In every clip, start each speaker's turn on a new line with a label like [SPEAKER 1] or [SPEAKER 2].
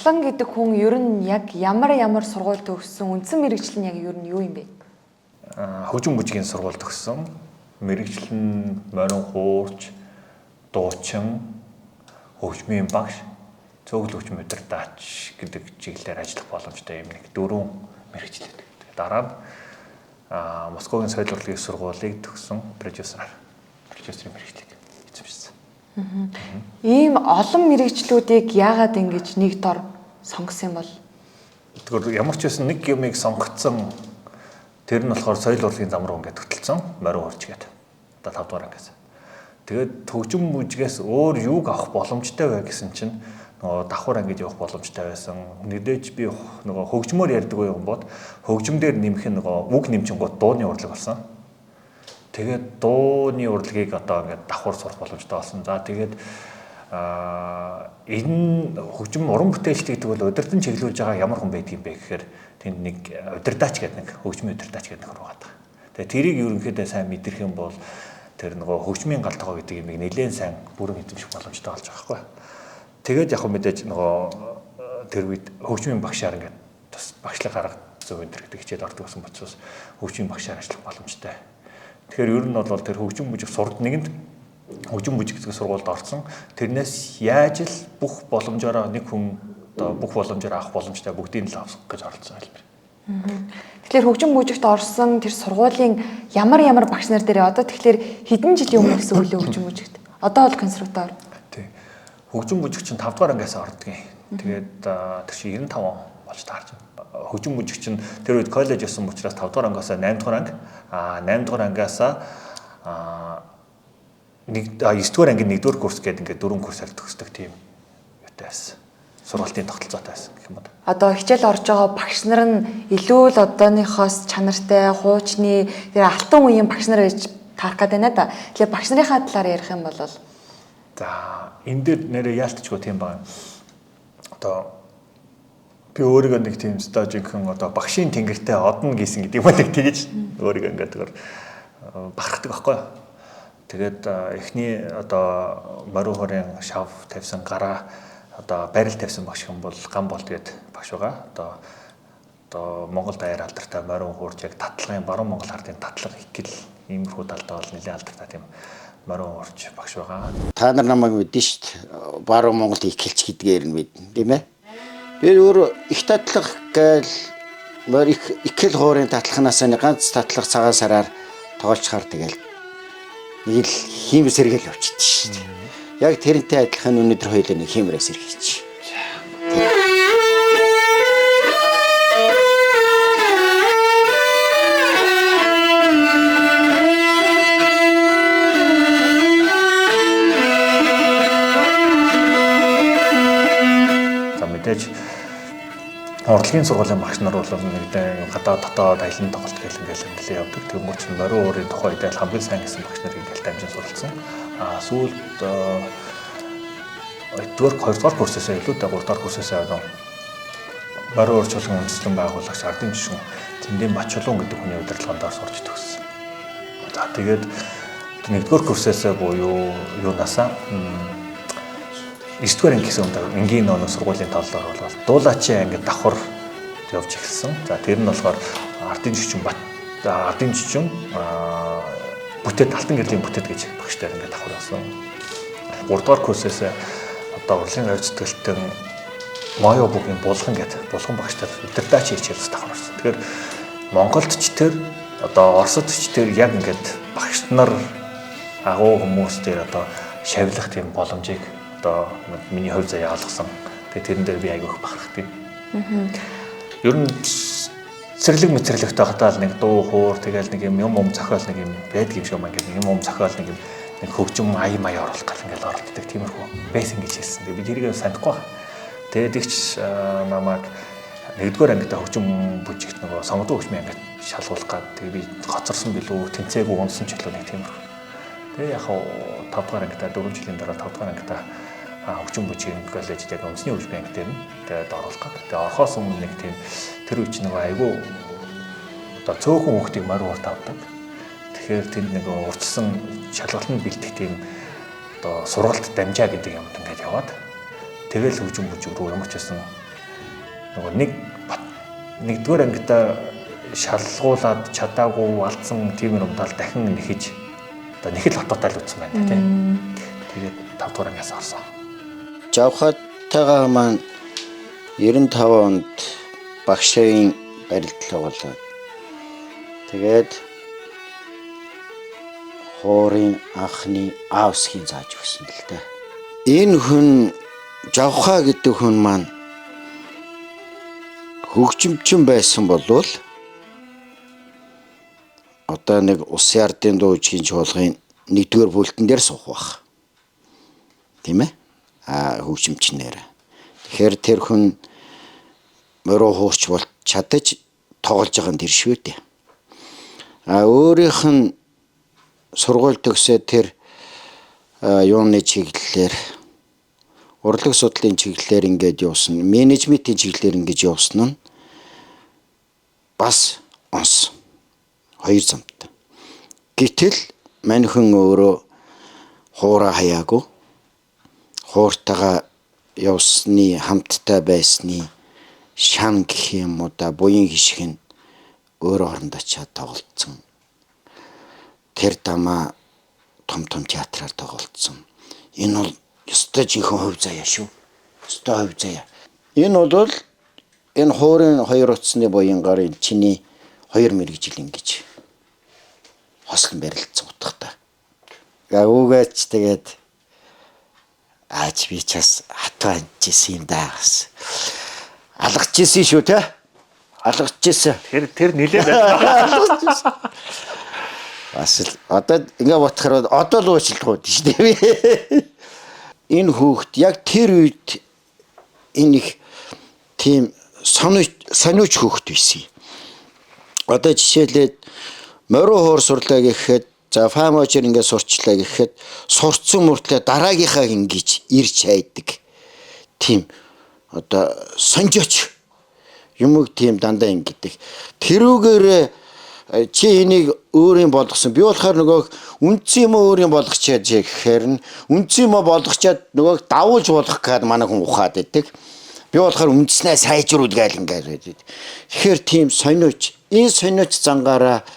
[SPEAKER 1] Аслан гэдэг хүн ер нь яг ямар ямар сургууль төгссөн, үндсэн мэргэжил нь яг ер нь юу юм бэ?
[SPEAKER 2] Хөгжим бүжгийн сургууль төгссөн. Мэргэжил нь морин хуурч, дуучин, хөгжмийн багш, цөөхөл хөгжим удирдаач гэдэг чиглэлээр ажиллах боломжтой юм нэг дөрвөн мэргэжил гэдэг. Дараа нь Москвагийн соёл урлагийн сургуулийг төгссөн продюсераар продюсерийн мэргэжлийг эзэмшсэн.
[SPEAKER 1] Ийм олон мэргэжлүүдийг яагаад ингэж нэг дор сонгосон юм бол?
[SPEAKER 2] Тэгэхээр ямар ч байсан нэг юмыг сонгоцсон, тэр нь болохоор соёл урлагийн зам руу ингээд хөтөлсөн, морин хуурч гэдэг. Одоо 5 дугаар ангиас. Тэгээд хөгжим бүжгээс өөр юуг авах боломжтой вэ гэсэн чинь нөгөө давхар ангид явах боломжтой байсан. Нэгдэж би нөгөө хөгжмөөр ярьдаг юм бод хөгжим дээр нэмэх нөгөө үг нэмчингууд дууны урлаг болсон. Тэгээд дууны урлагийг одоо ингээд давхар сурах боломжтой болсон. За тэгээд энэ хөгжим уран бүтээлч гэдэг бол удирдан чиглүүлж байгаа ямар хүн байдаг юм бэ гэхээр тэнд нэг удирдаач гэдэг нэг хөгжмийн удирдаач гэдэг нөхөр байгаа. Тэгээд тэрийг ерөнхийдөө сайн мэдэрх юм бол тэр нөгөө хөгжмийн гал тогоо гэдэг юмыг нэлээд сайн бүрэн эзэмших боломжтой болж байгаа байхгүй. Тэгээд яг мэдээж нөгөө тэр үед хөгжмийн багшаар ингээд бас багшлаг арга зүй энэ гэдэг хичээл ордог гэсэн учраас хөгжмийн багшаар ажиллах боломжтой. Тэгэхээр ер нь бол тэр хөгжим бүжиг сурд нэгэнд хөгжим бүжиг гэдэг сургуульд орсон. Тэрнээс яаж л бүх боломжоор нэг хүн одоо бүх боломжоор авах боломжтой бүгдийг л авах гэж оролцсон хэлбэр.
[SPEAKER 1] Тэгэхээр хөгжим бүжигт орсон тэр сургуулийн ямар ямар багш нар дээрээ одоо тэгэхээр хэдэн жилийн өмнө гэсэн үг лээ хөгжим бүжигт? Одоо бол консерватор.
[SPEAKER 2] Тий. Хөгжим бүжиг чинь 5 дугаар ангиас ордгийн. Тэгээд тэр чинь 95 он болж таарч байна. Хөгжим бүжиг чинь тэр үед коллеж явсан учраас 5 дугаар ангиас 8 дугаар анги, 8 дугаар ангиас нэг 9 дугаар ангийн 1 дугаар курс гэдэг ингээд дөрвөн курсаар төгсдөг тийм юутай байсан. Сургалтын тогтолцоотой байсан гэх юм уу.
[SPEAKER 1] Одоо хичээл орж байгаа багш нар нь илүү л одооныхоос чанартай, хуучны тэр алтан үеийн багш нар гэж таарах гээд байна да. Тэгэхээр багш нарынхаа талаар ярих юм бол
[SPEAKER 2] за энэ дээр нэрээ яалтчгүй тийм байна. Одоо би өөрийгөө нэг тийм өстой жинхэнэ одоо багшийн тэнгэртэй одно гэсэн гэдэг юм уу тэгэж өөрийгөө ингээд тэр бахархдаг байхгүй юу. Тэгээд эхний одоо морин хуурын шав тавьсан гараа одоо барил тавьсан багш хүн бол гам болд гээд багш байгаа. Одоо Монгол даяар алдартай морин хуурч яг татлагын баруун Монгол хардын татлага ихгэл иймэрхүү талдаа бол нэлээд алдартай тийм морин хуурч багш байгаа.
[SPEAKER 3] Та нар намайг мэднэ шүү дээ. Баруун Монголд ихгэлч гэдгээр нь мэднэ, тийм ээ. Би өөр их татлага гээл морь их ихгэл хуурын татлагнаас нэг ганц татлага цагаан сараар тоглолцохоор тэгэл нэг л хиймэр сэргээл явчихдаг шүү дээ. Яг тэрнтэй адилхан өнөөдөр хоёулаа нэг хиймэрээ сэргийч.
[SPEAKER 2] За мэдээж урлагийн сургуулийн багш нар бол нэгдэн гадаа дотоод аялан тоглолт гэл ингээл ингээл явдаг. Тэнгүүт чинь морин уурын тухай үед хамгийн сайн гэсэн багш нарыг ингээл дамжин суралцсан. Сүүлд 1-р 2-р курсээсээ илүүтэй 3-р курсээсээ одоо морин уур чуулган үндэслэн байгуулагч ардын жишүүн Тэндийн Бачулуун гэдэг хүний удирдлагын доор сурч төгссөн. За тэгээд 1-р курсээсээ буюу юунаасаа 9-р анги гэсэн энгийн нөө сургуулийн талаар бол дуулаачийн ангид давхар явж эхэлсэн. За тэр нь болохоор ардын жишүүн ардын жишүүн бүтэд алтан гэрлийн бүтэд гэж багштай ингээд давхар явсан. 3-р курсээс одоо урлагийн аюул зүтгэлтэн Моё бүгийн булган гэдэг булган багштай удирдаач хичээлс давхар орсон. Тэгэхээр Монголд ч тэр одоо Оросд ч тэр яг ингээд багш нар агуу хүмүүс дээр одоо шавлах тийм боломжийг одоо миний хувь заяа олгосон. Тэгээ тэрэн дээр би айгүйх бахархдаг. Ер нь цэцэрлэг мэцэрлэгтэй байхдаа л нэг дуу хуур тэгэл нэг юм юм зохиол нэг юм байдаг юм шиг юм ингээд юм зохиол нэг юм нэг хөгжим ая маяа оруулах гал ингээд оролддог тиймэрхүү байсан гэж хэлсэн. Тэгээ би тэрийг санахгүй байна. Тэгээд ихч намайг 1-р ангидаа хөгжим бүжигт нөгөө сонгодог хөгжмийн ангид шалгуулах гад тэгээ би гоцорсон билүү тэнцээгүй унсан ч билүү нэг тиймэрхүү. Тэгээ яг 5-р ангидаа 4 жилийн дараа 5-р ангидаа хөгжим бүжгийн коллежид яг үндэсний хөгжмийн анги дээр нь тэгээд оруулах гад. Тэгээд орохоос өмнө нэг тийм тэр үеч нөгөө айгүй одоо цөөхөн хүүхдийг морин хуурт авдаг. Тэгэхээр тэнд нэг урьдчилсан шалгалтанд бэлтгэх тийм одоо сургалт дамжаа гэдэг юмд ингээд яваад тэгэл хөгжим бүжиг рүү ямар ч байсан Нөгөө нэгдүгээр ангидаа шалгуулад чадаагүй алдсан тийм юмдаа дахин нэхэж одоо нэг л хотоотой л үтсэн байна тийм. Тэгээд 5 дугаар ангиас орсон.
[SPEAKER 3] Жавхатайгаа маань 95 онд багшийн барилдлага болоод тэгээд хуурын анхны аавсхийн зааж өгсөн л дээ. Энэ хүн Жавхаа гэдэг хүн маань хөгжимчин байсан болвол одоо нэг ус ярдын дуужгийн чуулгын нэгдүгээр бүлтэн дээр суух байх. Тийм ээ? Аа хөгжимчнээр. Тэгэхээр тэр хүн мөрөө хуурч бол чадаж тоглож байгаа нь тэр шүү дээ. А өөрийнх нь сургууль төгсөө тэр юуны чиглэлээр урлаг судлалын чиглэлээр ингээд явсан, менежментийн чиглэлээр ингэж явсан нь бас онс. Хоёр замтай. Гэтэл мань хүн өөрөө хуураа хаяагүй. Хууртайгаа явсны, хамттай байсны шан гэх юм уу да, буян хишг нь өөр орондоо чад тоглолцсон. Тэр дамаа том том театраар тоглолцсон. Энэ бол ёстой жинхэнэ хувь заяа шүү. Ёстой хувь заяа. Энэ бол энэ хуурын хоёр утасны буян гарын чиний хоёр мэргэжил ингэж хослон барилцсан утгатай. Үүгээч тэгээд аач би ч бас хатуу анжсэн юм даа бас. Алгачсэн шүү те. Алгачсэн.
[SPEAKER 2] Тэр нилээ байна.
[SPEAKER 3] Бас л одоо ингээ бодохоор одоо л уучлах уу шүү дээ. Энэ хүүхд яг тэр үед энэ их тийм сониуч хүүхд байсан. Одоо жишээлээд морин хуур сурлаа гэхэд за фаможер ингээ сурчлаа гэхэд сурцсан мөртлөө дараагийнхаа ингэж ирж хайдаг. Тийм одоо сонжооч юмэг тийм дандаа ингэдэг. Тэрүүгээр чи энийг өөрийн болгосон. Би болохоор нөгөө үндсэн юм өөрийн болгочоод гэхээр нь үндсэн юм болгочоод нөгөө давуулж болгох гээд манай хүн ухаад байдаг. Би болохоор үндснээ сайжруулгаал ингээд байдаг. Тэгэхээр тийм сониуч, энэ сониуч зангаараа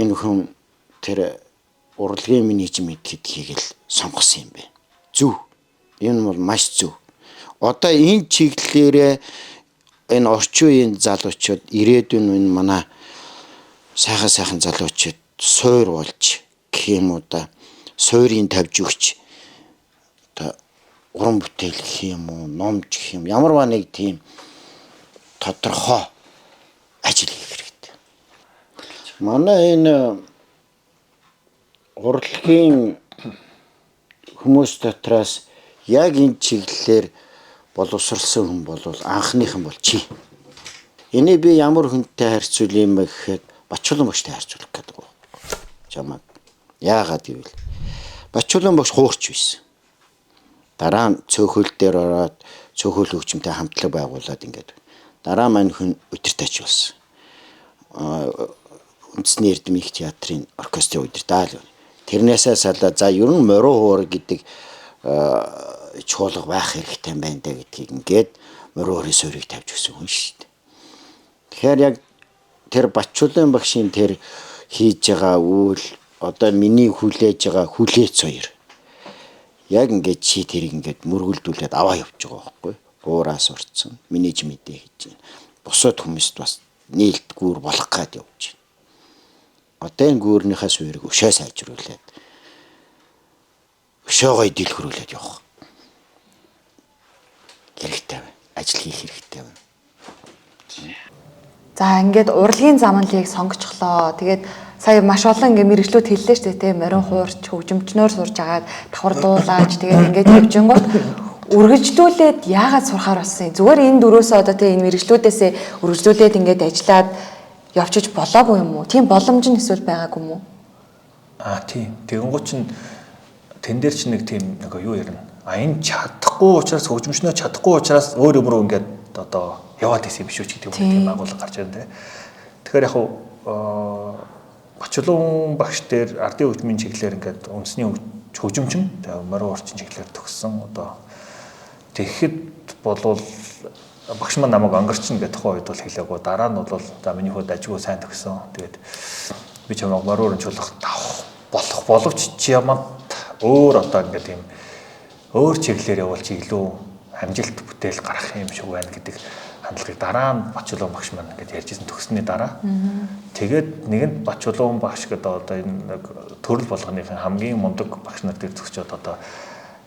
[SPEAKER 3] энэ хүн тэр урлагийн менежмент гэдгийг л сонгосон юм байна. Зөв. Энэ бол маш зөв. Одоо энэ чиглэлээрээ энэ орчин үеийн залуучууд ирээдүйн энэ манай сайхан залуучууд суур болж гэх юм уу да, суурийн тавьж өгч одоо уран бүтээл гэх юм уу, номч гэх юм ямарваа нэг тийм тодорхой ажил хийх хэрэгтэй. Манай энэ урлагийн хүмүүс дотроос яг энэ чиглэлээр боловсралсан хүн бол анхныхан бол чи. Энийг би ямар хүнтэй харьцуул юм бэ гэхэд Бачуулан багштай харьцуулах гэдэг юм. Чамаг. Яагаад гэвэл Бачуулан багш хуурч байсан. Дараа нь цөөхөл дээр ороод цөөхөл хөгжимтэй хамтлаг байгуулад ингээд. Дараа мань хүн удирдаач болсон. Үндэсний Эрдэм их театрын оркестрын удирдаа л. Тэрнээсээ салаа за ер нь морин хуур гэдэг чуулга байх хэрэгтэй юм байна даа гэдгийг ингээд морин хуурын суурийг тавьж өгсөн хүн шүү дээ. Тэгэхээр яг тэр Бачуулан багшийн тэр хийж байгаа үйл одоо миний хүлээж байгаа хүлээц хоёр яг ингээд чи тэрийг ингээд мөргөлдүүлээд аваа явж байгаа байхгүй. Хуураа сурцсан, менежментээ хийж байна. Бусад хүмүүст бас нээлт гүүр болох гээд явж байна. Одоо энэ гүүрнийхээ суурийг өшөө сайжруулад өшөөгөө дэлгэрүүлээд явах хэрэгтэй байна. Ажил хийх хэрэгтэй байна.
[SPEAKER 1] За ингээд урлагийн замналыг сонгочихлоо. Тэгээд сая маш олон ингээд мэргэжлүүд хэллээ шүү дээ, тийм морин хуурч, хөгжимчнөөр сурж агаад давхар дуулаач тэгээд ингээд явжингууд үргэлжлүүлээд яагаад сурахаар болсон юм? Зүгээр энэ дөрөөсөө одоо тийм энэ мэргэжлүүдээсээ үргэлжлүүлээд ингээд ажиллаад явчих болоогүй юм уу? Тийм боломж нь эсвэл байгаагүй юм уу?
[SPEAKER 2] Аа тийм. Тэгэнгүүт чинь тэн дээр чинь нэг тийм нэг юу ярина. А энэ чадахгүй учраас хөгжимчнөө чадахгүй учраас өөр юм руу ингээд одоо яваад исэн юм биш үү гэдэг юм тийм агуулга гарч ирнэ те. Тэгэхээр яг Бачуулан багш дээр ардын хөгжмийн чиглэлээр ингээд үндэсний хөгжимчин тэгээ морин хуурчин чиглэлээр төгссөн. Одоо тэгэхэд болвол Багш маань намайг онгорчно гэх тухайн үед бол хэлээгүй. Дараа нь бол за миний хүүд ажгүй сайн төгсөн. Тэгээд би чамайг морин өрнчүүлэх давах болох боловч чи яманд өөр одоо ингээд юм өөр чиглэлээр явуул чи илүү амжилт бүтээл гарах юм шиг байна гэдэг хандлагыг дараа нь Батчулуун багш маань ингээд ярьжсэн төгссөний дараа. Тэгээд нэгэнд Батчулуун багш гэдэг одоо энэ нэг төрөл болгоныхын хамгийн мундаг багш нар дээр зөксчөөд одоо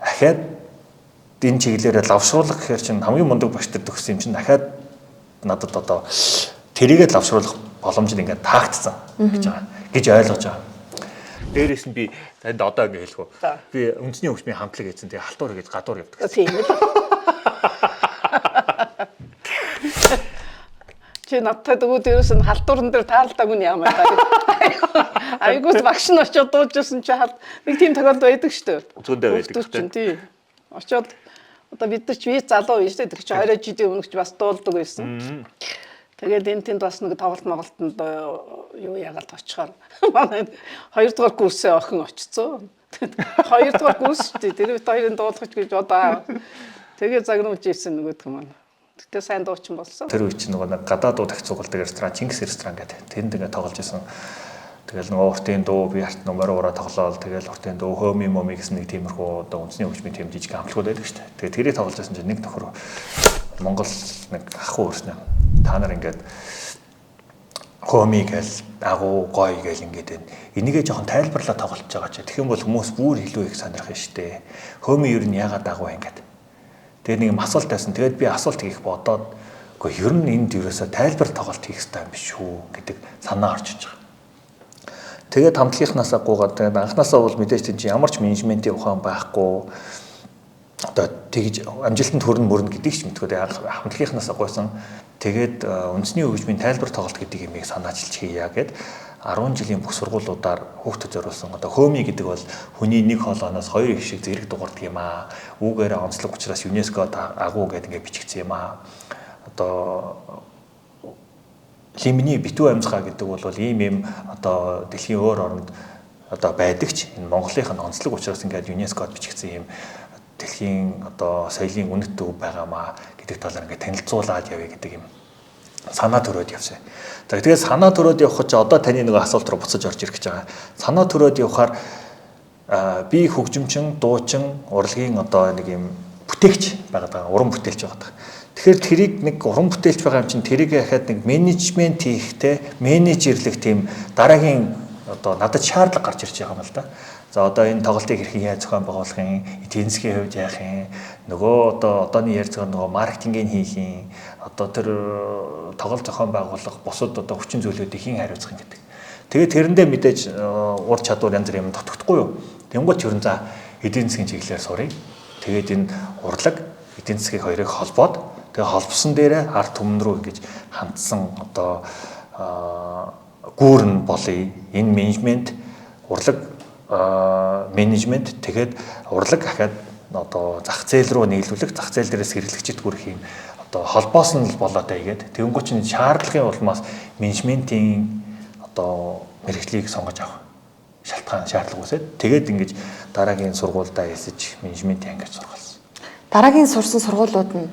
[SPEAKER 2] ахаад энэ чиглэлээрээ лавшруулах гэхээр чинь хамгийн мундаг багш нар төгссөн юм чинь дахиад надад одоо тэрийгэ лавшруулах боломж нь ингээд таагдсан гэж байгаа гэж ойлгож байгаа. Дээрээс нь би танд одоо ингэ хэлэх үү. Би үндэсний хөгжмийн хамтлаг хийсэн. Тэгээ халтуур гэж гадуур явдаг.
[SPEAKER 4] Тийм л. Чи надтай дгүүд ерөөс нь халтуурн дээр таалдаагүй нь яамаа та. Айгуус багш нь очиод дууж ирсэн чи хал нэг тийм тохиолдол байдаг шүү дээ.
[SPEAKER 2] Зөндөө байдаг
[SPEAKER 4] шүү дээ. Тий. Очиод одоо бид нар ч би залуу юм шүү дээ. Тэр чи 20 жилийн өмнө ч бас дуулдаг байсан. Тэгээд энэ тэнд бас нэг тоглолт моголтонд юу яагаад очихоор манай 2 дугаар курсээ охин очицоо. 2 дугаар курс шүү дээ. Тэр бид хоёрын дуулах гэж бодоо. Тэгээ загнуулж ирсэн нөгөөдх юм. Гэтэ сайн дуучин болсон.
[SPEAKER 2] Тэр үе чинь нөгөө нэг гадаад дуу тагцуулдаг ресторан, Чингис ресторан гэдэг. Тэнд ингээд тоглож исэн. Тэгэл нөгөө уртын дуу би арт номер ураа тоглоол. Тэгэл уртын дуу хөөми моми гэсэн нэг тиймэрхүү одоо үндэсний хөгжмийн тийм жижиг хамтлагууд байдаг шүү дээ. Тэгээ тэрийг тоглож байсан чинь нэг нөхөр Монгол нэг ах уу өрснө. Та нар ингээд хөөми гээл агуу гой гээл ингээд байна. Энийгээ жоохон тайлбарлаа тоглож байгаа чи. Тэгэх юм бол хүмүүс бүр илүү их сонирх нь штэ. Хөөми ер нь яагаад агуу ингээд. Тэгээд нэг юм асуулт байсан. Тэгээд би асуулт хийх бодоод үгүй ер нь энд ерөөсөө тайлбар тоглолт хийх хэрэгтэй юм биш үү гэдэг санаа орж иж байгаа. Тэгээд хамтлагийнхнаасаа гуугаад тэгээд анхнаасаа бол мэдээж тийм чи ямар ч менежментийн ухаан байхгүй одоо тэгж амжилтанд хүрнэ мөрнө гэдгийг ч мэдгүй. Тэгээд хамтлагийнхнаасаа гуйсан. Тэгээд үндэсний хөгжмийн тайлбар тоглолт гэдэг юмыг санаачилж хийя гэд 10 жилийн бүх сургуулиудаар хүүхдэд зориулсан одоо хөөми гэдэг бол хүний нэг хоолойноос хоёр их шиг зэрэг дуурдаг юм аа. Үүгээр онцлог учраас ЮНЕСКО агуу гэдэг ингээд бичигдсэн юм аа. Одоо лимний битүү амьсгаа гэдэг бол ийм ийм одоо дэлхийн өөр оронд одоо байдаг ч энэ Монголынх нь онцлог учраас ингээд ЮНЕСКОд бичигдсэн юм дэлхийн одоо соёлын үнэт төв байгаамаа гэдэг талаар ингээд танилцуулаад явъя гэдэг юм санаа төрөөд явсан. За тэгээд санаа төрөөд явах чи одоо таны нэг асуулт руу буцаж орж ирэх гэж байгаа. Санаа төрөөд явахаар би хөгжимчин, дуучин, урлагийн одоо нэг юм бүтээгч байгаад байгаа. Уран бүтээлч байгаад байгаа. Тэгэхээр тэрийг нэг уран бүтээлч байгаа юм чинь тэрийг яхад нэг менежмент хийхтэй, менежерлэх тийм дараагийн одоо надад шаардлага гарч ирж байгаа юм л да. За одоо энэ тоглолтыг хэрхэн яаж зохион байгуулах юм, эдийн засгийн хувьд яах юм, нөгөө одоо одооны ярьцгаар нөгөө маркетингийг хийх юм, одоо тэр тоглолт зохион байгуулах бусад одоо хүчин зүйлүүдийг хэн хариуцах юм гэдэг. Тэгээд тэрэндээ мэдээж ур чадвар янз бүр юм дутагдахгүй юу. Тэнгуут ер нь за эдийн засгийн чиглэлээр сурыг. Тэгээд энэ урлаг эдийн засгийг хоёрыг холбоод тэгээ холбосон дээрээ ард түмэн рүү ингэж хандсан одоо гүүрн болъё. Энэ менежмент урлаг менежмент тэгээд урлаг ахаад одоо зах зээл рүү нийлүүлэх, зах зээл дээрээс хэрэглэгчид хүрэх юм одоо холбоос нь л болоод айгээд тэгэнгүүт чинь шаардлагын улмаас менежментийн одоо мэргэжлийг сонгож авах шалтгаан шаардлага үүсээд тэгээд ингэж дараагийн сургуульдаа элсэж менежментийн ангид сургалсан.
[SPEAKER 1] Дараагийн сурсан сургуулиуд нь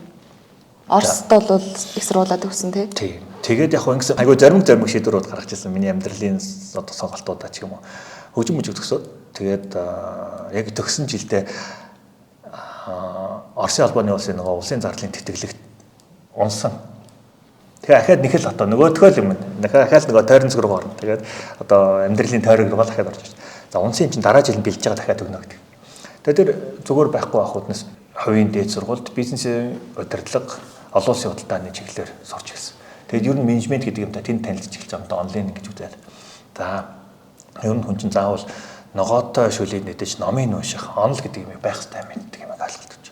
[SPEAKER 1] Оросд бол их сургуулаа төгссөн тий?
[SPEAKER 2] Тийм. Тэгээд яг ингэсэн айгүй зоримог шийдвэрүүд гаргаж ирсэн миний амьдралын одоо сонголтуудаа ч юм уу. Хөгжим мөжиг төгсөөд тэгээд яг төгсөн жилдээ Оросын холбооны улсын нөгөө улсын зарлалын тэтгэлэгт унсан. Тэгээ ахаад нэг л одоо нөгөөдхөө л юм. Дахиад нөгөө тойрон зүг рүү орно. Тэгээд одоо амьдралын тойрог руу дахиад орж ирсэн. За унсан юм чинь дараа жил нь бэлдэж байгаа дахиад өгнө гэдэг. Тэгээд тэр зүгээр байхгүй ах үднэс хувийн дээд сургуульд бизнесийн удирдлага, олон улсын худалдааны чиглэлээр сурч ирсэн. Тэгээд ер нь менежмент гэдэг юмтай тэнд танилцж эхэлж байгаа юм да онлайн гэж үзээд. За ер нь хүн чинь заавал ногоотой шүлийг нэгдэж номын унших, онл гэдэг юм байх хэрэгтэй юм гэдэг юм ойлголт өгч.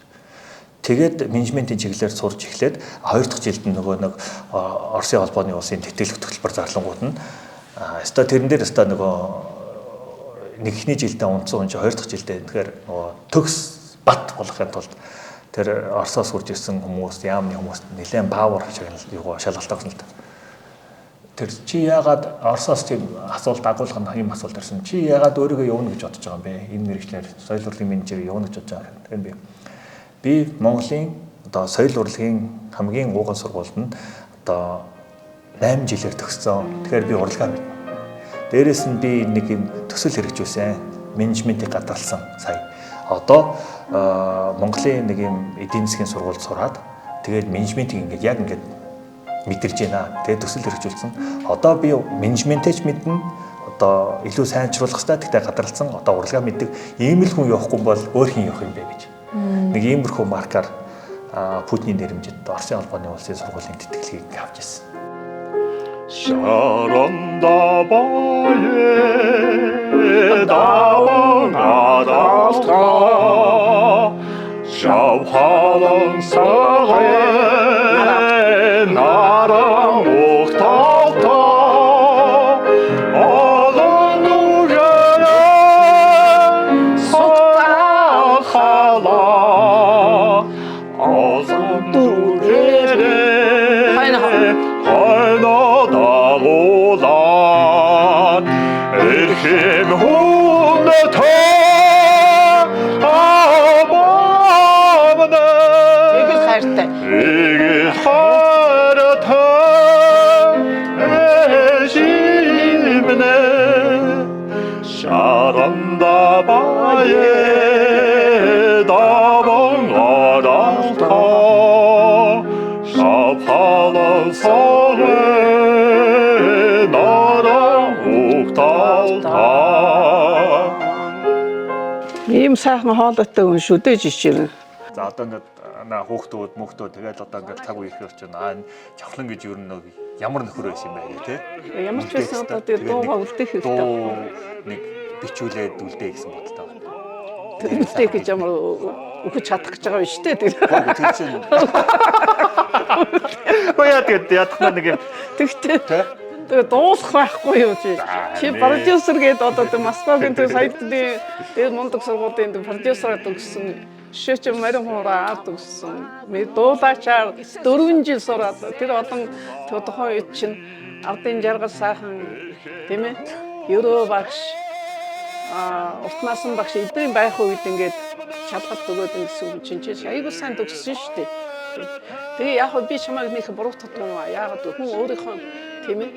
[SPEAKER 2] Тэгээд менежментийн чиглэлээр сурч эхлээд хоёр дахь жилд нь нөгөө нэг Оросын холбооны улсын тэтгэлэг төлбөр зарлангууд нь өстой тэрэн дээр өстой нөгөө нэг ихний жилдээ унтсан хүн чинь хоёр дахь жилдээ тэгэхээр нөгөө төгс бат болохын тулд тэр Оросоос хурж ирсэн хүмүүс, яамны хүмүүс нэлээд павер шагнал юугаа шалгалт авсан л да. Тэр чи яагаад Оросоос тийм асуулт агуулга нь ийм асуулт ирсэн. Чи яагаад өөрийгөө явна гэж бодож байгаа юм бэ? Энэ мэргэжлээр соёл урлагийн менежер явна гэж бодож байгаа юм. Тэр би Монголын одоо соёл урлагийн хамгийн ууган сургуульд нь одоо 8 жилээр төгссөн. Тэгэхээр би урлагаа мэднэ. Дээрээс нь би нэг юм төсөл хэрэгжүүлсэн. Менежментийг гадарласан сая. Одоо Монголын нэг юм эдийн засгийн сургуульд сураад тэгээд менежментийг ингээд яг ингээд мэдэрж байна. Тэгээд төсөл хэрэгжүүлсэн. Одоо би менежментээ ч мэднэ. Одоо илүү сайнчруулах хэрэгтэй. Тэгтээ гадарласан. Одоо урлагаа мэддэг. Ийм л хүн явахгүй бол өөр хин явах юм бэ гэж. Нэг иймэрхүү маркаар Путиний нэрмжид Оросын холбооны улсын сургуулийн тэтгэлгийг авч ирсэн.
[SPEAKER 5] Шаранда бае даван адалта шавхалан сагэ наран ухталта олон нүгэрэ сутахала олон нүгэрэ хайна дагуулаад эрхэм хүнтэй абамна
[SPEAKER 4] Игэл хайртай.
[SPEAKER 5] Игэл хайртай эшимнэ шаранда бае даван адалта шавхалан сагэ наран ухталта.
[SPEAKER 4] Ийм сайхан хоолойтой хүн шүдэж ичирнэ.
[SPEAKER 2] За одоо ингээд на хүүхдүүд мөхтөө тэгэл одоо ингээд цаг үе ихээр чинь аа энэ жавхлан гэж юу нэг ямар нөхөр байсан юм бэ гэх тээ.
[SPEAKER 4] Ямар ч байсан одоо тэгээ дуугаа үлдээх хэрэгтэй.
[SPEAKER 2] Дуу нэг бичүүлээд үлдээ гэсэн бодолтой байна.
[SPEAKER 4] Үлдээх гэж ямар өгөж чадах гэж байгаа юм шүү дээ. Тэр.
[SPEAKER 2] Тэр чинь. Уу яа тэгээд ядахна нэг юм
[SPEAKER 4] Тэгтээ.
[SPEAKER 2] Тэ?
[SPEAKER 4] Тэгээ дуулах байхгүй юу чи. Чи продюсер гээд одоо тэ Москвагийн тэр саятны тэр мундаг сургуулийн тэр продюсераар төгссөн. Жишээ чи морин хуураа төгссөн. Ми дуулаачаар 4 жил сураад тэр олон тухайн үед чинь ардын жаргал сайхан тийм ээ. Ерөө багш уртнаас нь багш эдний байх үед ингээд шалгалт өгөөд ингэсэн хүн чинь чи айгуу сайн төгссөн шүү дээ. Тэгээ яг хөө би чамайг нэг буруутгах юм аа. Яагаад вэ? Хүн өөрийнхөө тийм ээ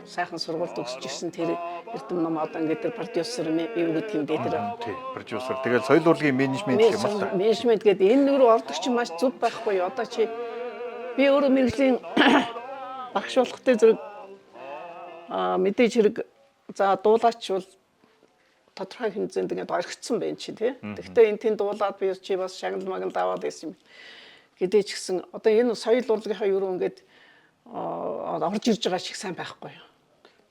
[SPEAKER 4] сайхан сургууль төгсөж ирсэн тэр эрдэм ном одоо ингээд тэр продюсер юм юу гэдэг юм бэ тэр.
[SPEAKER 2] Тий, продюсер. Тэгэл соёл урлагийн менежмент гэх юм л та.
[SPEAKER 4] Менежмент гэдэг энэ нэг рүү ордог чинь маш зүв байхгүй юу? Одоо чи би өөрөө мэргэжлийн багш болохтой зэрэг мэдээж хэрэг за дуулаач бол тодорхой хэмжээнд ингээд орхицсан байх чи тий. Тэгвэл энэ тэнд дуулаад би чи бас шагнал магнал аваад байсан юм. Гэдэг ч гэсэн одоо энэ соёл урлагийнхаа юу ингээд орж ирж байгаа шиг сайн байхгүй юу?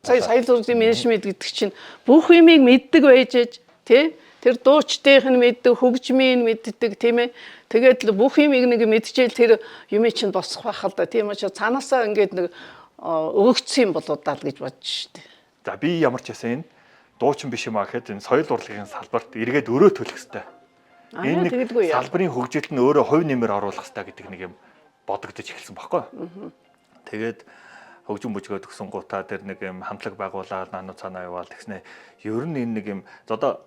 [SPEAKER 4] Сая соёл урлагийн менежмент гэдэг чинь бүх юмыг мэддэг байж ээж тий. Тэр дуучдынх нь мэддэг, хөгжмийн мэддэг тийм ээ. Тэгээд л бүх юмыг нэг мэдчихэл тэр юмыг чинь босох байх л да. Тийм учраас цаанаасаа ингээд нэг өгөгдсөн юм болоо даа л гэж бодож штэ.
[SPEAKER 2] За би ямар ч байсан энэ дуучин биш юм а гэхэд энэ соёл урлагийн салбарт эргээд өрөө төлөх хэвээр. Энэ нэг
[SPEAKER 4] тэгэлгүй яа.
[SPEAKER 2] салбарын хөгжилд нь өөрөө хувь нэмэр оруулах хэвээр гэдэг нэг юм бодогдож эхэлсэн баггүй. Тэгээд хөгжим бүжгөө төгсөн гутаа тэр нэг юм хамтлаг байгуулаад наануу цаанаа яваал тэгснэ. Ер нь энэ нэг юм одоо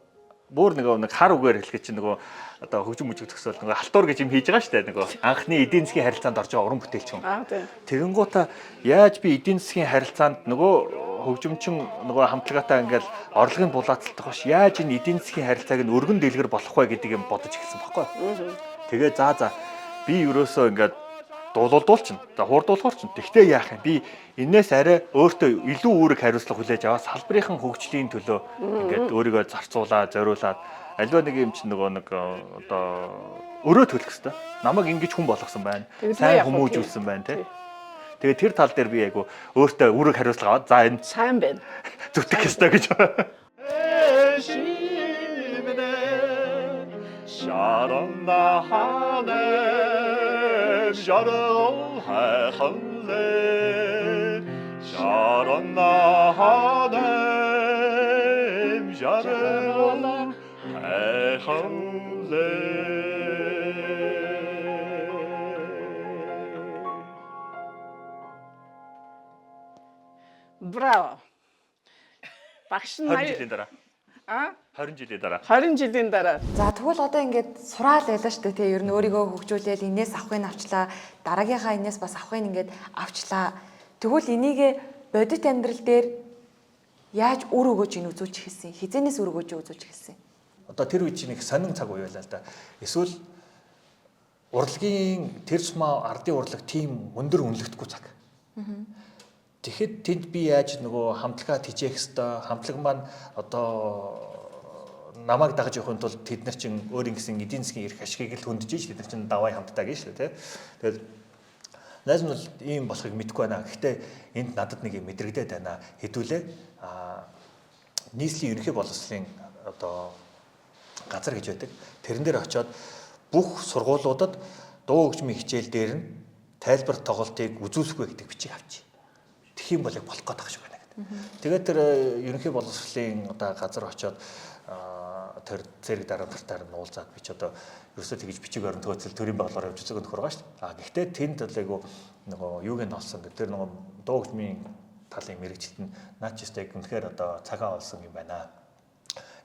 [SPEAKER 2] бүр нэг хар үгээр хэлэхэд чинь нөгөө одоо хөгжим бүжиг төгсөөл нөгөө халтур гэж юм хийж байгаа шүү дээ нөгөө анхны эдийн засгийн харилцаанд орж байгаа уран бүтээлч хүн.
[SPEAKER 4] Тийм.
[SPEAKER 2] Тэгэнгүүтээ яаж би эдийн засгийн харилцаанд нөгөө хөгжимчин нөгөө хамтлагаатай ингээл орлогын булаацалдах биш яаж энэ эдийн засгийн харилцааг нь өргөн дэлгэр болох вэ гэдэг юм бодож эхэлсэн баггүй. Тэгээ за би ерөөсөө ингээд дуулуулдуул чинь. За хуурдуулахар чинь. Тэгтээ яах юм? Би энээс арай өөртөө илүү үүрэг хариуцлага хүлээж аваад салбарын хөгжлийн төлөө ингээд өөрийгөө зарцуулаад, зориулаад аливаа нэг юм чинь нөгөө нэг одоо өрөө төлөх хэвээр. Намайг ингэж хүн болгосон байна.
[SPEAKER 4] Тэгэлгүй
[SPEAKER 2] Сайн
[SPEAKER 4] яах вэ?
[SPEAKER 2] хүмүүжүүлсэн байна тий. Тэгээ тэр тал дээр би айгу өөртөө үүрэг хариуцлага аваад за энэ
[SPEAKER 4] Сайн байна.
[SPEAKER 2] зүтгэх ёстой гэж.
[SPEAKER 5] Шаранда ханэ жаргал хайханлээ Шаранда ханэ жаргал хайханлээ.
[SPEAKER 4] Браво. Багш нь
[SPEAKER 2] 20 жилийн дараа.
[SPEAKER 4] А?
[SPEAKER 5] 20 жилийн дараа.
[SPEAKER 4] 20 жилийн дараа.
[SPEAKER 1] За тэгвэл одоо ингээд сураал байлаа шүү дээ тий. Ер нь өөрийгөө хөгжүүлээл энээс авахыг авчлаа. Дараагийнхаа энээс бас авахыг ингээд авчлаа. Тэгвэл энийг бодит амьдрал дээр яаж үр өгөөж ин үзүүлж эхэлсэн? Хизэнээс үр өгөөж үзүүлж эхэлсэн?
[SPEAKER 2] Одоо тэр үе чинь их сонин цаг үе байлаа л да. Эсвэл урлагийн тэр сумаа ардын урлаг тийм өндөр үнэлэгдэхгүй цаг. Тэгэхэд тэнд би яаж нөгөө хамтлагаа тижээх хэвээр хамтлаг маань одоо намайг дагаж явахын тулд тэд нар чинь өөр ингэсэн эдийн засгийн эрх ашигыг л хөндөж ш тэд нар чинь даваа хамтдаа гэж шүү тий. Тэгээд найз нь бол ийм болохыг мэдэхгүй байна. Гэхдээ энд надад нэг юм мэдрэгдээд байна. Хэдүүлээ нийслэлийн ерөнхий боловсролын одоо газар гэж байдаг. Тэрэн дээр очиод бүх сургуулиудад дуу хөгжмийн хичээл дээр нь тайлбар тоглолтыг үзүүлэхгүй гэдэг бичиг авчи. Тэгэх юм бол яг болох гээд байх шиг байна гэдэг. Тэгээд тэр ерөнхий боловсролын одоо газар очиод тэр цэрэг дараа нартаар нь уулзаад би ч одоо ерөөсөө тэгж бичиг баримт төөцөл төрийн байгууллагаар явж байгаа нөхөр байгаа шүү дээ. А гэхдээ тэнд бол айгу нөгөө юуг нь олсон гэдэг. Тэр нөгөө дуу хөгжмийн талын мэрэгчлэлт нь наад ч өстэй үнэхээр одоо цагаан олсон юм байна.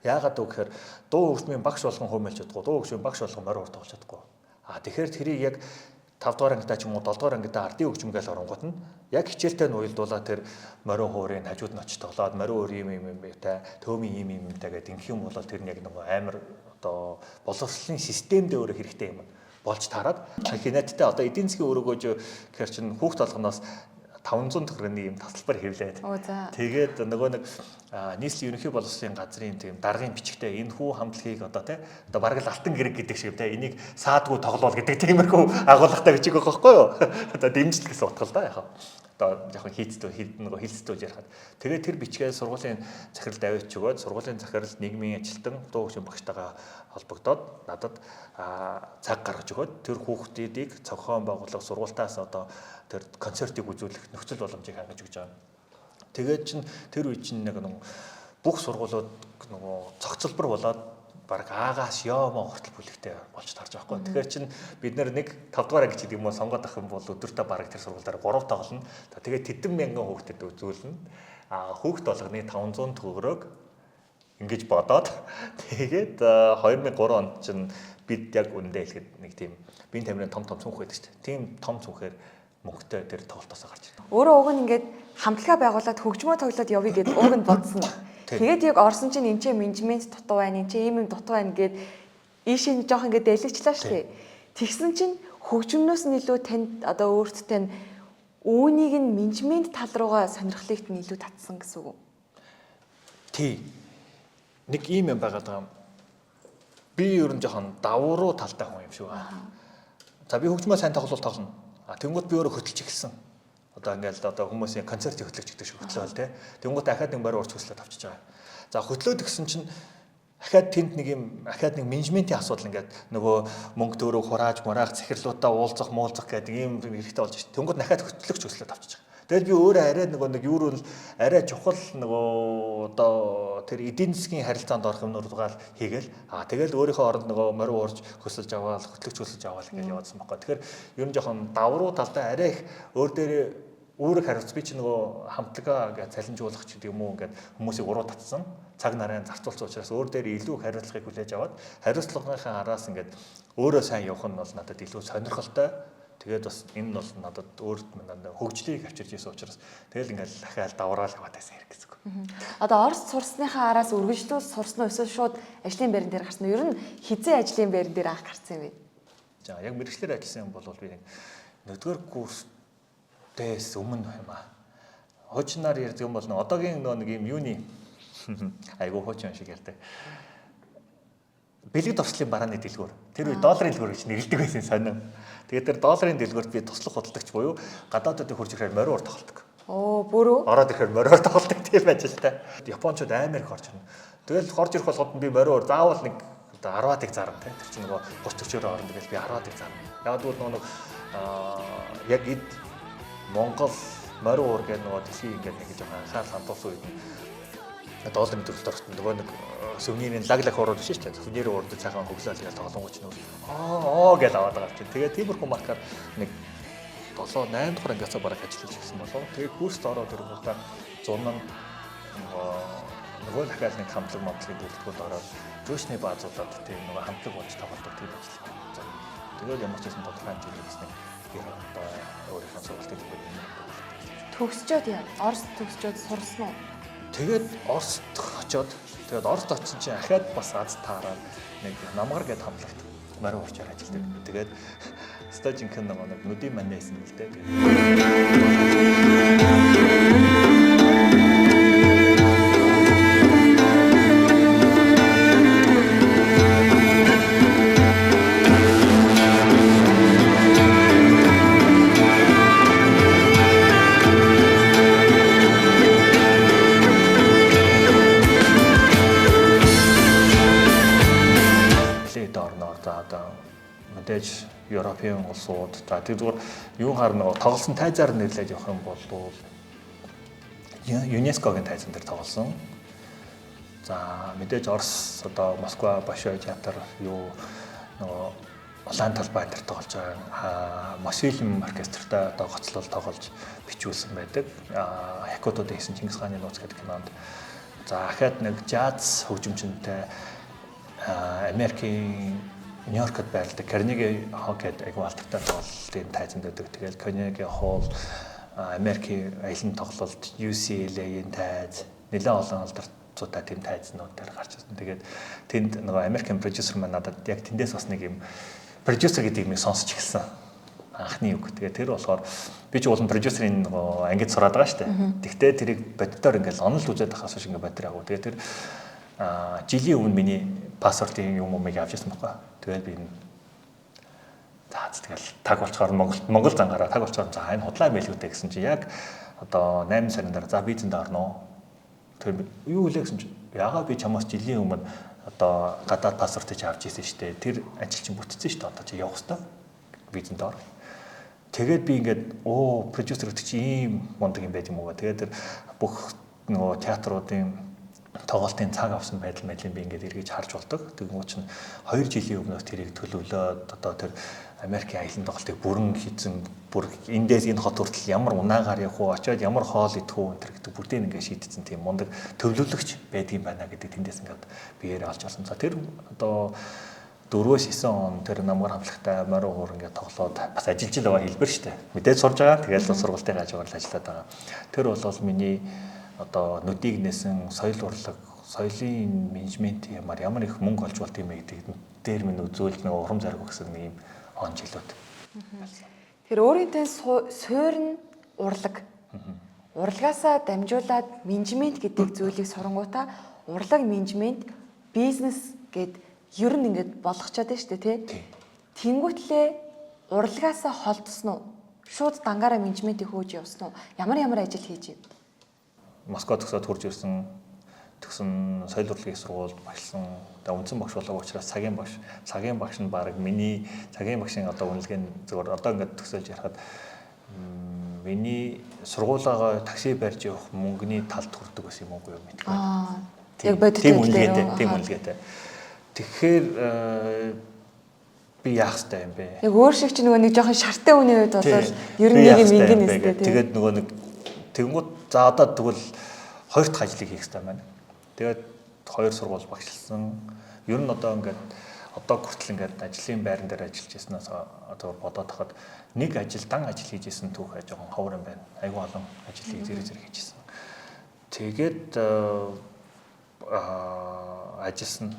[SPEAKER 2] Яагаад вэ гэхээр дуу хөгжмийн багш болгон хөөмөлж чадахгүй, дуу хөгжмийн багш болгон морь урт тоглож чадахгүй. А тэгэхээр тэрийг яг 5 дугаар ангидаа ч юм уу 7 дугаар ангидаа ардын хөгжим гэж оронгууд нь яг хичээлтэй нь уялдуулаа тэр морин хуурын хажууд нь очиж тоглоод морин өөр юм юм юм та төөмийн юм юм юмтай гэдэг ингэх юм бол тэр нь яг нөгөө амар одоо боловсролын системдээ өөрөө хэрэгтэй юм болж тараад хинэттэй одоо эдийн засгийн өрөөгөөж гэхэр чинь хүүхд болгоноос 500 төгрөгийн юм тасалбар хэвлээд. Тэгээд нөгөө нэг нийслэлийн ерөнхий боловсролын газрын тийм даргын бичгтээ энэ хүү хамтлагийг одоо тий одоо бараг л алтан гэрэг гэдэг шиг тий энийг саадгүй тоглоол гэдэг тиймэрхүү агуулгатай бичиг байгаа байхгүй юу? Одоо дэмжлэг гэсэн утга л да яг. Одоо жоохон хийцтэй нөгөө хилцтэй ярихад. Тэгээд тэр бичгээ сургуулийн захиралд аваач өгөөд сургуулийн захирал нийгмийн ажилтан дуу хөгжмийн багштайгаа холбогдоод надад цаг гаргаж өгөөд тэр хүүхдүүдийг зохион байгуулах сургуультаас одоо тэр концертыг үзүүлэх нөхцөл боломжийг хангаж өгч байгаа. Тэгээд чин тэр үе чинь нэг бүх сургуулиуд нөгөө цогцолбор болоод баг аагаас ёо моо хүртэл бүлэгтэй болж тарж байгаа байхгүй. Тэгэхээр чин бид нэг 5 дугаар анги гэдэг юм уу сонгоод авах юм бол өдөртөө баг тэр сургуулиар 3 тоглоно. Тэгээд тэдэн мянган хүүхдэд үзүүлнэ. А хүүхд болгоны 500 төгрөг ингэж бодоод тэгээд 2003 онд чинь бид яг үндэ хэлэхэд нэг тийм биеийн тамирын том том цүнх байдаг шүү дээ. Тийм том цүнхээр мөнгөтэй тэр тоглолтоос гарч ирдэг.
[SPEAKER 1] Өөрөө уг нь ингээд хамтлагаа байгуулад хөгжмөө тоглоод явъя гэд уг нь бодсон. Тэгээд яг орсон чинь энэ ч менежмент дутуу байна, энэ ч ийм юм дутуу байна гэд ийшээ жоох ингээд дэлгчлээ шүү дээ. Тэгсэн чинь хөгжмнөөс нь илүү танд одоо өөртөө тань үүнийг нь менежмент тал руугаа сонирхлыг нь илүү татсан гэсэн үг үү?
[SPEAKER 2] Тий. Нэг ийм юм байгаад байгаа юм. Би ер нь жоохон давруу талтай хүн юм шиг байна. За би хөгжмөө сайн тоглол тоглоно. А тэнгууд би өөрөө хөтлөж эхэлсэн. Одоо ингээл одоо хүмүүсийн концертыг хөтлөж гэдэг шиг хөтлөөл те. Тэнгууд дахиад нэг морь урч хөслөөд авчиж байгаа. За хөтлөөд гисэн чинь дахиад тэнд нэг юм дахиад нэг менежментийн асуудал ингээд нөгөө мөнгө төгрөг хурааж мураах захирлуудаа уулзах муулзах гэдэг ийм хэрэгтэй болж шít. Тэнгууд дахиад хөтлөгч хөслөөд авчиж байгаа. Тэгэл би өөрөө арай нөгөө нэг юу руу арай чухал нөгөө одоо тэр эдийн засгийн харилцаанд орох юмнуудгаа л хийгээл аа тэгэл өөрийнхөө оронд нөгөө морь уурж хөсөлж аваал хөтлөгч хөсөлж аваал гэж яваадсан байхгүй. Тэгэхээр ер нь жоохон давруу талдаа арай их өөр дээрээ үүрэг хариуц би чи нөгөө хамтлагаа ингээд цалинжуулах ч гэдэг юм уу ингээд хүмүүсийг уруу татсан цаг нарын зарцуулсан учраас өөр дээр илүү их хариуцлагыг хүлээж аваад хариуцлагынхаа араас ингээд өөрөө сайн явах нь бол надад илүү сонирхолтой. Тэгээд бас энэ нь бол надад өөрт минь хөгжлийг авчирч ирсэн учраас тэгэл ингээл дахиад давраал яваад байсан хэрэг гэсэн үг.
[SPEAKER 1] Одоо Орос сурсныхаа араас үргэлжлүүл сурсан уу эсвэл шууд ажлын байран дээр гарсан уу? Ер нь хизээ ажлын байран дээр анх гарсан юм бэ?
[SPEAKER 2] За яг мэргэжлээр ажилласан юм бол би нэг нэгдүгээр курстээс өмнө юм аа. Хуучнаар ярьдаг юм бол одоогийн нөгөө нэг юм юуны айгуу хуучин шиг ярьдаг. Бэлэг дуршлын барааны дэлгүүр. Тэр үе долларын дэлгүүр гэж нэрлэдэг байсан сонин. Тэгээд тэр долларын дэлгүүрт би туслах худалдагч буюу гадаадуудын хурж ирэхээр морин ур тоглолдог.
[SPEAKER 1] Оо бүрөө.
[SPEAKER 2] Ороод ирэхээр мориор тоглолдог тийм ажилтай. Япончууд амар их орж ирнэ. Тэгэл хорж ирэх болгоод би мориор заавал нэг одоо 10-ыг зарна те. Тэр чинь нөгөө 30 40-өөр орно тэгэл би 10-ыг зарна. Яг тэгвэл нөгөө нэг яг эд Монгол морин уур гэдэг нөгөө дэлхий ингээд нэг жоохон анхаарал хандуулсан үед нь долларын төрөлд орсон нөгөө нэг сувенирын лаг лаг хуурууд биш шүү дээ. Сувенирын уурд цаахан хөглөөл гэж тоглонгооч нөгөө аа гэж аваад байгаа чинь. Тэгээ тиймэрхүү маркаар нэг 7 8 дугаар ангиасаа бараг ажиллаж ирсэн болов. Тэгээ курст ороод ирэнгүүтээ зун нь нөгөө Нөгөө дахиад нэг хамтлаг мамтлагын бүрэлдэхүүнд ороод жөөсний баазуудад тийм нөгөө хамтлаг болж тоглодог тийм ажил. Тэгээд ямар ч байсан тодорхой хэмжээний бас нэг одоо өөрийнхөө сургалтыг өгөх юм.
[SPEAKER 1] Төгсчөөд яа? Орос төгсчөөд сурсан уу?
[SPEAKER 2] Тэгээд Оросд очоод тэгээд Оросд очсон чинь ахаад бас аз таараад нэг намгар гэд хамтлагт морин хуурчаар ажилладаг. Тэгээд өстой жинхэнэ нөгөө нэг нүдийн манайсэн л дээ. Плейд орноор за одоо мэдээж Европын улсууд за тэр зүгээр юу хаар нөгөө тоглосон тайзаар нэрлээд явах юм бол ЮНЕСКО-гийн тайзан дээр тоглосон. За мэдээж Орос одоо Москва Большой театр юу нөгөө улаан талбай энэ төр тоглож байгаа. Мосфильм оркестртай одоо гоцлол тоглож бичүүлсэн байдаг. Якутууд хийсэн Чингис хааны нууц гэдэг кинонд. За ахаад нэг жаз хөгжимчөнтэй Америкийн Нью-Йоркод байрладаг Карнеги Холл гэдэг айгүй алдартай тоглолтын тайзанд байдаг. Тэгэл Карнеги Холл Америкийн аялан тоглолт UCLA-ийн тайз нэлээд олон алдарцуудаа тийм тайзнууд дээр гарч ирсэн. Тэгээд тэнд нөгөө Америкийн продюсер маань надад яг тэндээс бас нэг юм продюсер гэдэг юмыг сонсч эхэлсэн. Анхны үг. Тэгээд тэр болохоор би ч уулын продюсерийн нөгөө ангид сураад байгаа шүү дээ. Тэгтээ тэрийг боддоор ингээл онол үзээд байхаас биш ингээ боддоор агуу. Тэгээд тэр жилийн өмнө миний паспортын юм умыг авч ирсэн байхгүй. Тэгээд би энэ за тэгэл таг болцохоор Монгол зангаараа таг болцохоор за энэ худлаа мэлгүүтэй гэсэн чи яг одоо 8 сарын дараа за визэнд орно. Тэр юу үлээ гэсэн чи ягаа би чамаас жилийн өмнө одоо гадаад паспортыг чи авч ирсэн шүү дээ. Тэр ажил чинь бүтцэн шүү дээ. Одоо чи явах хэвээр визэнд ор. Тэгээд би ингээд оо продюсер гэдэг чи ийм мундаг юм байт юм уу. Тэгээд тэр бүх нөгөө театруудын тоглолтын цаг авсан байдал мэдлийг би ингээд эргэж харж болдог. Тэгвэл чинь 2 жилийн өмнөөс тэрийг төлөвлөөд одоо тэр Америкийн аялан тоглолтыг бүрэн хийцэн бүр эндээс энэ хот хүртэл ямар унаагаар явах уу, очиод ямар хоол идэх үү энэ гэдэг бүгдийг ингээд шийдсэн тийм мундаг төлөвлөгч байдгийн байна гэдэг тэндээс ингээд биеэрээ олж авсан. За тэр одоо 4-9 он тэр намгар хамтлагтай морин хуур ингээд тоглоод бас ажиллаж л байгаа хэлбэр шүү дээ. Мэдээж сурж байгаа. Тэгэл сургалтын хажуугаар л ажиллаад байгаа. Тэр бол миний одоо нүдийг нээсэн соёл урлаг, соёлын менежмент ямар ямар их мөнгө олж болт юм бэ гэдэг дээр минь үзүүлж нэг урам зориг өгсөн нэг юм он жилүүд.
[SPEAKER 1] Тэр өөрийнхөө суурь нь урлаг. Урлагаасаа дамжуулаад менежмент гэдэг зүйлийг сурангуутаа урлаг менежмент бизнес гэд ер нь ингээд болгочоод байна шүү дээ, тий? Тэнгүүтлээ урлагаасаа холдсон уу? Шууд дангаараа менежментийг хөөж явсан уу? Ямар ямар ажил хийж ив?
[SPEAKER 2] Москва төгсөөд хурж ирсэн төгсөн соёл урлагийн сургуульд багшлсан. Одоо үндсэн багш болоог учраас цагийн багш нь баг миний цагийн багшийн одоо үнэлгээ нь зөвхөн одоо ингээд төгсөөлж ярихад миний сургуулаагаа такси барьж явах мөнгөний талд хүрдэг байсан юм уугүй юу мэдгүй.
[SPEAKER 1] Яг бодит
[SPEAKER 2] тийм үнэлгээтэй, тийм үнэлгээтэй. Тэгэхээр би яах ёстой юм бэ?
[SPEAKER 1] Яг өөр шиг чи нөгөө нэг жоохон шартай үний үед бол ер нь нэг юм ингэн өстэй тийм.
[SPEAKER 2] Тэгээд нөгөө нэг тэгэнгүүт за одоо тэгвэл хоёр дахь ажлыг хийх ёстой байна. Тэгээд хоёр сургууль багшлсан. Ер нь одоо ингээд одоо хүртэл ингээд ажлын байран дээр ажиллаж ирснээс одоо бодоод тахад нэг ажил дан ажил хийж исэн түүх жоохон ховор юм байна. Айгүй олон ажлыг зэрэг зэрэг хийж исэн. Тэгээд ажилласан.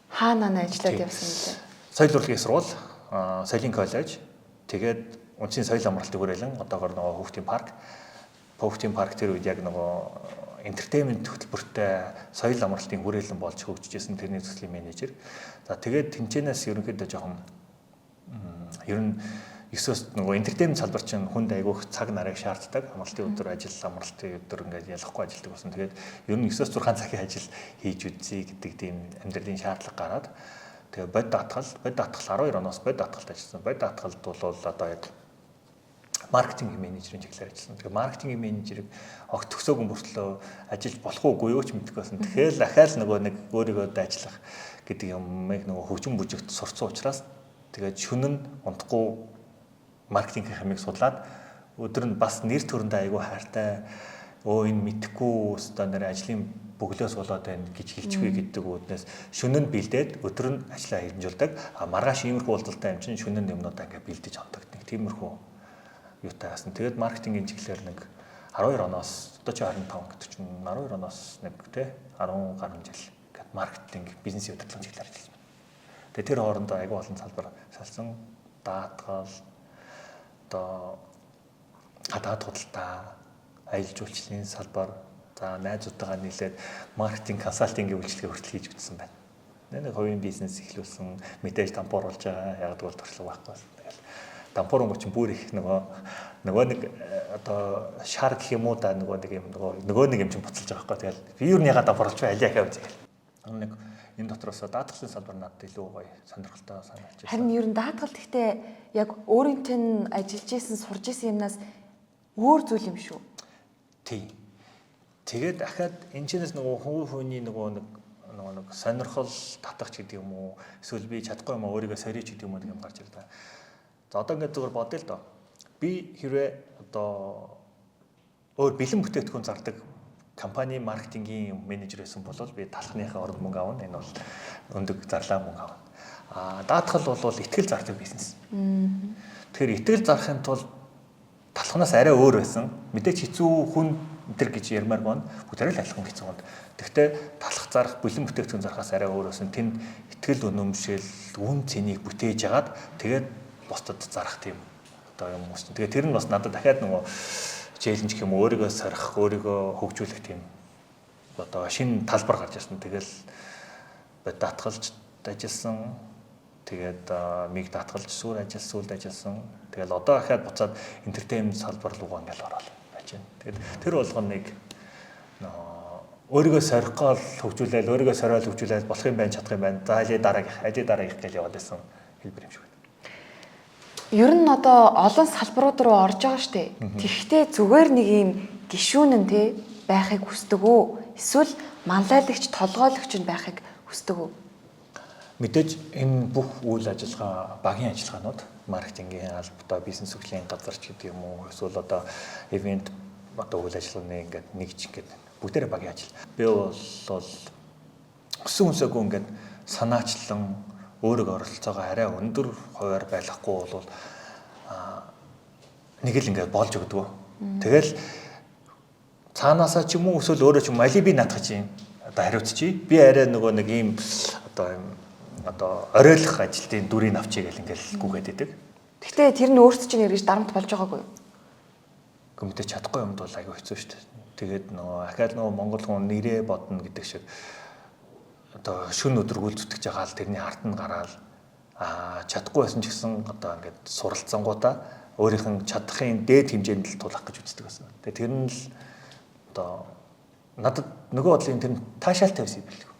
[SPEAKER 1] Хаана ажиллаад явсан бэ?
[SPEAKER 2] Соёл урлагийн сургууль, соёлын коллеж, тэгээд үндсийн соёл амралтын хүрээлэн одоогор нөгөө хүүхдийн парк. Хүүхдийн парк тэр үед яг нөгөө entertainment хөтөлбөртэй соёл амралтын хүрээлэн болж хөгжижсэн тэрний төслийн менежер. За тэгээд тэнцэнээс ерөнхийдөө жоохон ер нь 9-өөс нөгөө entertainment салбар чинь хүнд айгүйх цаг нарыг шаарддаг. Амралтын өдөр ажил, амралтын өдөр ингээд ялахгүй ажилладаг болсон. Тэгээд ер нь 9-өөс 6 цагийн ажил хийж үзье гэдэг тийм амьдралын шаардлага гараад тэгээд бод даатгал 12 оноос бод даатгалд ажилласан. Бод даатгалд бол одоо яг маркетинг менежерийн чиглэлээр ажилласан. Тэгэхээр маркетинг менежерийг огт төгсөөгүй мөртлөө ажиллаж болох уугүй юу ч мэдэхгүй байсан. Тэгэхээр дахиад нөгөө нэг өөрийгөө дайчлах гэдэг юмыг нөгөө хөгжин бүжигт сурцсан учраас тэгээд шөнө нь унтахгүй маркетинг хэмиг судлаад өдөр нь бас нэр төрөндөө айгүй хайртай Өө, энэ мэдхгүй өстой нэр ажлын бөглөөс болоод байна гэж хэлчихвээ гэдэг үүднээс шөнө нь бэлдээд, өдөр нь ажлаа хэрэгжүүлдэг. А маргааш иймэрхүү уулзалтай юм чинь шөнө нь юмнуудаа ингээ бэлдэж ондог. Нэг тиймэрхүү юутай байсан. Тэгээд маркетингийн чиглэлээр нэг 12 оноос, одоо чи 25 гэдэг чинь 12 оноос нэг тий 10 гаруй жил ингээд маркетинг, бизнесийн удирдлага чиглэлээр ажилласан байна. Тэгээд тэр хоорондоо айгүй олон салбар шалсан, даатгал, одоо гадаад худалдаа, аялал жуулчлалын салбар, за найзуудтайгаа нийлээд маркетинг, консалтингийн үйлчилгээ хүртэл хийж үзсэн байна. Нэг хувийн бизнес эхлүүлсэн, мэдээж дампуур болж байгаа. Яг бол туршлага байхгүй байсан. Тэгэл дампуурын чинь бүр их нөгөө нэг одоо шар гэх юм уу да, нөгөө нэг юм нөгөө нэг юм чинь буцалж байгаа байхгүй. Тэгэл би юу нь ягаад дампуурлж вэ? Аль яхаа үзье. Нэг энэ дотроос даатгалын салбар надад илүү гоё сонирхолтой санагдаж
[SPEAKER 1] байна. Харин ер нь даатгал гэхдээ яг өөрийнх нь ажиллаж исэн, сурж исэн юмнаас өөр зүйл юм шүү.
[SPEAKER 2] Тийм. Тэгээд дахиад энэ чинээс нөгөө хувийн нөгөө нэг сонирхол татах ч гэдэг юм уу, эсвэл би чадахгүй юм аа, өөрийгөө сорий ч гэдэг юм уу, нэг юм гарч ирдэг. За, одоо ингээд зүгээр бодъё л доо. Би хэрвээ одоо өөр бэлэн бүтээгдэхүүн зардаг компани маркетингийн менежер байсан бол би талхныхаа оронд мөнгө авна. Энэ бол өндөг зарлаа мөнгө авна. А даатгал бол итгэл зардаг бизнес. Тэгэхээр итгэл зарахын тулд талхнаас арай өөр байсан. Мэдээч хэцүү хүн энэ гэж ярмаар байна. Бүгд арай л адилхан хэцүү хүнд. Тэгвэл талх зарах, бэлэн бүтээгдэхүүн зарахаас арай өөр байсан. Тэнд итгэл үнэмшил, үн цэнийг бүтээж агаад тэгээд бусдад зарах тийм одоо юм уус. Тэгээд тэр нь бас надад дахиад нөгөө challenge гэх юм, өөрийгөө сорих, өөрийгөө хөгжүүлэх тийм одоо шинэ талбар гарч ирсэн. Тэгэл даатгалж ажилласан. Тэгээд миг даатгалж сүр ажил, сүлд ажилласан. Тэгэл одоо ахаад буцаад entertainment салбар руугаа ингээл ороод байж байна. Тэгээд тэр болгоныг өөрийгөө сорих гол хөгжүүлээл, өөрийгөө сориол хөгжүүлээл болох юм байна, чадах юм байна. За, аль дараагийнх, аль дараагийнх гэж яваад байсан хэлбэр юм шиг байна.
[SPEAKER 1] Ер нь одоо олон салбарууд руу орж байгаа штэ. Тэгэхдээ зүгээр нэг юм гишүүн нь те байхыг хүсдэг үү? Эсвэл манлайлагч, толгойлогч нь байхыг хүсдэг үү?
[SPEAKER 2] Мэдээж энэ бүх үйл ажиллагаа багийн ажиллагаанууд, маркетингийн албатай, бизнес хөгжлийн газар ч гэдэг юм уу, эсвэл одоо event одоо үйл ажиллагааны ингээд нэгж ингээд бүгдээрээ багийн ажил. Би бол өссөн хүнсээгүй ингээд санаачлан өөрийгөө оролцоогоо арай өндөр хувиар байлгахгүй бол нэг л ингээд болж өгдөг. Тэгэл цаанаасаа ч юм уу, эсвэл өөрөө ч юм, али би наадах чинь одоо хариуцчих. Би арай нөгөө нэг ийм одоо юм одоо оройлох ажилтны дүрийг авчиг гэл ингээл гүгээд идэг.
[SPEAKER 1] Гэхдээ тэр нь өөрт чинь эргэж дарамт болж байгаагүй юу?
[SPEAKER 2] Гэмтэй чадахгүй юмд бол айгүй хэцүү шүү дээ. Тэгээд нөгөө ахаал нөгөө монгол хүн нэрээ бодно гэдэг шиг одоо шүн өдөргүүл зүтгэж байгаа л тэрний ард нь гараал чадахгүй байсан ч гэсэн одоо ингээд суралцсангуудаа өөрийнх нь чадахын дээд хэмжээнд л тулах гэж үздэг байсан. Тэгээд тэр нь л одоо надад нөгөө бодлын тэр таашаалтай байсан юм билүү.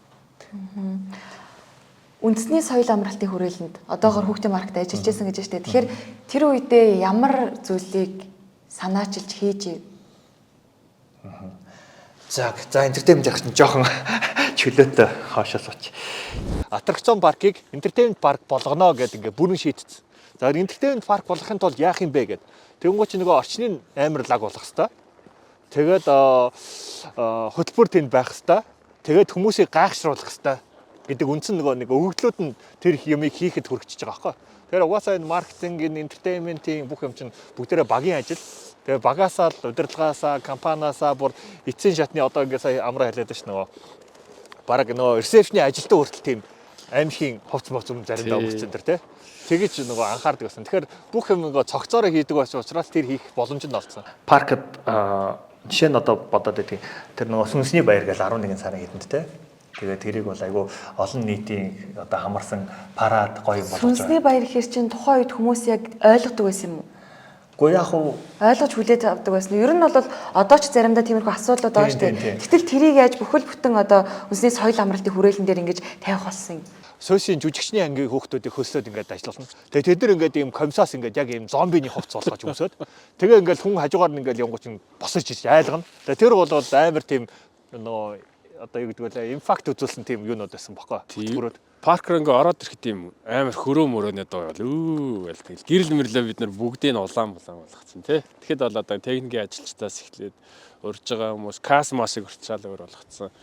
[SPEAKER 1] Үндэсний соёл амралтын хүрээлэнд одоогор хүүхдийн маркет ажиллаж байсан гэж байна шүү дээ. Тэгэхээр тэр үедээ ямар зүйлийг санаачилж хийж ив?
[SPEAKER 2] За, entertainment ярих чинь жоохон чөлөөтэй хоошоо сууч. Аттракцион паркийг entertainment парк болгоно гэдэг ингээ бүрэн шийдсэн. За, entertainment парк болгохын тулд яах юм бэ гэд. Тэнгуү чи нөгөө орчныг амар лаг болгох хэвээр. Тэгээд хөтөлбөр тэнд байх хэвээр. Тэгээд хүмүүсийг гайхшруулах хэвээр гэдэг үндсэн нөгөө нэг өгөгдлүүд нь тэр юмыг хийхэд хүрчиж байгаа байхгүй. Тэгэхээр угаасаа энэ маркетинг, энэ entertainment ийн бүх юм чинь бүгдээрээ багийн ажил. Тэгээ багаасаа л, удирдлагаасаа, компаниасаа бүр эцсийн шатны одоо ингээд сая амраа хэлээд ш нөгөө бараг нөгөө reception ы ажилтан хүртэл тийм аймшгийн хувц мовц юм заримдаа өмссөн тэр тий. Тэгэж нөгөө анхаардаг байсан. Тэгэхээр бүх юм нөгөө цогцоороо хийдэг байсан учраас тэр хийх боломж нь олцсон. Паркд жишээ нь одоо бодоод байдгийг тэр нөгөө сүнсний баяр гэл 11 сарын хэдэнд тий. Тэгээд тэрийг бол айгүй олон нийтийн одоо хамарсан парад гоё юм болгож
[SPEAKER 1] байгаа. Сүнсний баяр гэхэр чинь тухайн үед хүмүүс яг ойлгодог байсан юм уу?
[SPEAKER 2] Гэхдээ яг уу
[SPEAKER 1] ойлгож хүлээж авдаг байсан. Ер нь бол одоо ч заримдаа тиймэрхүү асуудлууд байгаа шүү дээ. Гэтэл тэрийг яаж бүхэл бүтэн одоо үндэсний соёл амралтын хүрээлэн дээр ингэж тавих болсон юм?
[SPEAKER 2] Суйсийн жүжигчний ангийн хүүхдүүдийг хөслөөд ингээд ажиллуулна. Тэгээ тэд нар ингээд ийм комиссаас ингээд яг ийм зомбиний хувцас болгож өмсөөд тэгээ ингээд хүн хажуугаар нь ингээд явган чинь босож иж айлгана. Тэгээ тэр бол амар тийм нөгөө одоо юу гэдэг вэ? Impact үзүүлсэн тийм юунууд байсан бохоо. Хөтөлбөрүүд.
[SPEAKER 6] Парк руу ингээ ороод ирэхэд юм амар хөрөө мөрөөний дуу бол өө гэл тэгэл гэрэл мэрлээ бид нар бүгдийг нь улаан булаан болгоцсон тий. Тэгэхэд бол одоо техникийн ажилчдаас эхлээд урьж байгаа хүмүүс кас масыг урьдчаал өөр болгоцсон.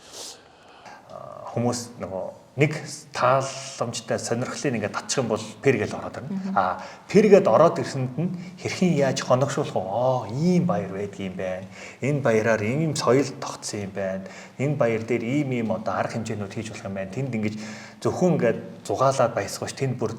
[SPEAKER 2] Хүмүүс нөгөө нэг тааламжтай сонирхлыг ингээд татчих юм бол пэр гэл ороод ирнэ. А пэр гээд ороод ирсэнд нь хэрхэн яаж хоногшуулах вэ? Аа, ийм баяр байдгийм байна. Энэ баяраар ийм соёл тогтсон юм байна. Энэ баяр дээр ийм ийм одоо арга хэмжээнүүд хийж болох юм байна. Тэнд ингэж зөвхөн ингээд зугаалаад баясгаач тэнд бүр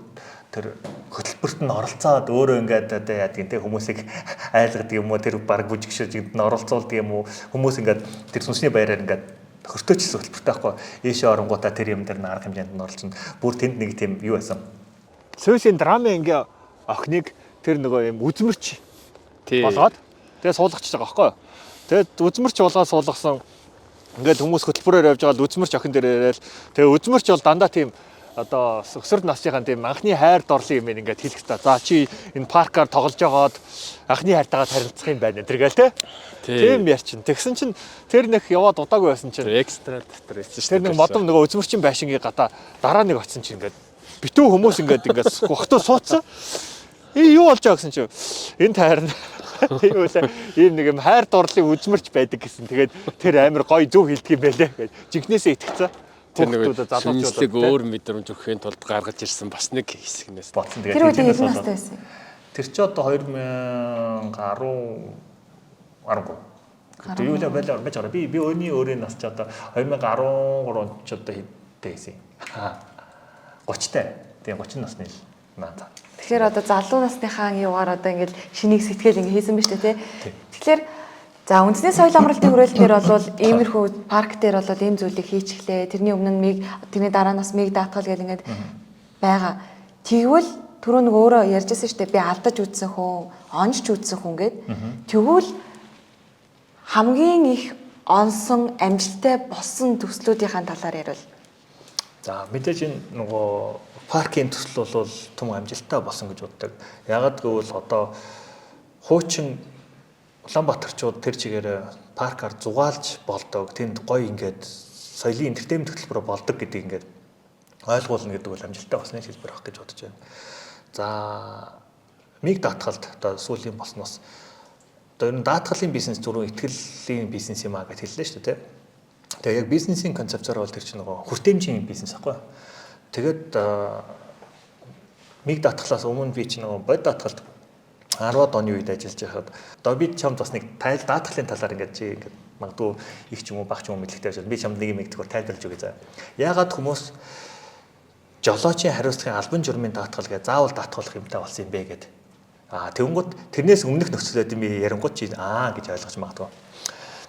[SPEAKER 2] тэр хөтөлбөрт нь оролцоод өөрөө ингээд одоо яадаг те хүмүүсийг айлгадаг юм уу, тэр баг бүжигшиж нь оролцуулдаг юм уу, хүмүүс ингээд тэр сүнсний баяраар ингээд хөртөөчсөн хөтөлбөртэй байхгүй, ийшээ оронгуудаа тэр юм дээр нь арга хэмжээнд нь оролцсон, бүр тэнд нэг тийм юу байсан. Сүүлийн драмын ингээ охиныг тэр нөгөө юм үзмэрч болгоод тэгээ суулгачих байгаа байхгүй юу. Тэгээд үзмэрч болгоод суулгасан, ингээд хүмүүс хөтөлбөрөөр явж байгаа л үзмэрч охин дээр яриад, тэгээ үзмэрч бол дандаа тийм одоо өсвөр насныхаа тийм анхны хайр дурлал юм ингээд хэлэх та. За чи энэ паркаар тоглож байгаад анхны хайртайгаа харилцах юм байна энэ гээл те. Тийм ярьчин. Тэгсэн чинь тэр нэг яваад удаагүй байсан чинь
[SPEAKER 6] экстра дотор байсан шүү.
[SPEAKER 2] Тэр нэг модом нөгөө үзмэрчин байшингийн гадаа дараа нэг очсон чинь ингээд битүү хүмүүс ингээд ингээд гохтоо суудсан. Ээ юу болж байгаа гэсэн чинь энэ тайрна. Тийм үлээ ийм нэг юм хайр дурлалын үзмэрч байдаг гэсэн. Тэгээд тэр амар гоё зөв хэлдэг юм байлээ гэж жинхнээсээ итгэцэн.
[SPEAKER 6] Тэр нэг залуучууд өөр мэдрэмж өгөхийн тулд гаргаж ирсэн бас нэг хэсэгнээс
[SPEAKER 2] бодсон.
[SPEAKER 1] Тэгээд тэр үед хэдэн настай байсан?
[SPEAKER 2] Тэр чи одоо 2010 13. Тэр юу лээ байлаа байж байгаа. Би өөрийн өөрийн нас чи одоо 2013 онд ч одоо хэдтэй байсан юм. 30-тай. Тийм 30 насны л наа.
[SPEAKER 1] Тэгэхээр одоо залуу насныхаа юугаар одоо ингээд шинийг сэтгэл ингээд хийсэн биз дээ тий. Тэгэхээр за үндэсний соёл амралтын хүрээлэн дээр бол иймэрхүү парк дээр бол ийм зүйлийг хийчихлээ. Тэрний өмнө нь миг, тэрний дараа нас миг даатгал гэл ингээд байгаа. Тэгвэл түрүү нэг өөрөө ярьжсэн шүү дээ. Би алдаж үзсэн хүн, онж ч үзсэн хүн гэд. Тэгвэл хамгийн их онсон, амжилттай болсон төслүүдийн талаар ярил.
[SPEAKER 2] За мэдээж энэ нөгөө паркийн төсөл бол том амжилттай болсон гэж боддог. Яагаад гэвэл одоо хуучин Улаанбаатарчууд тэр чигээр паркаар зугаалж болдог, тэнд гоё ингээд соёлын entertainment хөтөлбөр болдог гэдгийг ингээд ойлгуулна гэдэг бол амжилттай болсны хэлбэр байх гэж бодож байна. За миг даатгалд одоо сүүлийн болсноос одоо ер нь даатгалын бизнес түрүүн ихтгэлийн бизнес юм а гэж хэллээ шүү дээ. Тэгээ яг бизнесийн концепцоор бол тэр чинь нөгөө хүртээмжийн бизнес аахгүй. Тэгээд миг даатгалаас өмнө би чинь нөгөө бод даатгалд 10-аад оны үед ажиллаж байхад одоо би чамд бас нэг тайл даатгалын талаар ингээд чи ингээд магадгүй их ч юм уу баг ч юм уу мэдлэгтэй байж би чамд нэг юм ингэдэг тайлбарлаж өгье заа. Яагаад хүмүүс жолоочийн хариуцлагын албан журмын даатгал гэж заавал даатгуулах юмтай болсон юм бэ гэд. Аа тэгэнгүүт тэрнээс өмнөх нөхцөлөд юм ярингууд чи аа гэж ойлгож магадгүй.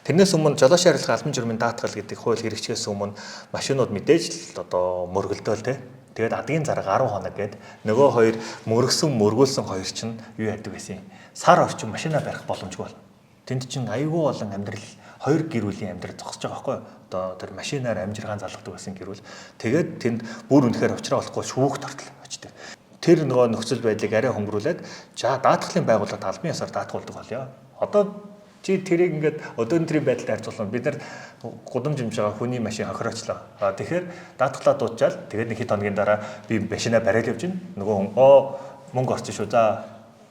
[SPEAKER 2] Тэрнээс өмнө жолоочийн хариуцлагын албан журмын даатгал гэдэг хууль хэрэгжихээс өмнө машинууд мэдээж л одоо мөргөлдөөл те. Тэгээд адгийн зарга 10 хоног гээд нөгөө хоёр мөргсөн мөргүүлсэн хоёр чинь юу яадаг байсан юм. Сар орчим машина барих боломжгүй болно. Тэнд чинь аюулгүй болон амьдрал хоёр гэр бүлийн амьдрал зогсож байгаа байхгүй юу? Одоо тэр машинаар амжиргаан залгадаг байсан гэр бүл. Тэгээд тэнд бүр үнэхээр учраа болохгүй шүүх тортол очдог. Тэр нөгөө нөхцөл байдлыг арай хөнгөрүүлээд за даатгалын байгууллагад албан ёсоор даатгуулдаг болёо. Одоо чи тэрийг ингээд өдөөндрийн байдалд харьцуулна. Бид нар гудамж юмж байгаа хүний машин хохироочлоо. Тэгэхээр даатгалаа дуучаал тэгээд нэг хэд хоногийн дараа би машинаа бариад явж гин. Нөгөө хүн оо мөнгө орчих шүү. За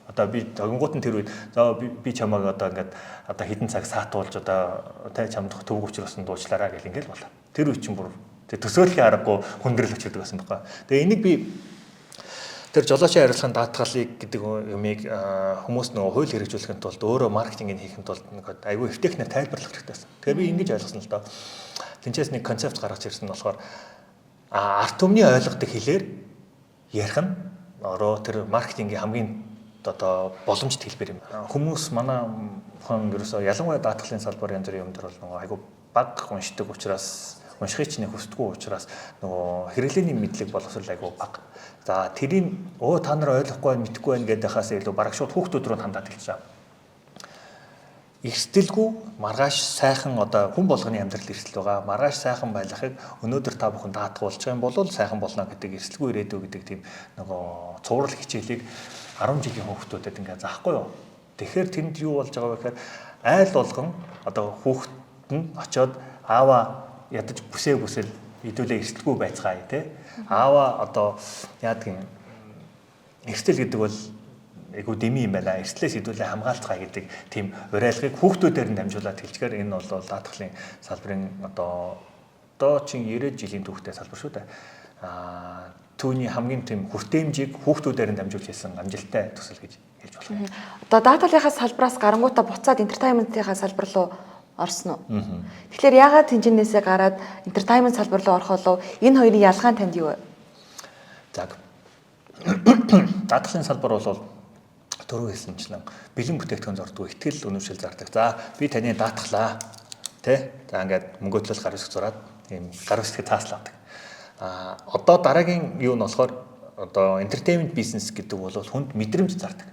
[SPEAKER 2] одоо би тогонгууд нь тэр үед за би чамайг одоо ингээд одоо хэдэн цаг саатуулж одоо тай чамд төвөг учруулсан дуучлаараа гэл ингээд болоо. Тэр үе чинь бүр төсөөлхийн аргагүй хүндрэл өчигдөг байсан байхгүй. Тэгээ энийг би тэр жолоочийн хариуцлагын даатгалыг гэдэг юмыг хүмүүс нөгөө хууль хэрэгжүүлэхийн тулд өөрөө маркетингийг хийхин тулд нэг айгүй эвтэйхнээр тайлбарлах хэрэгтэй байсан. Тэгэхээр би ингэж ойлгосон л доо. Тинчээс нэг концепт гаргаж ирсэн нь болохоор ард түмний ойлгодог хэлээр ярих нь ороо тэр маркетингийн хамгийн одоо боломжит хэлбэр юм. Хүмүүс манай хүн ерөөсөө ялангуяа даатгалын салбар янз бүрийн юм дээр бол нөгөө айгүй баг уншдаг учраас уншихыг чинь хүсдэггүй учраас нөгөө хэрэглээний мэдлэг боловсрол айгүй бага. За тэрийг өө та нар ойлгохгүй байна, мэдэхгүй байна гэдэг хаас илүү бараг шууд хүүхдүүд рүү хандаад эхэлж байгаа. Эрсдэлгүй маргааш сайхан одоо хүн болгоны амьдрал эрсдэл байгаа. Маргааш сайхан байлгахыг өнөөдөр та бүхэн даатгуулчих юм бол сайхан болно гэдэг эрсдэлгүй ирээдүй гэдэг тийм нөгөө цуврал хичээлийг 10 жилийн хүүхдүүдэд ингээ заахгүй юу. Тэгэхээр тэнд юу болж байгаа вэ гэхээр айл болгон одоо хүүхэд нь очиод аава ядаж бүсээ бүсэл Хэдүүлээ эрсдэлгүй байцгаая те. Аава одоо яадаг юм эрсдэл гэдэг бол айгу деми юм байна. Эрсдлээс хэдүүлээ хамгаалцгаая гэдэг тийм уриалгыг хүүхдүүдээр нь дамжуулаад хэлжгээр энэ бол даатгалын салбарын одоо чин 90 жилийн түүхтэй салбар шүү дээ. Түүний хамгийн тийм хүртээмжийг хүүхдүүдээр нь дамжуулж хийсэн амжилттай төсөл гэж хэлж болох юм.
[SPEAKER 1] Одоо даатгалынхаа салбараас гарангуудаа буцаад entertainment-ийнхаа салбар руу орсон уу? Тэгэхээр яагаад тэнцэнээсээ гараад entertainment салбар руу орох болов? Энэ хоёрын ялгаа нь танд юу вэ?
[SPEAKER 2] За. Даатгалын салбар бол түрүү хэлсэнчлэн бэлэн бүтээгдэхүүн зурдаг, ихтгэл үнэмшил зардаг. За би таны даатгалаа. Тэ? За ингээд мөнгөтлөл гар үсэг зураад ийм гар үсгээ цааслаадаг. Одоо дараагийн юу нь болохоор одоо entertainment business гэдэг бол хүнд мэдрэмж зардаг.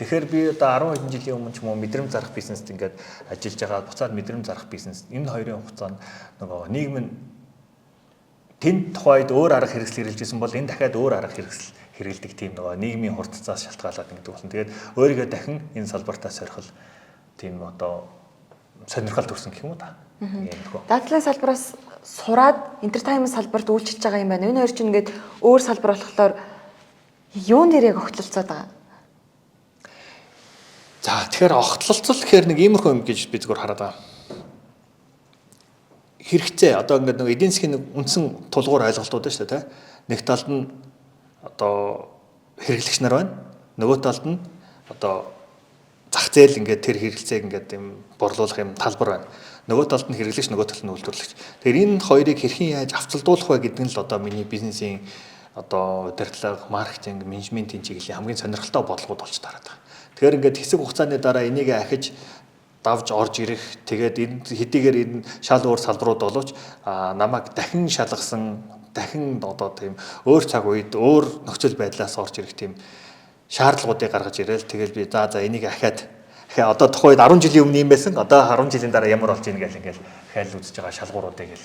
[SPEAKER 2] Тэгэхээр би одоо 10 хэдэн жилийн өмнө ч юм уу мэдрэмж зарах бизнест ингээд ажиллаж байгаа, буцаад мэдрэмж зарах бизнес энэ хоёрын хугацаанд нөгөө нийгэм нь тэнд тухайд өөр арга хэрэгсэл хэрэглэж исэн бол энэ дахиад өөр арга хэрэгсэл хэрэгэлдэг тийм нөгөө нийгмийн хурдцаас шалтгаалаад ингэдэг болсон. Тэгээд өөрийгөө дахин энэ салбартаа сорихол тийм одоо сонирхол төрсөн гэх юм уу та.
[SPEAKER 1] Даатгалын салбараас сураад entertainment салбарт үйлчилж байгаа юм байна. Энэ хоёр чинь ингээд өөр салбар болохоор юун дээр яг огтлолцоод байгаа?
[SPEAKER 2] За тэгэхээр огтлолцол гэхээр нэг иймэрхүү юм гэж би зүгээр хараад байгаа. Хэрэгцээ одоо ингээд нэг эдийн засгийн нэг үндсэн тулгуур ойлголтууд байна шүү дээ, тэ. Нэг талд нь одоо хэрэглэгч нар байна. Нөгөө талд нь одоо зах зээл ингээд тэр хэрэгцээг ингээд юм борлуулах юм талбар байна. Нөгөө талд нь хэрэглэгч, нөгөө талд нь үйлдвэрлэгч. Тэгэхээр энэ хоёрыг хэрхэн яаж авцалдуулах вэ гэдэг нь л одоо миний бизнесийн одоо удирдлага, маркетинг, менежментийн чиглэлийн хамгийн сонирхолтой бодлогод болж тараад байгаа. Тэгэхээр ингээд хэсэг хугацааны дараа энийг ахиж давж орж ирэх, тэгээд энэ хэдийгээр энэ шал өөр салбарууд боловч намайг дахин шалгасан, дахин одоо тийм өөр цаг үед өөр нөхцөл байдлаас орж ирэх тийм шаардлагуудыг гаргаж ирээл тэгэл би за энийг ахиад одоо тухайд 10 жилийн өмнө юм байсан, одоо 10 жилийн дараа ямар болж ийн гэл ингээл ахиад үзэж байгаа шалгууруудыг л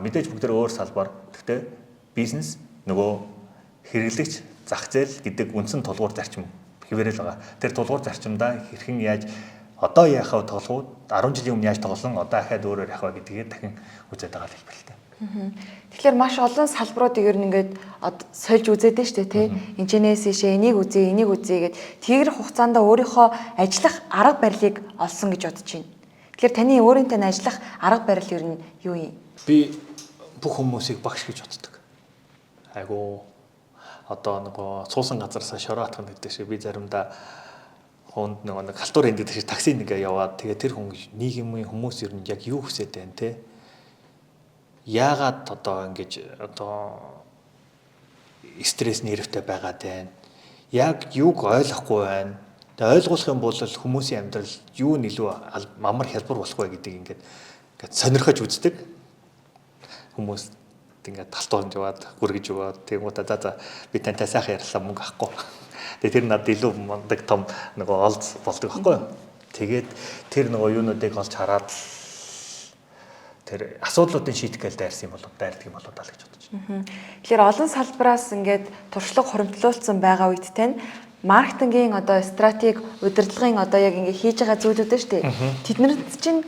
[SPEAKER 2] мэдээж бүгд өөр салбар. Гэхдээ бизнес нөгөө хэрэглэгч зах зээл гэдэг үндсэн тулгуур зарчим хэвээрэл байгаа. Тэр тулгуур зарчимдаа хэрхэн яаж одоо яах вэ тоглох уу? 10 жилийн өмнө яаж тоглосон? Одоо ахиад өөрөөр явах вэ гэдгээ дахин үзээд байгаа хэлбэр л дээ.
[SPEAKER 1] Тэгэхээр маш олон салбаруудыг ер нь ингээд сольж үзээд нь шүү дээ, тий. Энэчнээс ийшээ энийг үзье, энийг үзье гэд тэр хугацаанд өөрийнхөө ажиллах арга барилыг олсон гэж бодож байна. Тэгэхээр таны өөрийн тань ажиллах арга барил ер нь юу юм?
[SPEAKER 2] Би бүх хүмүүсийг багш гэж боддог. Айгуу одоо нөгөө цуусан газараасаа шороо атгах гэдэг шиг би заримдаа хүнд нөгөө нэг халтур хэндэг шиг такси нэгэ яваад тэгээ тэр хүн нийгмийн хүмүүс ер нь яг юу хүсээд байна те? Яагаад одоо ингэж одоо стресс нервтэй байгаад байна? Яг юуг ойлгохгүй байна? Тэгээ ойлгуулах юм бол хүмүүсийн амьдрал юу нь илүү амар хялбар болох вэ гэдгийг ингээд сонирхож үздэг. Хүмүүс ингээд талтуунд яваад гүргэж яваад тэгмүү та за би тантай сайхан ярьлаа мөнгө авахгүй. Тэгээ тэр надад илүү мундаг том нөгөө олз болдог байхгүй юу? Тэгээд тэр нөгөө юунуудыг олж хараад тэр асуудлуудын шийдэх гээл дайрсан юм болов дайрдаг юм болоо даа л гэж бодож байна.
[SPEAKER 1] Тэгэхээр олон салбараас ингээд туршлага хуримтлуулсан байгаа үед тань маркетингийн одоо стратеги, удирдлагын одоо яг ингээд хийж байгаа зүйлүүд нь шүү дээ. Тэднэрт чинь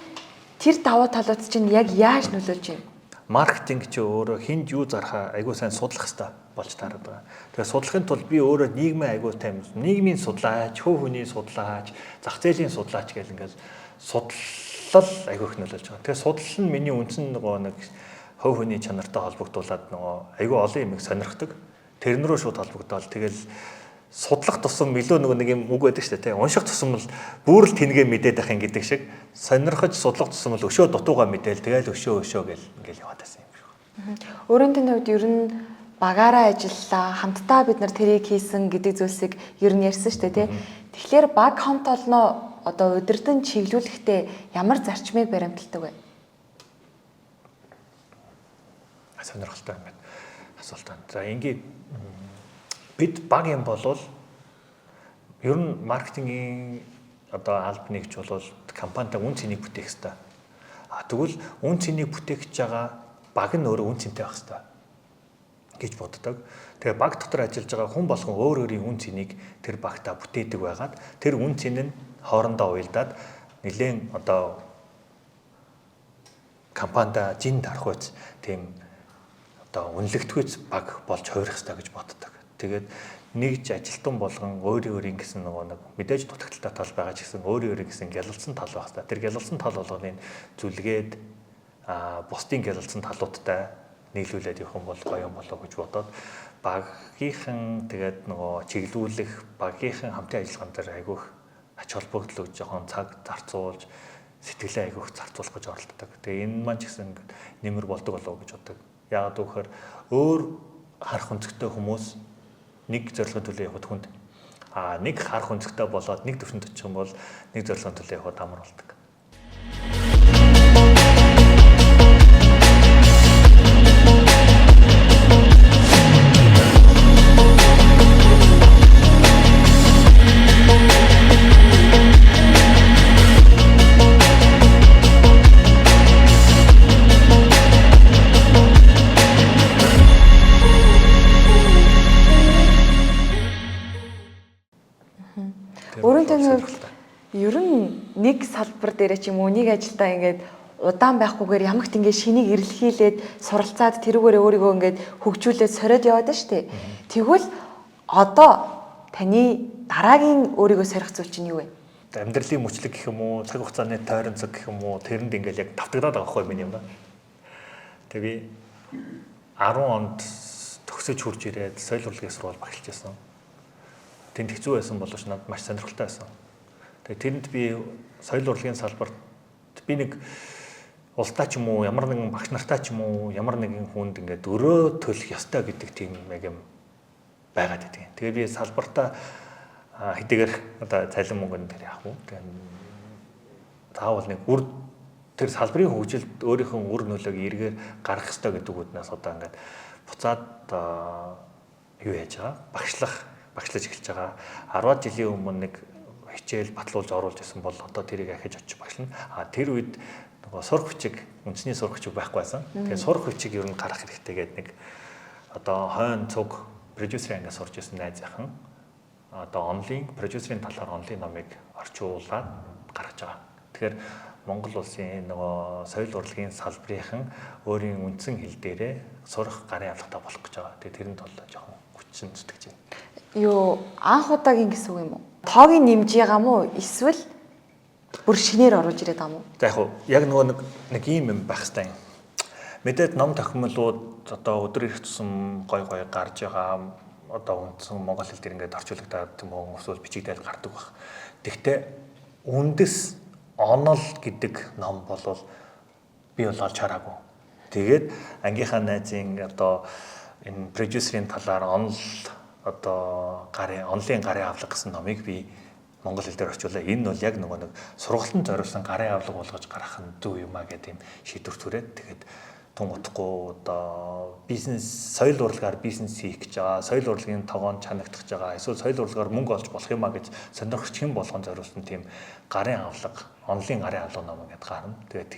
[SPEAKER 1] тэр давуу талууд чинь яг яаж нөлөөлж байна?
[SPEAKER 2] Маркетинг чи өөрөө хүнд юу зархаа айгуу сайн судлах хэрэгтэй болж таарад байгаа. Тэгэхээр судлахын тулд би өөрөө нийгмийн айгуу тайм нийгмийн судлаач, хөв хүний судлаач, зах зээлийн судлаач гэл ингээл судлал айгуу их нөлөөлж байгаа. Тэгэхээр судлал нь миний үндсэн нөгөө нэг хөв хүний чанартай холбогдуулаад нөгөө айгуу олон юмыг сонирхдаг. Тэрэн рүү шууд холбогдоол тэгэл судлах тусам илүү нөгөө нэг юм үг байдаг шүү дээ, тийм. Унших тусам л бүр л тэнгээ мэдээд байх юм гэдэг шиг сонирхож судлах тусам л өшөө дутуугаа мэдээл тэгэл өшөө өшөө гэл ингээл яваад байсан юм шиг.
[SPEAKER 1] Өөрийн тань хувьд ер нь багаараа ажиллалаа, хамтдаа бид нар тэрийг хийсэн гэдэг зүйлсийг ер нь ярьсан шүү дээ, тийм. Тэгэхээр баг хамт олноо одоо удирдан чиглүүлэхдээ ямар зарчмыг баримталдаг вэ?
[SPEAKER 2] Сонирхолтой юм байна. Асуулт байна. За ингээд бид баг юм болвол ер нь маркетингийн одоо алба нэгж бол компанитай үн цэнийг бүтээх ёстой. А тэгвэл үн цэнийг бүтээх гэж байгаа баг нь өөрөө үн цэнтэй байх ёстой гэж боддог. Тэгээ баг дотор ажиллаж байгаа хүн болгон өөр өөрийн үн цэнийг тэр багтаа бүтээдэг байгаад тэр үн цэн нь хоорондоо уялдаад нэлээн одоо компанида жин дарахуйц тийм одоо үнэлэгдэхүйц баг болж хувирах хэрэгтэй гэж боддог. Тэгээд нэгж ажилтан болгон өөрийн өөрийн гэсэн нөгөө нэг мэдээж дутагдaltaй тал байгаа ч гэсэн өөрийн өөрийн гэсэн гялалцсан тал байх хэрэгтэй. Тэр гялалцсан тал болгоныг зүлгээд бусдын гялалцсан талуудтай нийлүүлээд явах юм бол гоё юм болоо гэж бодоод багийнхан тэгээд нөгөө чиглүүлэх багийнхан хамтын ажиллагаан дээр айгүйх ач холбогдол өгж жоохон цаг зарцуулж сэтгэлээ айгүйх зарцуулах гэж оролддог. Тэгээ энэ маань ч гэсэн нэмэр болдог болов уу гэж боддог. Яагаад гэвэл өөр харах өнцгтэй хүмүүс нэг зорилгын төлөө явахад хүнд нэг харах өнцгтэй болоод нэг төвшөнд очих юм бол нэг зорилгын төлөө явахад амар болдог.
[SPEAKER 1] Өөрийн таны хувьд ер нь нэг салбар дээр ч юм уу нэг ажилдаа ингээд удаан байхгүйгээр ямагт ингээд шинийг эрэлхийлээд суралцаад тэрүүгээр өөрийгөө ингээд хөгжүүлээд сориод яваад нь шүү дээ. Тэгвэл одоо таны дараагийн өөрийгөө сорих зүйл чинь юу вэ?
[SPEAKER 2] Амьдралын мөчлөг гэх юм уу, цаг хугацааны тойрон цаг гэх юм уу, тэрэнд ингээд яг давтагдаад байгаа байхгүй миний юм да. Тэгээ би 10 онд төгсөж хурж ирээд соёл урлагийн сургууль багшилж байсан. Тэнд хэцүү байсан боловч надад маш сонирхолтой байсан. Тэгээ тэрэнд би соёл урлагийн салбарт би нэг улстай ч юм уу, ямар нэгэн багш нартай ч юм уу, ямар нэгэн хүнд ингээд өрөө төлөх ёстой гэдэг тийм яг юм байгаад байдаг. Тэгээ би салбартаа хэдийгээр одоо цалин мөнгөн дээр яах вэ? Тэгээ заавал нэг үр тэр салбарын хөгжилд өөрийнхөө үр нөлөөг эргээр гаргах ёстой гэдэг үднээс одоо ингээд буцаад юу яаж байгаа? Багшлаж эхэлж байгаа. 10 жилийн өмнө нэг хичээл батлуулж оруулж исэн бол одоо тэрийг ахиж очиж багшлана. А тэр үед нөгөө сурах хүчиг, үндэсний сурах хүчиг байхгүй байсан. Тэгэхээр сурах хүчиг ер нь гарах хэрэгтэй гэдэг нэг одоо хойн цуг продюсерын ангиас сурч исэн найзынхан одоо онлайн продюсерын талаар онлайн номыг орчуулад гаргаж байгаа. Тэгэхээр Монгол улсын нөгөө соёл урлагийн салбарынхан өөрийн үндсэн хэл дээрээ сурах гарын авлагатай болох гэж байгаа. Тэгээ тэрэнд бол жоохон хүчин зүтгэж байна.
[SPEAKER 1] Юу анх удаагийн гэсэн үг юм уу? Тоог нь нэмж байгаа мó эсвэл бүр шинээр оруулж ирээд байгаа мó?
[SPEAKER 2] За яг хуу яг нөгөө нэг ийм юм байх хэрэгтэй юм. Мэдээд ном тохиомлууд одоо өдөр ирэх тусам гой гой гарч байгаа одоо үндсэн монгол хэл дээр ингээд орчуулагдаад тийм үү эсвэл бичигдээд гардаг баг. Тэгтээ үндэс онол гэдэг ном болвол би бол олж хараагүй. Тэгээд ангийнхаа найзын одоо энэ продюсерийн талаар онол одоо гарын онлын гарын авлага гэсэн номыг би монгол хэл дээр орчуулаа. Энэ бол яг нөгөө нэг сургалтанд зориулсан гарын авлага болгож гаргах нь зөв юм а гэдэг юм шийдвэр төрөөд тэгээд тун утгагүй одоо бизнес соёл урлагаар бизнес хийх гэж байгаа, соёл урлагийн тогоонд чанагдах гэж байгаа, эсвэл соёл урлагаар мөнгө олж болох юм а гэж сонирхогч хэн болгон зориулсан тийм гарын авлага, онлын гарын авлага ном гэдээ гарна. Тэгээд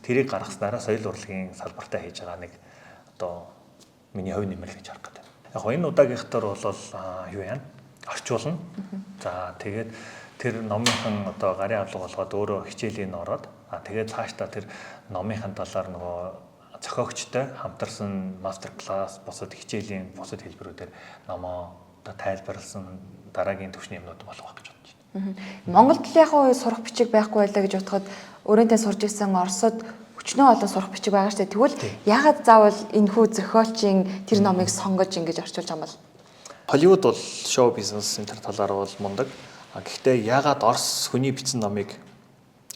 [SPEAKER 2] тэрийг гаргаснараа соёл урлагийн салбартаа хийж байгаа нэг одоо миний хувь нэмэр гэж харах гэдэг. Яг энэ удаагийнхтар бол юу яана? Орчуулна. За тэгээд тэр номынхан одоо гарын авлага болгоод өөрөө хичээлийн ороод тэгээд цаашдаа тэр номынхан талаар нөгөө зохиогчтой хамтарсан мастер класс, бусад хичээлийн бусад хэлбэрүүдээр номоо одоо тайлбарласан дараагийн түвшний юмнууд болох байх гэж бодож байна.
[SPEAKER 1] Монголд л яг уу сурах бичиг байхгүй байлаа гэж бодоход өөрийнхөө сурж исэн Оросод өчнөө олон сурах бичиг байгаа шүү дээ. Тэгвэл яагаад заавал энэхүү зохиолчийн тэр номыг сонгож ингэж орчуулж байгаа юм бол?
[SPEAKER 2] Холливуд бол шоу бизнес энэ төр талаар бол мундаг. Гэхдээ яагаад Орос хүний бичсэн номыг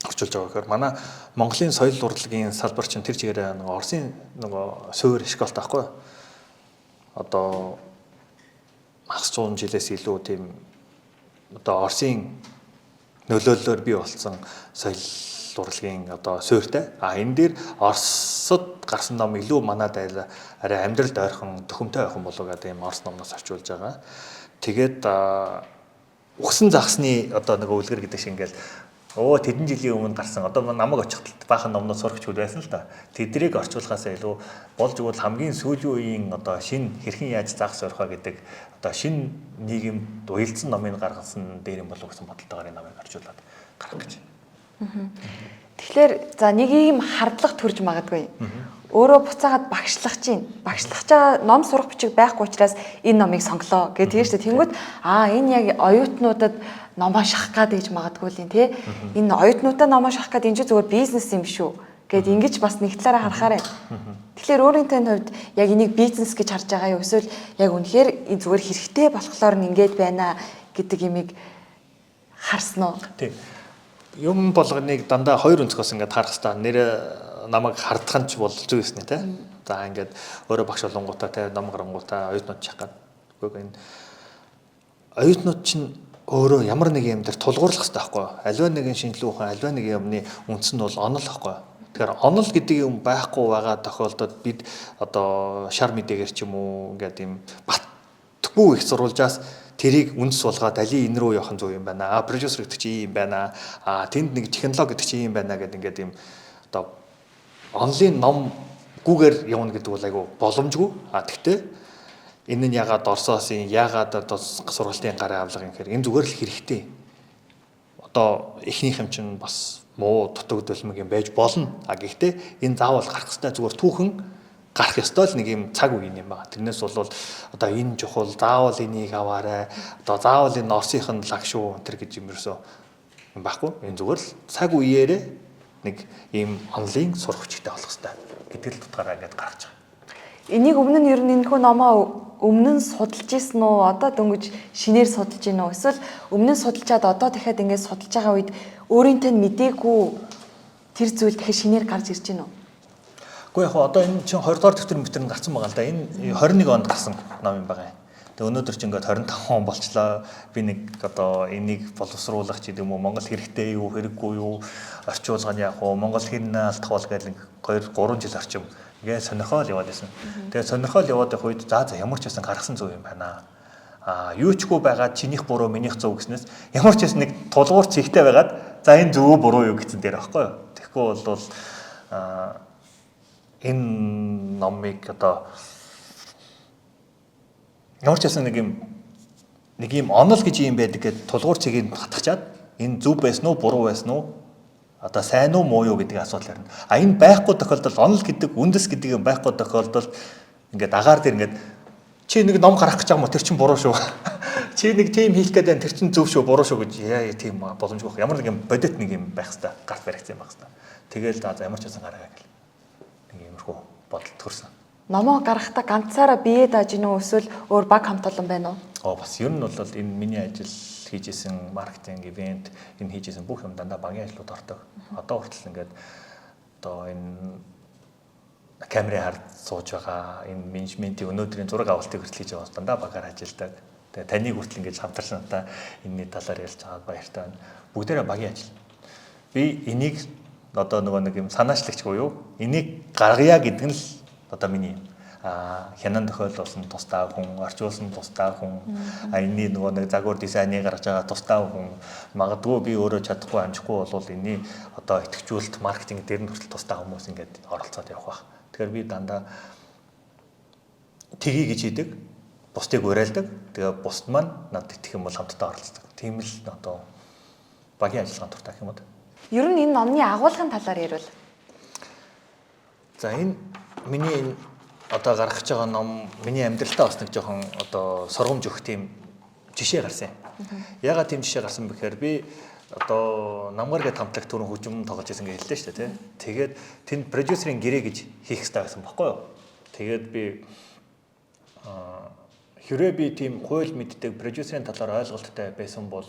[SPEAKER 2] орчуулж байгаа гэхээр манай Монголын соёл урлагийн салбар чинь тэр чигээрээ нөгөө Оросын нөгөө суур школтой байхгүй юу? Одоо хагас 100 жилээс илүү тийм одоо Оросын нөлөөллөөр бий болсон соёл урлагийн одоо суурьтай. А энэ дээр Оросод гарсан ном илүү манад арай амьдралд ойрхон төхөмтэй ойрхон болов гэдэг юм Орос номноос орчуулж байгаа. Тэгээд угсан загсны одоо нөгөө үлгэр гэдэг шиг ингээл тэдэн жилийн өмнө гарсан одоо намайг очиход баахан номнууд сурагчуд байсан л да. Тэдрийг орчуулахаасаа илүү болж өгвөл хамгийн сүүлийн үеийн одоо шин хэрхэн яаж загас сорих вэ гэдэг одоо шин нийгэмд уялдсан номыг гаргасан дээр юм болов гэсэн бодолтойгоор энэ номыг орчуулад гаргах гэж.
[SPEAKER 1] Тэгэхээр за нэг ийм хардлага төрж магадгүй. Өөрөө буцаагаад багшлах чинь. Багшлах чаа ном сурах бичиг байхгүй учраас энэ номыг сонглоо гэх тийм шүү дээ. Тэнгүүд аа энэ яг оюутнуудад номоо шахах гад гэж магадгүй л юм тий. Энэ оюутнуудаа номоо шахах гад энэ чинь зүгээр бизнес юм шүү гэд ингэж бас нэг талаараа харахаар байна. Тэгэхээр өөрийн тань хувьд яг энийг бизнес гэж харж байгаа юу эсвэл яг үнэхээр энэ зүгээр хэрэгтэй болохоор нь ингэж байна гэдэг имийг харсан уу?
[SPEAKER 2] Тийм. Юм болгоныг дандаа хоёр өнцгөөс ингээд харах хэрэгтэй. Нэр намайг хардах нь ч бол зүг юм те. За ингээд өөрөө багш болонгуудаа те ном гарангуудаа оюутнууд чах гад. Үгүй энэ оюутнууд чинь өөрөө ямар нэг юм дээр тулгуурлах хэрэгтэй байхгүй юу? Аливаа нэгэн шинжилгээ ухаан, аливаа нэг юмны үндс нь бол онол байхгүй юу? Тэгэхээр онол гэдэг юм байхгүй байгаа тохиолдолд бид одоо шар мэдээгээр ч юм уу ингээд юм батгүй их сурвалжаас тэрийг үндэс болгоод али энэ рүү явах нь зөв юм байна. А продюсер гэдэг чинь ийм байна. А тэнд нэг технологи гэдэг чинь ийм байна гэдэг ингээд юм одоо онлын ном гүүгээр явна гэдэг бол айгүй боломжгүй. А тэгтээ энэ нь ягаад Оросоос юм, ягаад одоо сургалтын гарын авлага юм гэхээр энэ зүгээр л хэрэгтэй. Одоо эхнийх юм чинь бас муу дутагдalмаг юм байж болно. А гэхдээ энэ заавал гарах ёстой зүгээр түүхэн гарах ёстой л нэг юм цаг үе юм байна. Тэрнээс бол одоо энэ чухал, заавал энийг аваарай. Одоо заавал энэ Оросынх нь лаг шүү энэ гэж юм ерөөсөө юм байхгүй. Энэ зүгээр л цаг үеэрээ нэг ийм онлын сурах хүчтэй болох ёстой гэдэг л утгаараа ингээд гаргаж байгаа.
[SPEAKER 1] Энийг өмнө нь ер нь энэхүү номоо өмнө нь судалж исэн үү? Одоо дөнгөж шинээр судалж гин үү? Эсвэл өмнө нь судалчаад одоо дахиад ингээд судалж байгаа үед өөрийн тань мдээгүй тэр зүйл дахиад шинээр гарч ирж гин үү?
[SPEAKER 2] Гэхдээ яг одоо энэ чинь 20 дугаар дэвтэр мэтэр нь гарсан байгаа л да. Энэ 21 онд гарсан ном юм байгаа юм. Тэгээ өнөөдөр чинь ингээд 25 он болчлоо. Би нэг одоо энийг боловсруулах ч гэдэг юм уу, Монгол хэрэгтэй юу, хэрэггүй юу, орчуулга нь яах вэ, Монгол хэрнээ алдах бол гэдэг нэг 2 3 жил орчим ингээд сонирхол яваад байсан. Тэгээ сонирхол яваад байх үед за ямар ч байсан гаргасан зөв юм байна. А юу чгүй байгаа чинийх буруу минийх зөв гэснээс ямар ч байсан нэг тулгуур цэгтэй байгаад за энэ зөв буруу юу гэсэн дээр байхгүй юу. Тэгэхгүй бол энэ номыг одоо ямар ч байсан нэг юм онол гэж юм байдаг гэд тулгуур цэгийг татгачаад энэ зөв байсан уу буруу байсан уу одоо сайн уу муу юу гэдэг асуудал ярина. А энэ байхгүй тохиолдолд онол гэдэг үндэс гэдэг юм байхгүй тохиолдолд ингээд агаар дээр ингээд чи нэг ном гаргах гэж байгаа юм уу тэр чин буруу шүү. Чи нэг тим хийх гээд байна тэр чин зөв шүү буруу шүү гэж яа тийм боломжгүй байх. Ямар нэг юм бодит нэг юм байх хэвээр гарт баригдсан юм байх хэвээр. Тэгэл за ямар ч байсан гаргаа гэл. Нэг иймэрхүү бодол төрсөн.
[SPEAKER 1] Номоо гаргахтаа ганцаараа бие дааж гин үү эсвэл өөр баг хамт олон байна уу?
[SPEAKER 2] Оо бас ер нь бол энэ миний ажил хийж исэн маркетинг, ивент энэ хийж исэн бүх юм дандаа багийн ажлууд ордог. Одоо хүртэл ингээд одоо энэ камерын хард сууж байгаа энэ менежментийн өнөөдрийн зураг авалтыг хүртэл хийж байгаа дандаа багаар ажилладаг. Тэгээ таныг хүртэл ингээд хамтарч надаа энэний талаар ярьж байгаад баяртай байна. Бүгдээрээ багийн ажил. Би энийг одоо нөгөө нэг юм санаачлагч буюу энийг гаргая гэдэг нь л одоо миний юм. Хянан тохиолдуулсан тусдаа хүн, орчуулсан тусдаа хүн, энэний нөгөө нэг загвар дизайныг гаргаж байгаа тусдаа хүн, магадгүй би өөрөө чадахгүй амжихгүй болвол энэний одоо идэвхжүүлэлт, маркетинг дээр нь хүртэл тусдаа хүмүүс ингээд оролцоод явах байх. Тэгэхээр би дандаа тгий гэж хийдэг, бусдыг уриалдаг. Тэгээ бусд маань надад итгэх юм бол хамтдаа оролцдог. Тийм л одоо багийн ажиллагаанд дуртай гэх юм уу.
[SPEAKER 1] Ер нь энэ номны агуулгын талаар ярил.
[SPEAKER 2] За энэ миний энэ одоо гаргах гэж байгаа ном миний амьдралтаа бас нэг жоохон одоо сургамж өгөх тийм жишээ гарсан юм. Ягаад тийм жишээ гарсан бэ гэхээр би одоо Намгар гэдэг хамтлаг түрүүн хөгжим тоглож байсан гэж хэллээ шүү дээ, тий. Тэгээд тэнд продюсерийн гэрээ гэж хийх хэрэгтэй байсан баггүй юу? Тэгээд би хэрвээ би тийм хууль мэддэг продюсерийн талаар ойлголттой байсан бол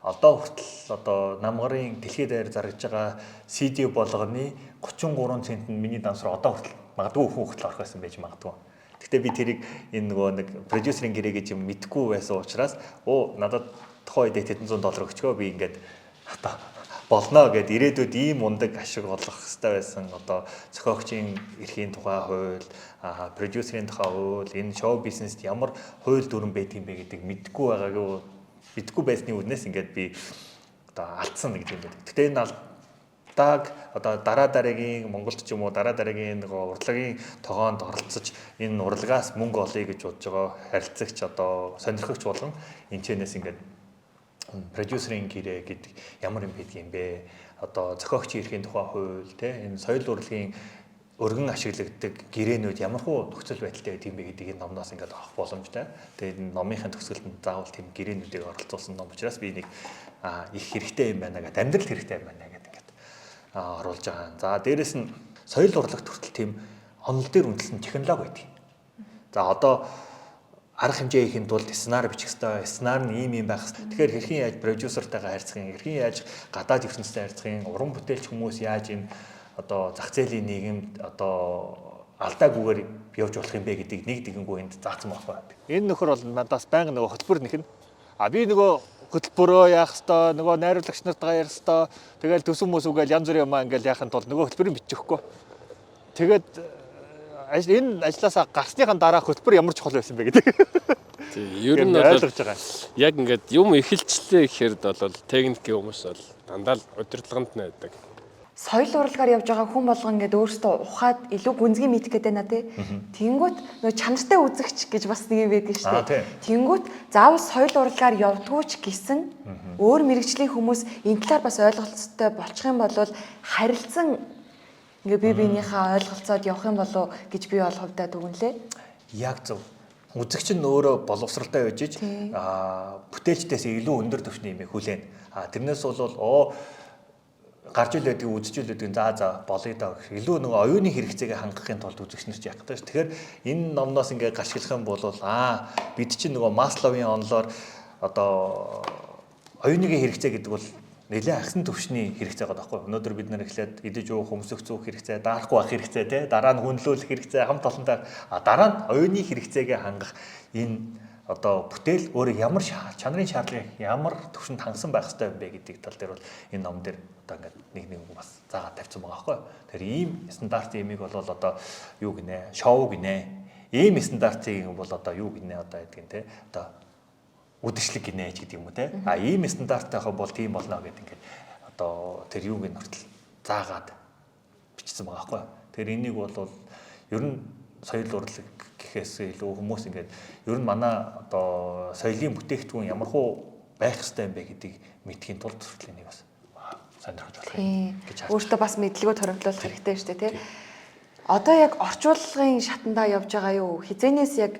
[SPEAKER 2] одоо хүртэл одоо Намгарын дэлхийд даяар зарж байгаа CD болгоны 33 цент нь миний данс руу одоо хүртэл магадгүй хүн хүртэл орох байсан байж магадгүй. Гэхдээ би тэрийг энэ нөгөө нэг продюсерийн гэрээ гэж юм мэдгүй байсан учраас надад тухайн үед хэдэн зуун доллар өгчгөө би ингээд одоо болно гэд ирээдүйд ийм мундаг ашиг олох хэрэгтэй байсан. Одоо зохиогчийн эрхийн тухай хууль, продюсерийн тухай хууль, энэ шоу бизнест ямар хууль дүрэм байдаг юм бэ гэдэг мэдгүй байгаагүй мэдгүй байсны үднээс ингээд би одоо алдсан нэг юм байдаг. Гэхдээ энэ алдааг одоо дараа дараагийн Монголд ч юм уу дараа дараагийн нөгөө урлагийн тогоонд оролцож энэ урлагаас мөнгө олъё гэж бодож байгаа харилцагч одоо сонирхогч болгон энэ чэнэс ингээд продюсерийн гэрээ гэдэг ямар юм байдаг юм бэ? одоо зохиогчийн эрхийн тухай хууль те энэ соёл урлагийн өргөн ашиглагддаг гэрээнүүд ямар хуу нөхцөл байдалтай байдаг юм бэ гэдгийг энэ номноос ингээд авах боломжтой. Тэгээд энэ номынхын төгсгөлд заавал тийм гэрээнүүдийг оролцуулсан ном учраас би нэг их хэрэгтэй юм байна гэдэг, амьдрал хэрэгтэй юм байна гэдэг ингээд оруулж байгаа. За дээрэс нь соёл урлагт хүртэл тийм онол дээр үндэслэн технологи байдаг. За одоо арга хэмжээ хийхин тулд сценар бичих ёстой. Сценар нь ийм ийм байх ёстой. Тэгэхээр хэрхэн яаж продюсертайгаа харьцах юм, хэрхэн яаж гадаад ертөнцтэй харьцах юм, уран бүтээлч хүмүүс яаж энэ одоо зах зээлийн нийгэмд одоо алдаагүйгээр явж болох юм бэ гэдгийг нэг дэгэнгүй энд заасан байхгүй. Энэ нөхөр бол надаас байнга нөгөө хөтөлбөр нэхэн. А би нөгөө хөтөлбөрөө яах ёстой, нөгөө найруулагч нартайгаа ярих ёстой. Тэгэл төсөн мөс үгээл янз бүрийн юмаа ингээл яахын тулд нөгөө хөтөлбөрийг бичихгүй. Тэгээд энэ ажлаасаа гарсныхаа дараа хөтөлбөр ямар чухал байсан бэ гэдэг.
[SPEAKER 6] Тийм, ер нь бол
[SPEAKER 2] ойлгож байгаа.
[SPEAKER 6] Яг ингээд юм эхэлчлээ гэхээр бол техникийн хүмүүс бол дандаа л удирдлаганд нь байдаг.
[SPEAKER 1] Соёл урлагаар явж байгаа хүн болгон ингээд өөртөө ухаад илүү гүнзгий мэдэх гэдэг байна тий. Тэнгүүт нөө чанартай үзэгч гэж бас нэг юм байдаг шүү дээ. Тэнгүүт заавал соёл урлагаар явдггүй ч гэсэн өөр мэрэгжлийн хүмүүс энэ талаар бас ойлголцтой болчих юм бол харилцан ингээ бие биенийхээ ойлголцоод явах юм болов гэж би бол хувьдаа дүгнэлээ.
[SPEAKER 2] Яг зөв. Үзэгч нь өөрөө боловсралтай байж ич бүтээлчдээс илүү өндөр түвшний юм хүлээн. А тэрнээс бол гарч ил байдаг, үзэж ил байдаг, за за болъё даа гэх. Илүү нөгөө оюуны хэрэгцээгээ хангахын тулд үзэгч нар ч яах гэдэг ш. Тэгэхээр энэ номноос ингээ гарчлах юм бол бид чинь нөгөө Масловын онолоор одоо оюуныгийн хэрэгцээ гэдэг бол нэлээд ахсан төвшний хэрэгцээ байгаа байхгүй. Өнөөдөр бид нар эхлээд идэж уух, өмсөх зүүх хэрэгцээ, даарахгүй байх хэрэгцээ, тий, дараа нь хүнлүүлэх хэрэгцээ, хамт олонтой, дараа нь оюуны хэрэгцээгээ хангах энэ одоо бүтээл өөрөө ямар чанарын шаардлагыг ямар төвшөнд хангасан байх ёстой юм бэ гэдэг тал дээр бол энэ ном дээр одоо ингээд нэг нэг бас заагаад тавьсан байгаа байхгүй. Тэгэхээр ийм стандартын имийг бол одоо юу гинэ, шоу гинэ. Ийм стандартын бол одоо юу гинэ одоо гэдгийг те одоо үдшилэг гинэ ч гэдэг юм уу те. А ийм стандарттай бол тийм болно гэдэг ингээд одоо тэр юуг нь хүртэл заагаад бичсэн байгаа байхгүй. Тэгэхээр энийг бол ер нь соёл урлаг гэхээс илүү хүмүүс ингээд ер нь манай одоо соёлын бүтээгдэхүүн ямар хуу байх ёстой юм бэ гэдгийг мэдхийн тулд хүртэл энийг бас сонирхож болох юм гэж харж.
[SPEAKER 1] Өөртөө бас мэдлэгөө торомтлуулах хэрэгтэй шүү дээ, тий. Одоо яг орчуулгын шатандаа явж байгаа юу? Хизэнээс яг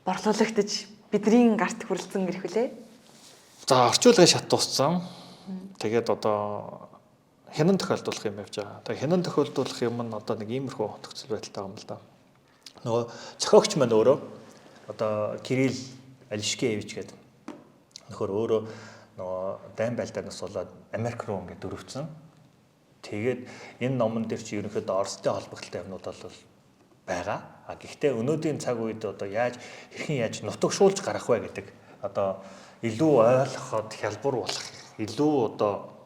[SPEAKER 1] борлуулагдаж бидний гарт хүрэлцэн ирэх вүлээ?
[SPEAKER 2] За орчуулгын шат дууссан. Тэгээд одоо хянан тохиолдуулах юм явж байгаа. Тэгээд хянан тохиолдуулах юм нь одоо нэг иймэрхүү нөхцөл байдалтай юм л да. Нөгөө зохиогч маань өөрөө одоо Кирилл Алишкевич гэдэг нөхөр өөрөө нөгөө дайн байлдаанаас болоод Америк руу ингээд дөрвцэн. Тэгээд энэ номон дээр чи ерөнхийдөө Оростой холбогдлолтой юмнууд бол байгаа. А гэхдээ өнөөдрийн цаг үед одоо яаж хэрхэн яаж нутагшуулж гаргах вэ гэдэг одоо илүү ойлгоход хялбар болох, илүү одоо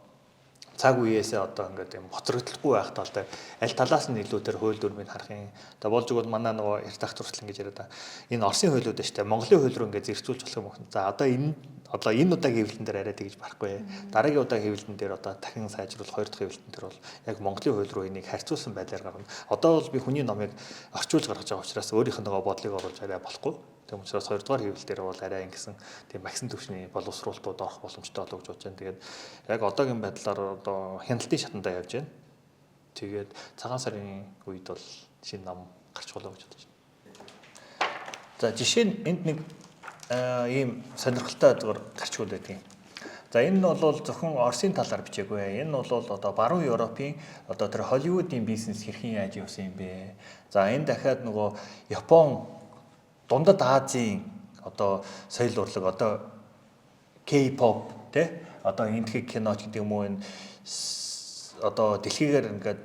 [SPEAKER 2] цаг үеэсээ одоо ингээд юм хоцрогдлохгүй байх тал дээр аль талаас нь илүү тэр хууль дүрмийг харах юм. Одоо болж игэл манай нөгөө редактор хүртэл ингэж яриад байгаа. Энэ Оросын хуулиуд шүү дээ. Монголын хууль руу ингээд зэрэгцүүлж болох юм уу? За одоо энэ удаагийн хэвлэлэн дээр арай тэгж барахгүй. Дараагийн удаагийн хэвлэлэн дээр одоо дахин сайжруулах хоёр дахь хэвлэлэн дээр бол яг Монголын хууль руу энийг харьцуулсан байдлаар гаргана. Одоо бол би хүний номыг орчуулж гаргаж байгаа учраас өөрийнх нь нөгөө бодлыг оруулж арай болохгүй. Тийм учраас хоёрдугаар хэвлэл дээр бол арай ингэсэн тийм магсан түвшний боловсруулалтууд орох боломжтой болов гэж бодож байна. Тэгээд яг одоогийн байдлаар одоо хяналтын шатандаа явж байна. Тэгээд цагаан сарын үед бол шинэ ном гарч болоо гэж бодож байна. За жишээ нь энд нэг ийм сонирхолтой зүгээр гарчгуул байдаг юм. За энэ нь бол зөвхөн Оросын талаар бичээгүй. Энэ бол одоо баруун Европын одоо тэр Холливуудын бизнес хэрхэн яаж явсан юм бэ? За энэ дахиад нөгөө Япон дундад Азийн одоо соёл урлаг одоо K-pop тий одоо энтхэг кино ч гэдэг юм уу энэ одоо дэлхийгээр ингээд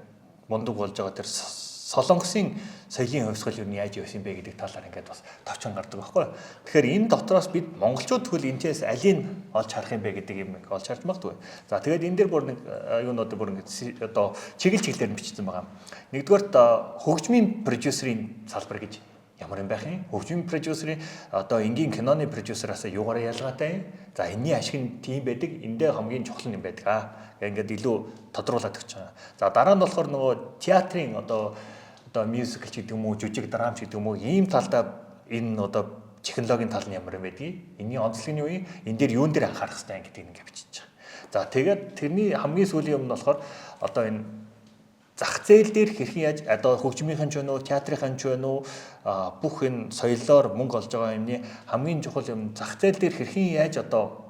[SPEAKER 2] мундаг болж байгаа тэр Солонгосын соёлын хувьсгал юу яаж явсан бэ гэдэг талаар ингээд бас товчхон гардаг байхгүй. Тэгэхээр энэ дотроос бид монголчууд тэгвэл энэчээс алийг олж харах юм бэ гэдэг юм олж харж магадгүй. За тэгээд энэ дээр бүр нэг юунууд бүр ингээд одоо чиглэл чиглэлээр нь бичсэн байгаа. Нэгдүгээрт хөгжмийн продюсерийн салбар гэж ямар юм байх юм? Хөгжмийн продюсерийн одоо энгийн киноны продюсераас юугаараа ялгаатай юм? За энэний ашиг нь тийм байдаг, эндээ хамгийн чухал нь юм байдаг аа. Ингээд илүү тодруулаад өгч байгаа. За дараа нь болохоор нөгөө театрын одоо мюзикл ч гэдэг юм уу, жүжиг драм ч гэдэг юм уу, ийм талдаа энэ одоо технологийн тал нь ямар юм байдгийг, энэний онцлог нь юу юм? Энэ дээр юун дээр анхаарах хэрэгтэй гэдгийг ингээд бичиж байгаа. За тэгээд тэрний хамгийн сүүлийн юм нь болохоор одоо энэ зах зээл дээр хэрхэн яаж одоо хөгжмийнхэн ч байна уу, театрынхан ч байна уу, бүх энэ соёлоор мөнгө олж байгаа юмны хамгийн чухал юм зах зээл дээр хэрхэн яаж одоо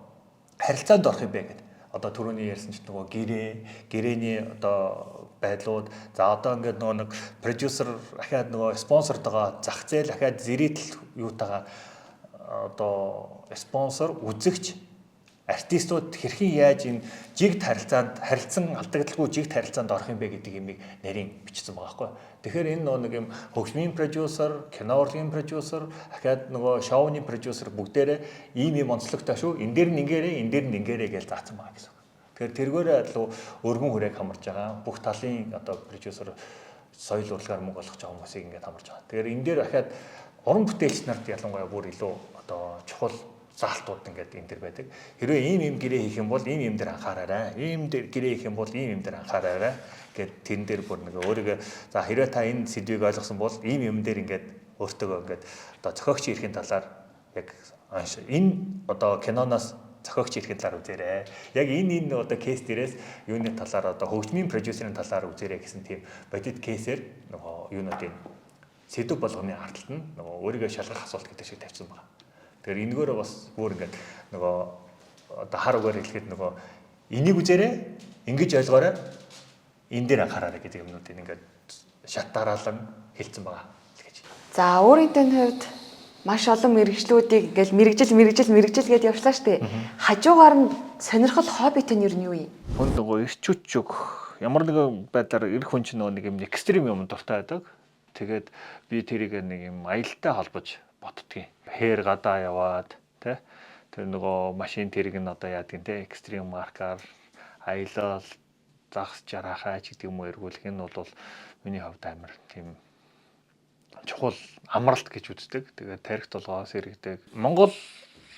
[SPEAKER 2] харилцаанд орох юм бэ гэдэг. Одоо түрүүний ярьсан ч нөгөө гэрээний одоо байдлууд, за одоо ингээд нөгөө нэг продюсер ахаад нөгөө спонсортойгоо зах зээл ахаад зэрэгтэл юутайгаа одоо спонсор, үзэгч, артистууд хэрхэн яаж энэ жигд харилцаанд харилцан алдагдaltaгүй жигд харилцаанд орох юм бэ гэдэг юмыг нарийн бичсэн байгаа байхгүй. Тэгэхээр энэ нөгөө нэг юм хөгжмийн продюсер, кино урлагийн продюсер, ахаад нөгөө шоуны продюсер бүгдээрээ ийм ийм онцлогтой шүү. Энэ дээр нь ингээрээ, энэ дээр нь ингээрээ гэж заасан байгаа гэсэн үг. Тэгэхээр тэргээрээ илүү өргөн хүрээг хамарж байгаа. Бүх талын одоо продюсер соёл урлагаар мөнгө олгож байгаа хүмүүсийг ингээд хамарж байгаа. Тэгэхээр энэ дээр ахаад уран бүтээлч нарт ялангуяа бүр илүү одоо чухал заалтууд ингээд энэ дэр байдаг. Хэрвээ ийм ийм гэрээ хийх юм бол ийм ийм дээр анхаараарай. Ийм дээр гэрээ хийх юм бол ийм ийм дээр анхаараарай гэд тэрэн дээр бүр нэг өөрийгөө за хэрвээ та энэ сэдвийг ойлгосон бол ийм юм дээр ингээд өөртөөгөө ингээд одоо зохиогч ирэхин талаар яг энэ одоо киноноос зохиогч ирэхин талаар үзээрэй. Яг энэ одоо кейс дээрээс юуны талаар одоо хөгжмийн продюсерын талаар үзээрэй гэсэн тийм бодит кейсээр нөгөө юунуудын сэдв болгоны ардталт нь нөгөө өөрийгөө шалгах асуулт гэдэг шиг тавьсан байна. Тэгэхээр энэгээр бас бүр ингээд нөгөө одоо хар үгээр хэлэхэд нөгөө энийг үзээрэй, ингэж ойлгоорой, энэ дээр анхаараарай гэдэг юмнуудыг ингээд шат дараалан хэлсэн байгаа гэж.
[SPEAKER 1] За өөрийн тань хувьд маш олон мэрэгжлүүдийг ингээл мэрэгжил гэдээ явчлаа штэ. Хажуугаар нь сонирхол хобби тань юу нь юу юм?
[SPEAKER 2] Хүн нөгөө эрч хүч өгөх ямар нэгэн байдлаар эрх хүн чинь нөгөө нэг юм экстрим юм дуртай байдаг. Тэгээд би тэрийг нэг юм аялалтай холбож боддгийн. Хээр гадаа яваад тэ тэр нөгөө машин тэрэг нь одоо яадаг нь тэ экстрим маркаар аялал загас жараахай ч гэдэг юм уу эргүүлэх энэ бол миний хувьд амар тийм чухал амралт гэж үздэг. Тэгээд тарих толгоос иргэдэг. Монгол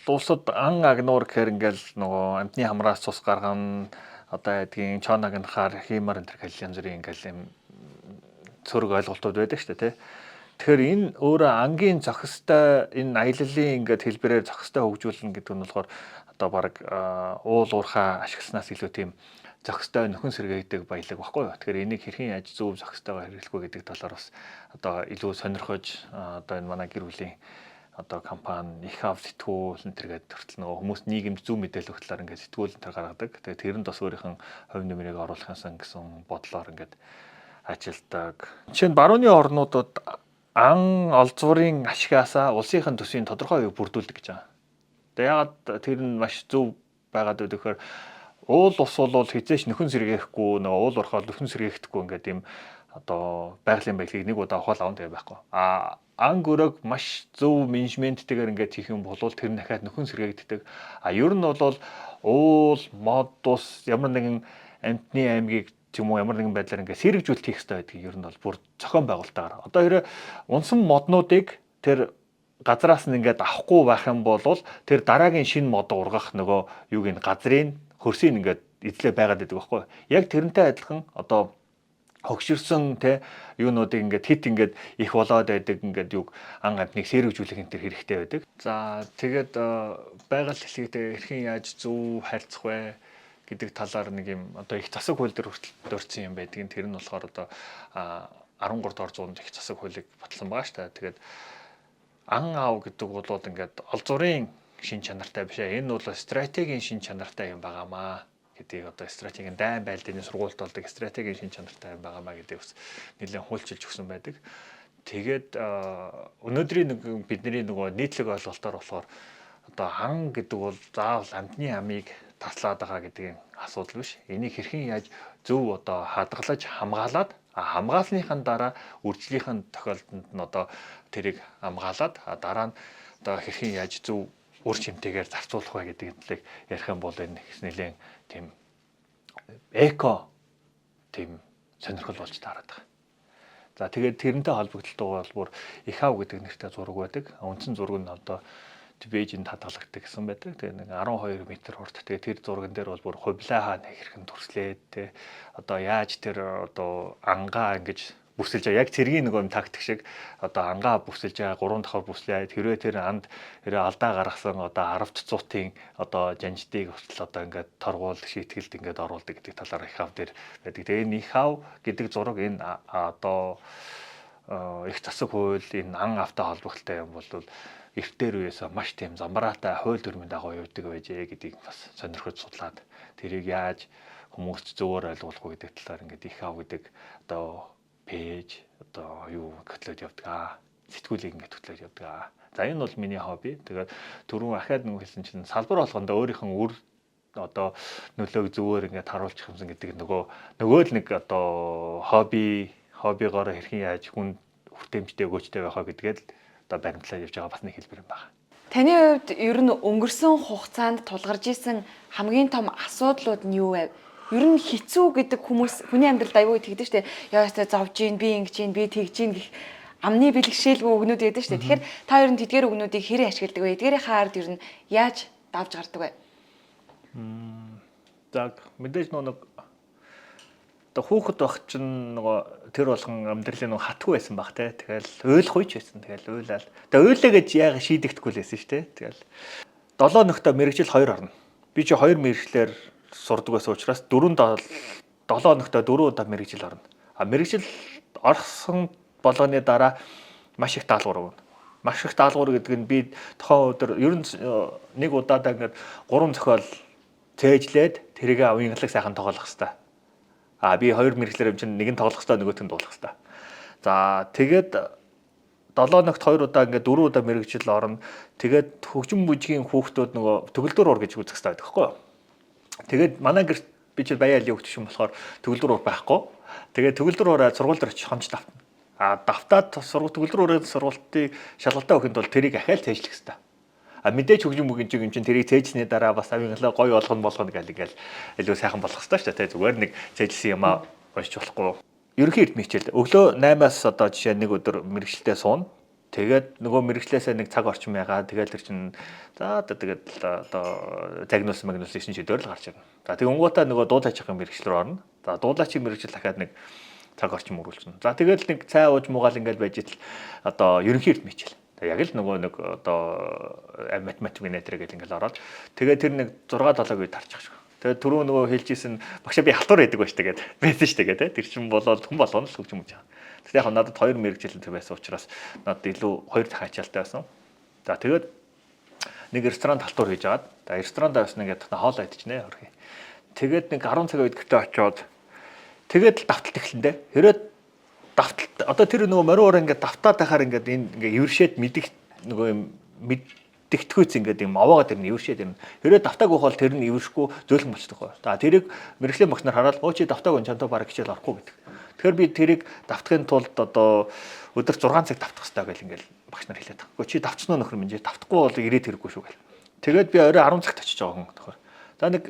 [SPEAKER 2] улсад ан агнуур гэхэр ингээл нөгөө амтны хамраас цус гаргана одоо яадгийн чон агнахаар хиймар энэ төр гэл янз бүрийн ингээл юм цөрөг ойлголтууд байдаг шүү дээ тэ. Тэгэхээр энэ өөрөө ангийн зохистой энэ аяллалын ингээд хэлбэрээр зохистой хөгжүүлнэ гэдэг нь болохоор одоо баг уул уурхаа ашигласнаас илүү тийм зохистой нөхөн сэргээдэг баялаг баггүй юу. Тэгэхээр энийг хэрхэн яаж зөв зохистойгоор хэрэглэх вэ гэдэг талаар бас одоо илүү сонирхож одоо энэ манай гэр бүлийн одоо компани их ав сэтгүүл энэ төр гэдэг хүртэл нөгөө хүмүүс нийгэмд зөв мэдээлэл өгөх талаар ингээд сэтгүүл энэ төр гаргадаг. Тэгээд тэрэнд бас өөрийнх нь хувь нэмрийг оруулахын гэсэн бодлоор ингээд ажилдаг. Жишээ нь барууны орнуудад ан олзуурын ашгаасаа улсынхын төсвийн тодорхой хувийг бүрдүүлдэг гэж байгаа. Тэгээ яагаад тэр нь маш зөв байгаад байдаг гэхээр уул ус бол хизээч нөхөн сэргээхгүй нөгөө уул уурхай нөхөн сэргээхдэггүй ингээд юм одоо байгалийн баялагийг нэг удаа авах аван тэгээ байхгүй. А ан гөрөөг маш зөв менежменттэйгээр ингээд хийх юм бол тэр нь дахиад нөхөн сэргээгддэг. А ер нь бол уул, мод, ус ямар нэгэн амьтны аймгийг ч юм уу ямар нэгэн байдлаар ингээд сэргэжүүлэлт хийх хэрэгтэй байдгийг ер нь бол бүр зохион байгуулалтаар. Одоо хэрэг унсан моднуудыг тэр газраас нь ингээд авахгүй байх юм бол тэр дараагийн шинэ мод ургах нөгөө юуг нь газрын хөрсийг ингээд эзлээ байгаад байдаг байхгүй. Яг тэрнтэй адилхан одоо хөгшөрсөн те юунуудыг ингээд хит ингээд их болоод байдаг ингээд юг ан амтныг сэргэжүүлэх энэ төр хэрэгтэй байдаг. За тэгээд байгаль дэлхийдээ хэрхэн яаж зөв харьцах вэ гэдэг талаар нэг юм одоо их засаг хууль дээр хүртэл дурдсан юм байдаг. Тэр нь болохоор одоо 13 дугаар зуунд их засаг хуулийг баталсан байгаа шүү дээ. Тэгээд ан аав гэдэг бол ингээд олзуурын шин чанартай биш ээ. Энэ бол стратегийн шин чанартай юм байгаамаа гэдгийг одоо стратегийн дайн байлдааны сургуульд болдог стратегийн шин чанартай юм байгаамаа гэдгийг бас нэлээд хуульчилж өгсөн байдаг. Тэгээд өнөөдрийн нэг бидний нөгөө нийтлэг ойлголтоор болохоор одоо ан гэдэг бол заавал амьтны амийг таслаад байгаа гэдгийн асуудал биш. Энийг хэрхэн яаж зөв одоо хадгалаж хамгаалаад хамгаалсныхан дараа үржлийнхэн тохиолдолд нь одоо тэрийг хамгаалаад дараа нь одоо хэрхэн яаж зөв үр чимтэйгээр зарцуулах вэ гэдэг талыг ярих юм бол энэ их нэлээд тийм эко тийм сонирхол болж таарад байгаа. За тэгээд тэрнтэй холбогдлолтойгоо бол бүр Ихав гэдэг нэртэй зураг байдаг. Үндсэн зураг нь одоо Бээжинд хадгалагддаг гэсэн байдаг. Тэгээд нэг 12 м урт. Тэгээд тэр зурган дээр бол бүр хувлаа хаана хэрхэн төрслээд те одоо яаж тэр одоо ангаа ингэж Бүсэлж байгаа. Яг цэргийн нөгөө юм тактик шиг одоо ангаа бүсэлж байгаа, гурван давхар бүслээ. Хэрвээ тэр анд хэрвээ алдаа гаргасан одоо 10-т 100-ын одоо жанждыг хүртэл одоо ингээд торгуул шийтгэлд ингээд оруулдаг гэдэг талаар их ав дээр байдаг. Тэгээ энэ их ав гэдэг зураг энэ одоо их засаг хууль энэ ан автай холбогдолтой юм бол эртээр үеэсээ маш тийм замбраатай хууль дүрмийн дагуу явдаг байжээ гэдгийг бас сонирхож судлаад тэрийг яаж хүмүүст зөвөр ойлгуулах уу гэдэг талаар ингээд их ав гэдэг одоо пэйж одоо юу хөтлөөд явдаг аа. Сэтгүүлийг ингээд хөтлөөд явдаг аа. За энэ бол миний хобби. Тэгээд түрүүн ахаад нөгөө хэлсэн чинь салбар болгондоо өөрийнх нь үр одоо нөлөөг зөвөр ингээд харуулчих юмсан гэдэг нөгөө л нэг одоо хоббигоороо хэрхэн яаж хүн хүртээмжтэй өгөөжтэй байх вэ гэдгээд л одоо баримтлаад явж байгаа бас нэг хэлбэр юм байна.
[SPEAKER 1] Таны хувьд ер нь өнгөрсөн хугацаанд тулгарч исэн хамгийн том асуудлууд нь юу вэ? Ер нь хэцүү гэдэг хүмүүс хүний амьдралд аюу тэгдэж штэ. Яа ястай зовж гин, би ингэж гин, би тэгж гин гэх амны бэлгшээлгүй үгнүүд байдаг штэ. Тэгэхээр та ер нь тэдгээр үгнүүдийг хэрэг ашигладаг вэ? Эдгээрийнхаа ард ер нь яаж давж гардаг вэ?
[SPEAKER 2] За мэдээж нэг одоо хүүхэд байх чинь нөгөө тэр болгон амьдралын нөгөө хатгүй байсан баг те. Тэгэл уйлах үеч байсан. Тэгэл уйлал. Тэгээ уйлаа гэж яага шийдэгдэхгүй л байсан шүү те. Тэгэл 7 нөхтөө мэрэгжил 2 орно. Би чи 2 мэрэгчлэр сурдаг байсан учраас 4 7 нөхтөө 4 удаа мэрэгжил орно. А мэрэгжил орсон болгоны дараа маш их даалгавар өгнө. Маш их даалгавар гэдэг нь би тухайн өдөр ер нь нэг удаадаа ингээд 3 зохиол цээжлээд тэрийг уянгалаг сайхан тоглох хэвээр. А би хоёр мэрэгчлэр юм чинь нэг нь тоглох хэвээр, нөгөөх нь дуулах хэвээр. За тэгээд 7 ногт 2 удаа ингээд 4 удаа мэрэгжил орно. Тэгээд хөгжим бүжгийн хүүхдүүд нөгөө төгөлдөр уур гэж үзэх хэвээр байдаг байхгүй юу? Тэгээд манай гэрт би чи Баян айлын хүүхд юм болохоор төгөлдөр уур байхгүй. Тэгээд төгөлдөр уураа сургууль дээр очих хомж давтна. А давтаад сургууль төгөлдөр уурын сургуультыг шалгалтаа өгөхэд бол тэрийг ахаал цээжлэх хэвээр. А мэдээж хөгжим бүжиг юм чинь тэрийг цээжсэний дараа бас авингалаа гоё болгоно гэл ингээл илүү сайхан болох хэвээр шүү дээ. Зүгээр нэг цээжлсэн юм аа уншиж болохгүй. Ерөнхий эрдмийн хичээл. Өглөө 8-аас одоо жишээ нэг өдөр мэрэгчлээ сууна. Тэгээд нөгөө мэрэгчлээсээ нэг цаг орчим ягаа. Тэгээд тэр чинь за одоо тэгээд одоо загнуулсан магнуулсан 9 шидээр л гарч ирнэ. За тэгэнгуутаа нөгөө дуулаачихын мэрэгчл рүү орно. За дуулаачийн мэрэгчл дахиад нэг цаг орчим өрүүлчихнэ. За тэгээд нэг цай ууж муугаал ингээл байж итл одоо ерөнхий эрдмийн хичээл. Яг л нөгөө нэг одоо математик нэтэр гэл ингээл ороод тэгээд тэр нэг 6 7 үед тарчих шиг. Тэгээд түрүү нөгөө хэлжсэн багшаа би халтур байдаг байж тэгээд байсан шүү дээ тэр чинь болоод хүн болгоно л хөгжим гэж. Тэгэхээр яг надад хоёр мэрэгжил тэр байсан учраас надад илүү хоёр дахин ачаалтай байсан. За тэгээд нэг ресторан халтур хийж агаад за ресторанд байсан ингээд хоол идчихнэ хөрхи. Тэгээд нэг 10 цаг үед гэртээ очиод тэгээд л давталт эхлэн дээ. Хэрэг давталт одоо тэр нөгөө морин уур ингээд давтаад байхаар ингээд энэ ингээд эвэршээд мэдих нөгөө юм мэддэгтгүйц ингээд юм овоогоод ирнэ эвэршээд ирнэ. Хэрвээ давтаагүй бол тэр нь эвэршгүй зөөлхөн болчихдог хоо. За тэрийг мэрэгжлийн багш нар хараад өө чи давтаагүй чамтай бараг хичээл орохгүй гэдэг. Тэгэхээр би тэрийг давтахын тулд одоо өдөр 6 цаг давтах хэрэгтэй гэл ингээд багш нар хэлээд байгаа. Гэхдээ чи давтсан уу нөхөр минь давтахгүй бол ирээд хэрэггүй шүү гэл. Тэгээд би орой 10 цагт очиж байгаа хүн тохоор. За нэг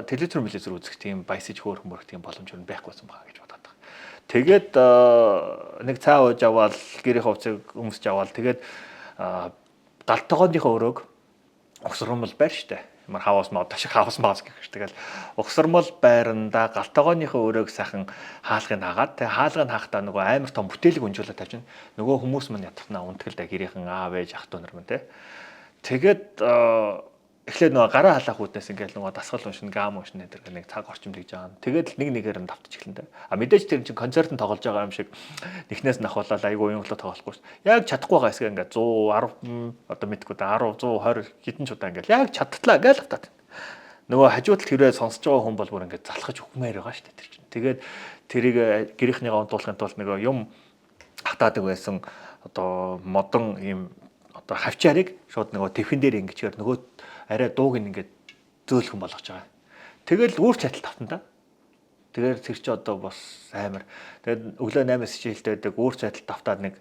[SPEAKER 2] телевизэр мэлизэр үзэх тийм баясаж хөөрөх мөрөх тийм боломж юу байхгүйсэн байгаа гэж бодоод байгаа. Тэгээд нэг цай ууж аваад гэрийн хувцсыг өмсөж аваад тэгээд галтгооныхоо өрөөг угсармал байр штэ. Ямар хаус маа одоо шиг хаус маас гэх шиг. Тэгэл угсармал байранда галтгооныхоо өрөөг сайхан хаалгыг хаагаад тэг хаалгыг хаахтаа нөгөө амар том бүтээлэг өнжүүлээд тавьчихна. Нөгөө хүмүүс мань ятгахнаа унтгал да гэрийнхэн аав ээж ах дүү нар мэн тэ. Тэгээд эхлээд нөгөө гараа халаах үүднээс ингээл нөгөө дасгал уншина, гам уншина гэдэг нэг цаг орчим тэгж байгаа. Тэгээд л нэг нэгээр нь давтаж эхлэн дээ. А мэдээж тэр чинь концертын тоглож байгаа юм шиг эхнээс нь ахуулаад айгүй уянгалаа тоглохгүй ш. Яг чадахгүй байгаа хэсгээ ингээд 110 одоо мэдгүй да 10 120 хэдэн ч удаа ингээд яг чадтлаа ингээл автаад. Нөгөө хажуу талд хэрвээ сонсож байгаа хүн бол бүр ингээд залхаж өгмээр байгаа ш тэр чинь. Тэгээд тэрийг гэрийнхнийгаа унтуулахын тулд нөгөө юм хатаадаг байсан одоо модон юм одоо хавчаарыг шууд нөгөө тэвхэн дээр ингэчээр нөгөө арай дууг ингээд зөөлхөн болгож байгаа. Тэгэл үр чадал тавтан та. Тэгэхээр тэр чи одоо бас амар. Тэгээд өглөө 8-аас хичээлтэй байдаг үр чадал тавтаад нэг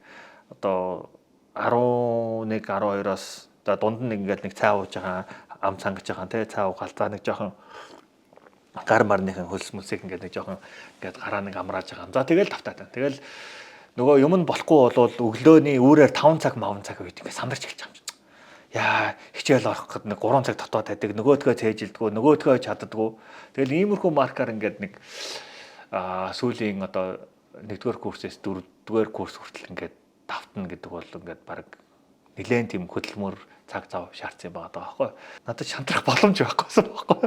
[SPEAKER 2] одоо 11 12-оос за дунд нь ингээд нэг цай ууж байгаа ам цангаж байгаа тий цай уугаал за нэг жоохон гар марныхан хөлс мөлсийг ингээд нэг жоохон ингээд гараа нэг амрааж байгаа. За тэгэл тавтаад байна. Тэгэл нөгөө юм нь болохгүй болвол өглөөний үүрээр 5 цаг 5 цаг үед ингээд сандарч эхэлж байгаа юм чинь. Яа хичээл орох гэхэд нэг 3 цаг дотоод байдаг нөгөөдгөө цээжилдгүү нөгөөдгөө чаддгүү. Тэгэл иймэрхүү маркаар ингээд нэг сүүлийн одоо нэгдүгээр курсээс дөрөвдүгээр курс хүртэл ингээд давтна гэдэг бол ингээд баг нэлээд тийм хөдөлмөр цаг зав шаардсан юм байгаа даа байхгүй. Надад шантрах боломж байхгүйсэн байхгүй.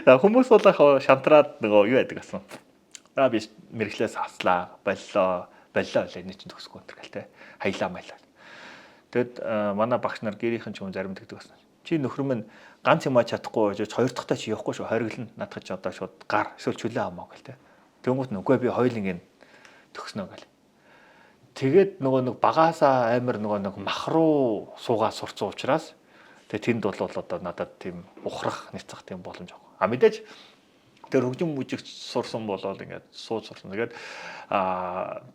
[SPEAKER 2] За хүмүүс бол яг шантраад нөгөө юу яадаг гэсэн. За би мэрэгчлээс хаслаа, боллоо, боллоо л энэ чинь төгсгөө энэ гэл те. Хаялаа майлаа. Тэгэд манай багш нар гэрийнхэн ч юм зарим тэгдэг байсан. Чи нөхөр минь ганц юмаа чадахгүй байж хоёр дахьтаа чи явахгүй шүү хориглоно. Надад чи одоо шууд гар эсвэл чөлөө амаа гэл те. Тэнгүүт нь үгүй би хоёуланг нь төгснө гэл. Тэгээд нөгөө нэг багаасаа амар нөгөө нэг мах руу суугаа сурцсан учраас тэгээ тэнд бол одоо надад тийм ухрах, няцах тийм боломж авах. А мэдээж тэр хөгжим бүжигч сурсан болол ингээд сууж сурсан. Тэгээд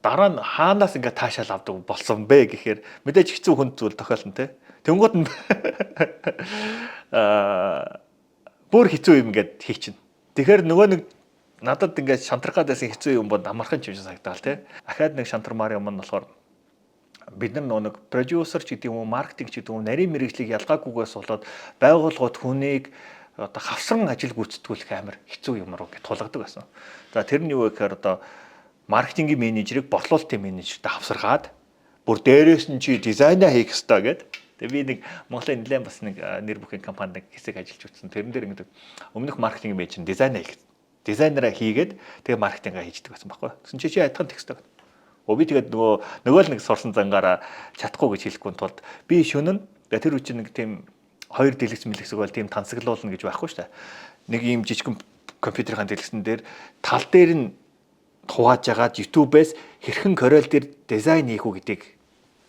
[SPEAKER 2] дараа нь хаанаас ингээд таашаал авдаг болсон бэ гэхээр мэдээж хэцүү хүнд зүйл тохиолно те. Тэнгууд нь бүр хэцүү юм ингээд хийчихнэ. Тэгэхээр нөгөө нэг надад ингээд шантрах гадасан хэцүү юм бод амархан ч юм шиг санагдаал те. Ахаад нэг шантармаар юм нь болохоор бид нар нөгөө нэг продюсер ч гэдэг юм уу, маркетинг ч гэдэг юм уу, нарийн мэрэгжлийг ялгаагүйгээс болоод байгууллагууд хүнийг одоо хавсран ажил гүйцэтгүүлэх амар хэцүү юм руу гэж тулгадаг байсан. За тэр нь юу вэ гэхээр одоо маркетингийн менежерийг борлуулалтын менежертэй хавсаргаад бүр дээрээс нь чи дизайнаа хийх ёстой гэд. Тэгээ би нэг Монголын нэлээд бас нэг нэр бүхэн компанид нэг хэсэг ажиллаж үзсэн. Тэрэн дээр ингээд өмнөх маркетинг менежер нь дизайнаа хийх дизайнераа хийгээд тэгээ маркетингаа хийждэг байсан байхгүй. Тэгсэн чи чи адилхан тексттэй. Өө би тэгээд нөгөө л нэг сурсан зангаараа чадахгүй гэж хэлэхгүй тулд би шөнө нь тэр үе чинь нэг тийм хоёр дэлгэц мэлгэсэг бол тийм тансаглуулна гэж байхгүй шүү дээ. Нэг ийм жижигхэн компьютерийн дэлгэцэн дээр тал дээр нь хувааж агаад YouTube-ээс хэрхэн Corel дээр дизайн хийх үү гэдгийг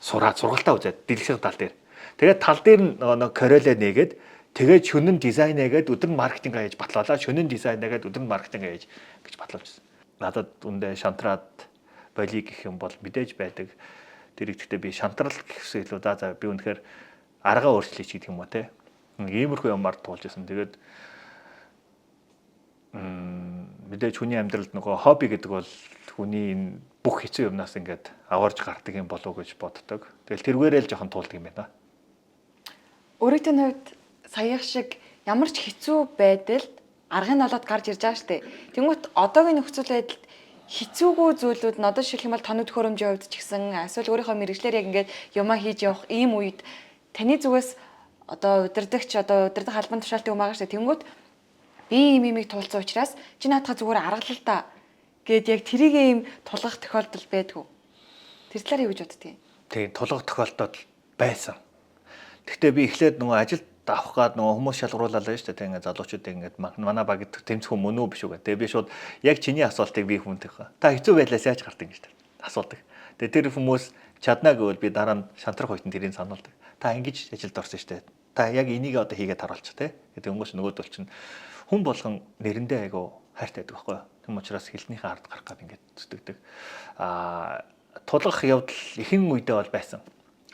[SPEAKER 2] сураад сургалтаа үзээд дэлгэцийн тал дээр. Тэгээд тал дээр нь нөгөө Corel-ээ нээгээд тэгээд шөнө нь дизайн хийгээд өдөр нь маркетинг хийж батлуулаа. Шөнө нь дизайн хийгээд өдөр нь маркетинг хийж гэж батлуулчихсан. Надад үндэ шантраад болиг гэх юм бол мэдээж байдаг. Тэр их гэхдээ би шантрал гэхээс илүү за би үнэхээр аргаа өөрчлөе ч гэдэг юм уу те. Нэг иймэрхүү юмар туулж исэн. Тэгээд мэдээж хүний амьдралд нөгөө хобби гэдэг бол хүний энэ бүх хэцүү юмнаас ингээд аварж гардаг юм болов уу гэж боддог. Тэгэл тэргээрээ л жоохон туулдаг юм байна.
[SPEAKER 1] Өөрийнхөө хувьд саяах шиг ямар ч хэцүү байдалд аргыг олоод гарч ирж байгаа штэ. Тэнгүүт одоогийн нөхцөл байдалд хэцүүгүй зүйлүүд нь одоо жишээлх юм бол тоног төхөөрөмжийн хувьд ч гэсэн эсвэл өөрийнхөө мэрэгчлэр яг ингээд юмаа хийж явах ийм үед таны зүгээс одоо удирдахч одоо удирдах албан тушаалтай юм байгаа штэ. Тэнгүүт би ийм имийг туулсан учраас чи наадхаа зүгээр аргалал та гэд яг тэрийг ийм тулгах тохиолдол байдгүй. Тэр талаар юу гэж боддгийг?
[SPEAKER 2] Тийм, тулгах тохиолдол байсан. Гэхдээ би эхлээд нөгөө ажилд авах гад нөгөө хүмүүс шалгарууллаа шүү дээ. Тэг ингээд залуучууд ингээд манай багт тэмцэх хүн мөн үү биш үү гэх. Тэгээ би шууд яг чиний асуултыг би хүнтэй. Та хэцүү байдлаас яаж гардаг гэж асуудаг. Тэгээ тэр хүмүүс чаднаа гэвэл би дараа нь шантрах үеийн тэрийг сануулдаг. Та ингэж ажилд орсон шүү дээ. Та яг энийг одоо хийгээд харуулчих те. Тэгээ өнгөөс нөгөөдөл чинь хүн болгон нэрэндээ айгу хайртай байдаг байхгүй юу? Тэм учраас хэлнийхээ ард гарах гад ингээд зүтгэдэг. Тулгах явдал ихэнх үедээ бол байсан.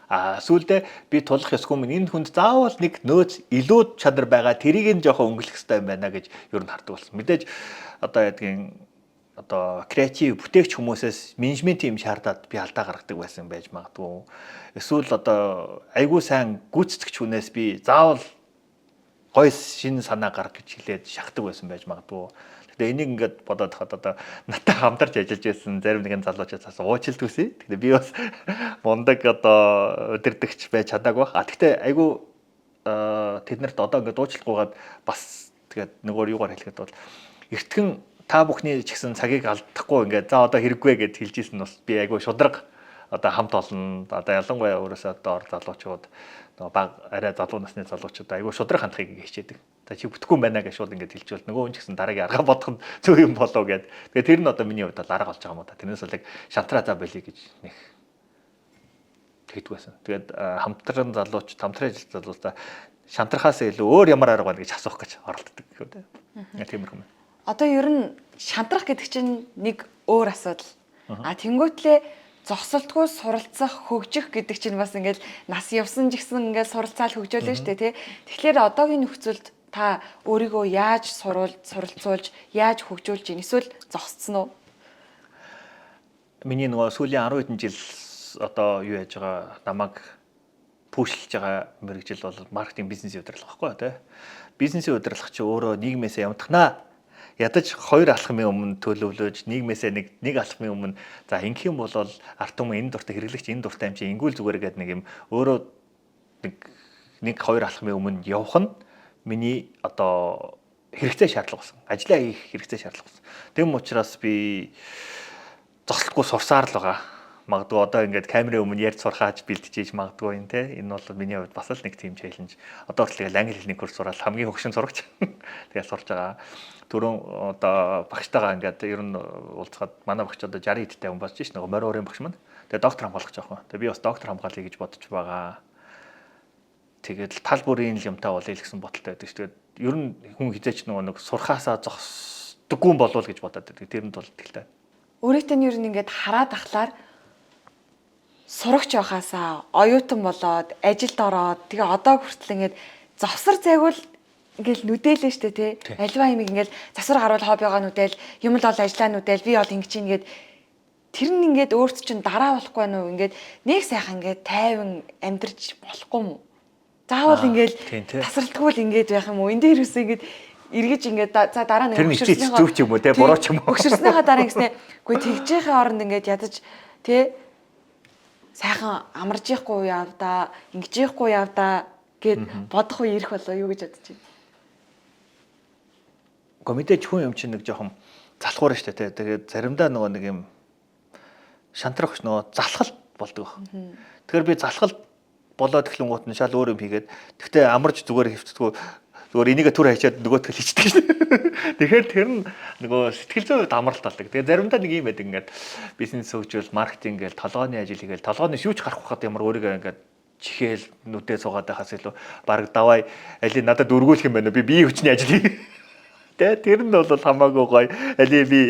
[SPEAKER 2] Сүүлдээ би тулах ёсгүй минь энэ хүнд заавал нэг нөөц илүү чанар байгаа тэрийг нь жоохон өнгөлөх ёстой юм байна гэж ер нь хардаг болсон. Мэдээж одоо ядгийн одоо креатив бүтээгч хүмүүсээс менежментийн юм шаардаад би алдаа гаргадаг байсан байж магадгүй. Эсвэл одоо айгүй сайн гүйцэтгэгч хүнээс би заавал гоё шинэ санаа гарга гэж хэлээд шахдаг байсан байж магадгүй. Гэхдээ энийг ингээд бодоод хахад одоо надтай хамтарч ажиллаж байсан зарим нэгэн залуучуудаас уучлалт хүсье. Гэхдээ би бас мундаг одоо удирдахч байж чадаагүй. Гэхдээ айгүй тэднэрт одоо ингээд уучлалгүйгээд бас тэгээд нөгөө юугаар хэлэхэд бол эртхэн та бүхний ч гэсэн цагийг алдахгүй ингээд за одоо хэрэггүй гэд хэлж исэн нь бас би айгүй шудраг одоо хамт олон одоо ялангуяа өөрөөсөө доор залуучууд нөгөө баг арай залуу насны залуучууд айгүй шудраг хандахыг хичээдэг. За чи бүтэхгүй байна гэж шууд ингээд хэлчихвэл нөгөө хүн ч гэсэн дараагийн арга бодох нь зөв юм болов гэд. Тэгээ тэр нь одоо миний хувьд бол арга болж байгаа юм да. Тэрнээс бол яг шантраа за болиё гэж нэг тэгдэг байсан. Тэгээд хамтран залууч, хамтран ажил залуусаа шантрахаас илүү өөр ямар арга байна гэж асуух гэж оролддог гэх үү. Тиймэрхүү юм.
[SPEAKER 1] Одоо ер нь шантрах гэдэг чинь нэг өөр асуудал. Тэнгүүтлээ зогсолтгүй суралцах, хөгжих гэдэг чинь бас ингээл нас явсан ч гэсэн ингээл суралцаал хөгжөөлөө шүү дээ, тий. Тэгэхээр одоогийн нөхцөлд та өөрийгөө яаж суралцуулж, яаж хөгжүүлж ийн эсвэл зогсцсон уу?
[SPEAKER 2] Миний нөгөө сүүлийн 10 хэдэн жил одоо юу яаж байгаа намайг пүүшлж байгаа мэрэгжил бол маркетинг бизнесийн удирдлага байхгүй тий. Бизнесийн удирдлага чи өөрөө нийгмээсээ ямтахнаа. Ядаж хоёр алхмын өмнө төлөвлөж, нийгмээсээ нэг алхмын өмнө за ингэх юм бол ард түмэн энэ дуртай, хэрэглэгч энэ дуртай юм чи ингүүл зүгээр гэдэг нэг юм өөрөө нэг хоёр алхмын өмнө явах нь миний одоо хэрэгцээ шаардлага болсон. Ажлаа хийх хэрэгцээ шаардлага болсон. Тэм учраас би зогсолтгүй сурсаар л байгаа. Магадгүй одоо ингээд камерын өмнө ярьж сурхааж бэлтжиж магадгүй юм те. Энэ бол миний хувьд бас л нэг тийм челленж. Одоо хүртэл тэгэл англи хэлний курс сураад хамгийн хөгшин сурагч. Тэгэл сурч байгаа. Түрүүн одоо багштайгаа ингээд ер нь уулзахад манай багш одоо 60 эдтэй хүн болж ш нөгөө морь уурын багш маань. Тэгээ доктор хамгаалах жоох. Тэгээ би бас доктор хамгаалъя гэж бодож байгаа. Тэгээд л тал бүрийн л юмтай болъё л гэсэн бодолтой байдаг ш. Тэгээд ер нь хүн хизээч нөгөө нэг сурхаасаа зогсдоггүй юм болов уу гэж бодоод байдаг. Тэрэнд бол итгэлтэй.
[SPEAKER 1] Өөрийнхөө нь ер нь ингээд хараад ахлаар сурагч байхаасаа оюутан болоод ажилд ороод тэгээ одоо хүртэл ингээд завсар зайгуул ингээл нүдээлээ штэ тий. Альва юм ингээл засвар гарвал хоббигоо нүдээл, юм л бол ажиллаа нүдээл, би бол ингэж чинь ингээд тэр нь ингээд өөрт чинь дараа болохгүй нү ингээд нэг сайхан ингээд тайван амьдарч болохгүй юм уу? Заавал ингээл тасралтгүй л ингээд байх юм уу? Энэ дээр үсээ ингээд эргэж ингээд за дараа нэг
[SPEAKER 2] өшөрснийхөө зүг ч юм уу те буруу ч юм уу?
[SPEAKER 1] Өшөрснийхөө дараа ингэснэ. Үгүй тэгжийнхээ оронд ингээд ядаж те сайхан амарж ихгүй яав да, ингэж ихгүй яав да гэд бодох үе ирэх болоо юу гэж бодож байна?
[SPEAKER 2] Гэхдээ мэдээж хүн юм чинь нэг жоохон залхуур шүү дээ. Тэгээд заримдаа нөгөө нэг юм шантрах нөгөө залхал болдог баг. Тэгэхээр би залхал болоод эхлэнгуут нь шал өөр юм хийгээд тэгтээ амарч зүгээр хэвтдэггүй зүгээр энийгээ түр хайчаад нөгөөтгөл хийчихдэг шин. Тэгэхээр тэр нь нөгөө сэтгэл зүйн хувьд амралт болдог. Тэгээ заримдаа нэг юм байдаг ингээд бизнес хөгжүүл, маркетинг гээл толгойн ажил хийгээл толгойн шүүч гарах байхад ямар өөрийгөө ингээд чихээл нүдээ суугаад байхаас илүү баг давай али надад өргүүлэх юм байна уу? Би бие хүчний ажил хий. Тэ тэр нь бол хамаагүй гоё. Али би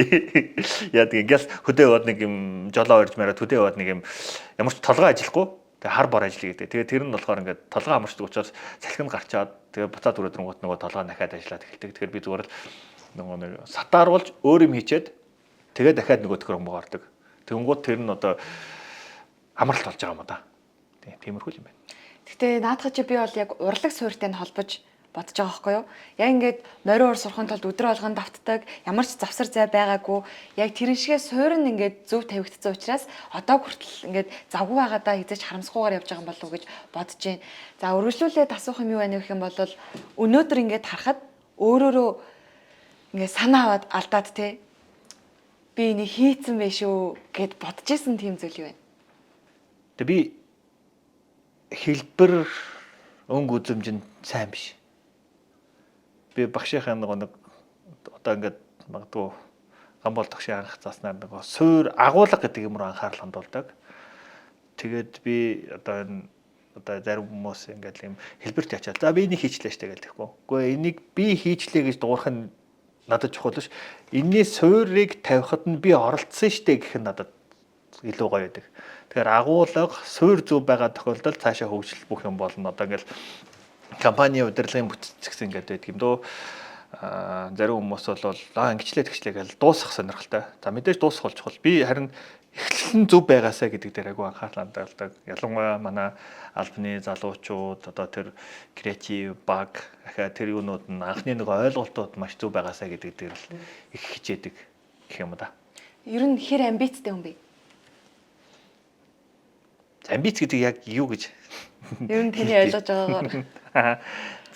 [SPEAKER 2] яадаг ингээл хөдөө яваад нэг юм жолоо орж мараад хөдөө яваад нэг юм ямар ч толгой ажиллахгүй. Тэгээ хар бор ажил гэдэг. Тэгээ тэр нь болохоор ингээд толгой амарчдаг учраас салхинд гарчаад тэгээ буцаад өрөөд рөнгөт нөгөө толгой дахиад ажиллаад эхэлдэг. Тэгэхээр би зүгээр л нөгөө нэг сатааруулж өөр юм хийчээд тэгээ дахиад нөгөө төхөр өмгөө ордог. Тэнгуут тэр нь одоо амралт болж байгаа юм да. Тиймэрхүү юм байна.
[SPEAKER 1] Гэтэ наадах чи би бол яг урлаг суурьтай нь холбож бодож байгаа байхгүй юу? Яг ингээд морин уур сурахын тулд өдрө болгон давтдаг, ямар ч завсар зай байгаагүй. Яг тэрэн шигээ суурь нь ингээд зөв тавигдсан учраас одоо хүртэл ингээд завгүй байгаадаа хизээч харамсахгүйгээр явж байгаа юм болов уу гэж бодож байна. За үргэлжлүүлээд асуух юм юу байна гэх юм бол өнөөдөр ингээд харахад өөрөөрөө ингээд санаа аваад алдаад те би энийг хийцэн байх шүү гэд бодож исэн тийм зүйл юу вэ?
[SPEAKER 2] Тэг би хэлбэр өнгө үзэмж нь сайн биш. Би багшийнхаа нөгөө нэг одоо ингээд магадгүй гамбол тогшийн анх зааснаар нөгөө суур агуулга гэдэг юм руу анхаарал хандуулдаг. Тэгээд би одоо энэ одоо зарим хүмүүс ингээд юм хэлбэрт ячаал. За би энийг хийчлээ штэ гэж тэгэхгүй. Үгүй энийг би хийчлээ гэж дуурах нь надад чухал биш. Энийний суурийг тавихад нь би оролцсон штэ гэх нь надад илүү гоё байдаг. Тэгэхээр агуулга суур зөв байгаа тохиолдолд цаашаа хөгжил бүх юм болно. Одоо ингээд компани удирдлагын бүтц гэсэн ингээд байдаг юм дөө. Зарим хүмүүс бол ингэчлээ тэгчлээ гэж дуусгах сонирхолтой. За мэдээж дуусгах бол чухал. Би харин эхлэл нь зөв байгаасаа гэдэг дээр айгүй анхаарал хандуулдаг. Ялангуяа манай албаны залуучууд одоо тэр креатив баг ахаа тэр юунууд нь анхны нэг ойлголтууд маш зөв байгаасаа гэдэг дээр л их хичээдэг гэх юм да.
[SPEAKER 1] Ер нь хэр амбицтай хүн бэ?
[SPEAKER 2] Амбиц гэдэг яг юу гэж?
[SPEAKER 1] Ер нь таны ойлгож байгаагаар.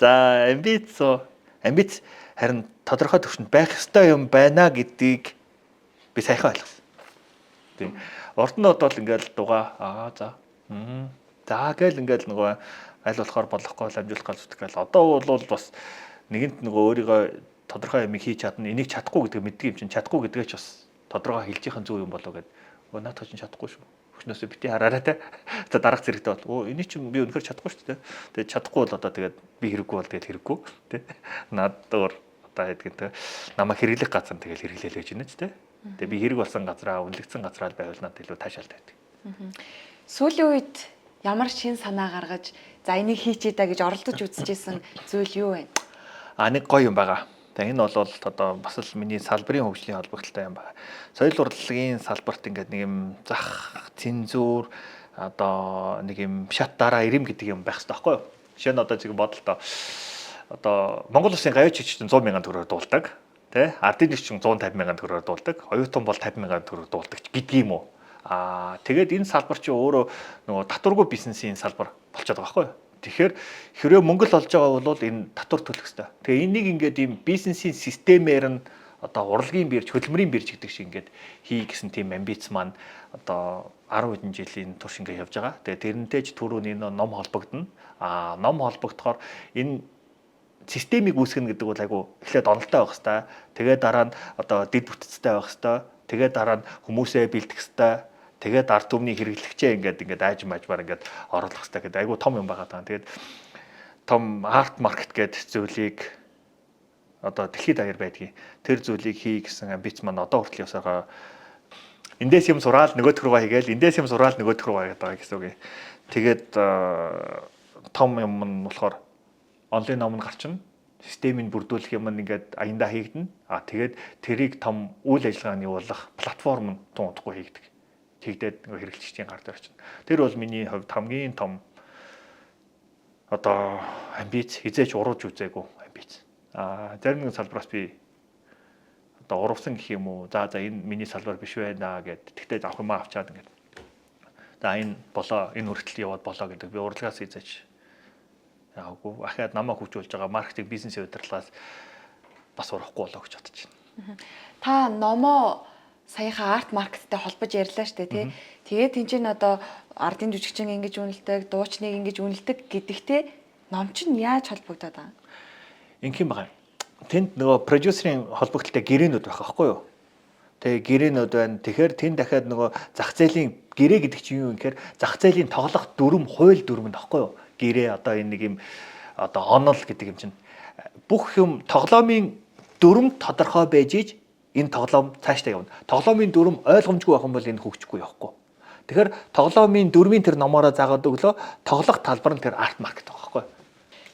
[SPEAKER 2] За амбиц харин тодорхой төвшөнд байх ёстой юм байна гэдгийг би сайхан ойлгосон. Тийм. Урд нь одоо л ингээл дугаа аа за. За гээл ингээл нөгөө аль болохоор болохгүй л амжуулах гал зүтгэх гал. Одоо бол бас нэгэнт нөгөө өөрийгөө тодорхой юм хийж чадна, энийг чадахгүй гэдгийг мэддэг юм чинь чадахгүй гэдгээ ч бас тодорхой хэлж ихэн зөв юм болов гэд. Өө наадах чинь чадахгүй шүү. Өчнөөсөө бити хараарай те. За дараах зэрэгтэй бол өө энийг чинь би үнэхээр чадахгүй шүү дээ. Тэгээд чадахгүй бол одоо тэгээд би хэрэггүй бол тэгээд хэрэггүй те. Надад өөр одоо хэдгэн те. Намайг хэрэглэх газар нь тэгэл хэрэглээл гэж байна ч те. Тэгээд би хэрэг болсон газраа, үнэлэгдсэн газраа байвал надад илүү таашаалтай байдаг.
[SPEAKER 1] Сүүлийн үед ямар шин санаа гаргаж за энийг хийчээ да гэж оролдож үзчихсэн зүйл юу вэ?
[SPEAKER 2] Нэг гоё юм байгаа. Тэгээ энэ бол одоо бас л миний салбарын хөгжлийн холбогдлолтой юм байна. Соёл урлагийн салбарт ингээд нэг юм зах, цензуур одоо нэг юм шат дараа ирэм гэдэг юм байх хэрэгтэй байхгүй юу? Жишээ нь одоо чиг бодолтой одоо Монгол Улсын гавьяач чинь 100 мянган төгрөгөөр дуулдаг. Тэ? Ардын жүжигчин 150 мянган төгрөгөөр дуулдаг. Оюутан бол 50 мянган төгрөгөөр дуулдаг ч гэдэг юм уу. Аа тэгээд энэ салбар чи өөрөө нөгөө татваргүй бизнесийн салбар болчиход байгаа байхгүй юу? Тэгэхээр хэрвээ мөнгө л олж байгаа бол энэ татвар төлөх ёстой. Тэгээ энийг ингээд ийм бизнесийн системээр нь одоо урлагийн бирж, хөдөлмөрийн бирж гэдэг шиг ингээд хий гэсэн тийм амбиц маань одоо 10 хэдэн жилийн турш ингээд явж байгаа. Тэгээ тэрнтэй ч түрүүний ном холбогдно. Аа ном холбогдохоор энэ системийг үүсгэнэ гэдэг бол айгу эхлээд онолтой байх хэвээр. Тэгээ дараа нь одоо дэд бүтцтэй байх хэвээр. Тэгээ дараа нь хүмүүсээ бэлдэх хэвээр. Тэгээд ард түмний хэрэглэгчээ ингээд ингээд айж мажмаар ингээд оруулах хэвээр гэдэг айгу том юм байгаа даа. Тэгээд том арт маркет гэдэг зүйлийг одоо дэлхийд даяар байдгийг тэр зүйлийг хий гэсэн амбиц маань одоо хүртэл явсараа эндээс юм сураал нөгөөх рүүгээ хийгээл эндээс юм сураал нөгөөх рүүгээ хийгээд байгаа гэсэн үг юм. Тэгээд том юм нь болохоор онлайн ном нь гарчна. Системийг бүрдүүлэх юм нь ингээд аяндаа хийгдэнэ. А тэгээд тэрийг том үйл ажиллагааны явуулах платформ нь тун удахгүй хийгдэг. Тэгдээд нөгөө хэрэглэгчдийн гар дээр очино. Тэр бол миний хувьд хамгийн том одоо амбиц хизээч урууж үзээгүй амбиц. А зарим нэгэн салбараас би одоо урвсан гэх юм уу. За энэ миний салбар биш байна гэд. Тэгтээ авах юм авчаад ингээд. За энэ болоо энэ хүртэл яваад болоо гэдэг би урлагаас хизээч яагүй. Ахаад намайг хөгжүүлж байгаа маркетинг бизнесийн удирдлагаас бас урахгүй болоо гэж бодож байна.
[SPEAKER 1] Та номоо саяхан арт маркеттэй холбож ярьлаа штэ тий. Тэгээд тэн чинь одоо ардын жүжигчин ингэж үнэлдэг, дуучныг ингэж үнэлдэг гэдэгтээ ном чинь яаж холбогдоод байгаа юм?
[SPEAKER 2] Ингэх юм байна. Тэнд нөгөө продюсерийн холбогдлолтой гэрээнүүд байх байхгүй юу? Тэгээ гэрээнүүд байна. Тэгэхээр тэнд дахиад нөгөө зах зээлийн гэрээ гэдэг чинь юу юм гэхээр зах зээлийн тоглох дүрм, хууль дүрм нь байхгүй юу? Гэрээ одоо энэ нэг юм одоо онол гэдэг юм чинь бүх юм тоглоомын дүрм тодорхой байж иж энэ тоглоом цаашдаа явна. Тоглоомын дүрм ойлгомжгүй байх юм бол энэ хөгжихгүй явахгүй. Тэгэхээр тоглоомын дүрмийн тэр номоороо заагаад өглөө тоглох талбар нь тэр арт маркет байгаа байхгүй юу?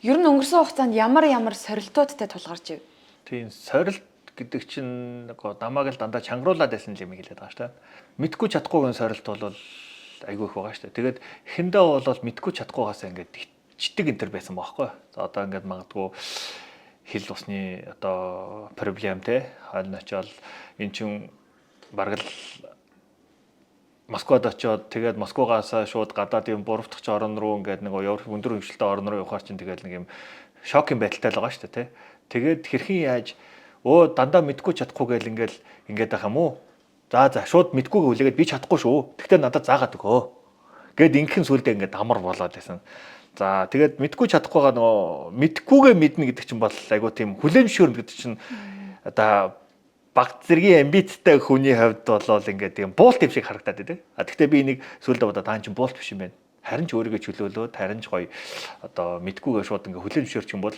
[SPEAKER 1] Ер нь өнгөрсөн хугацаанд ямар ямар сорилтуудтай тулгарч ив?
[SPEAKER 2] Тийм сорилт гэдэг чинь нөгөө намайг л дандаа чангаруулад байсан юм хэлээд байгаа шүү дээ. Мэдгүй чадахгүйн сорилт бол айгүй их байгаа шүү дээ. Тэгээд эхэндээ бол мэдгүй чадахгүйгаас ингээд ичдэг энэ төр байсан байхгүй. За одоо ингээд магадгүй хил усны одоо проблем те хойно очиод эн чин бараг л Москвад очиод тэгээд Москвагаас шууд гадаад юм буруутгах орн руу ингээд нэг Европ өндөр хөгжилтэй орн руу явахаар чинь тэгээд нэг юм шокийн байдалтай л байгаа шүү дээ тий. Тэгээд хэрхэн яаж өө дандаа мэдгүй чадахгүй гэл ингээл ингээд байх юм уу? За шууд мэдгүйг хүлээгээд би чадахгүй шүү. Тэгтээ надад заагаад өгөө. Гэт ингэхэн сүлдээ ингээд амар болоод байсан. За тэгээд мэдгүй чадахгүйгаа нөгөө мэдгүйгээ мэднэ гэдэг чинь бол айгуу тийм хүлээмжшүүр гэдэг чинь одоо баг зэргийн амбицтай хүний хувьд болол ингээд тийм буулт юм шиг харагдаад байдаг. А тэгтээ би энийг сүлдээ бодоод таан чинь буулт биш юм байна. Харин ч өөрийгөө чөлөөлөөд харин ч гоё одоо мэдгүйгээ шууд ингээд хүлээмжшүүрч юм бол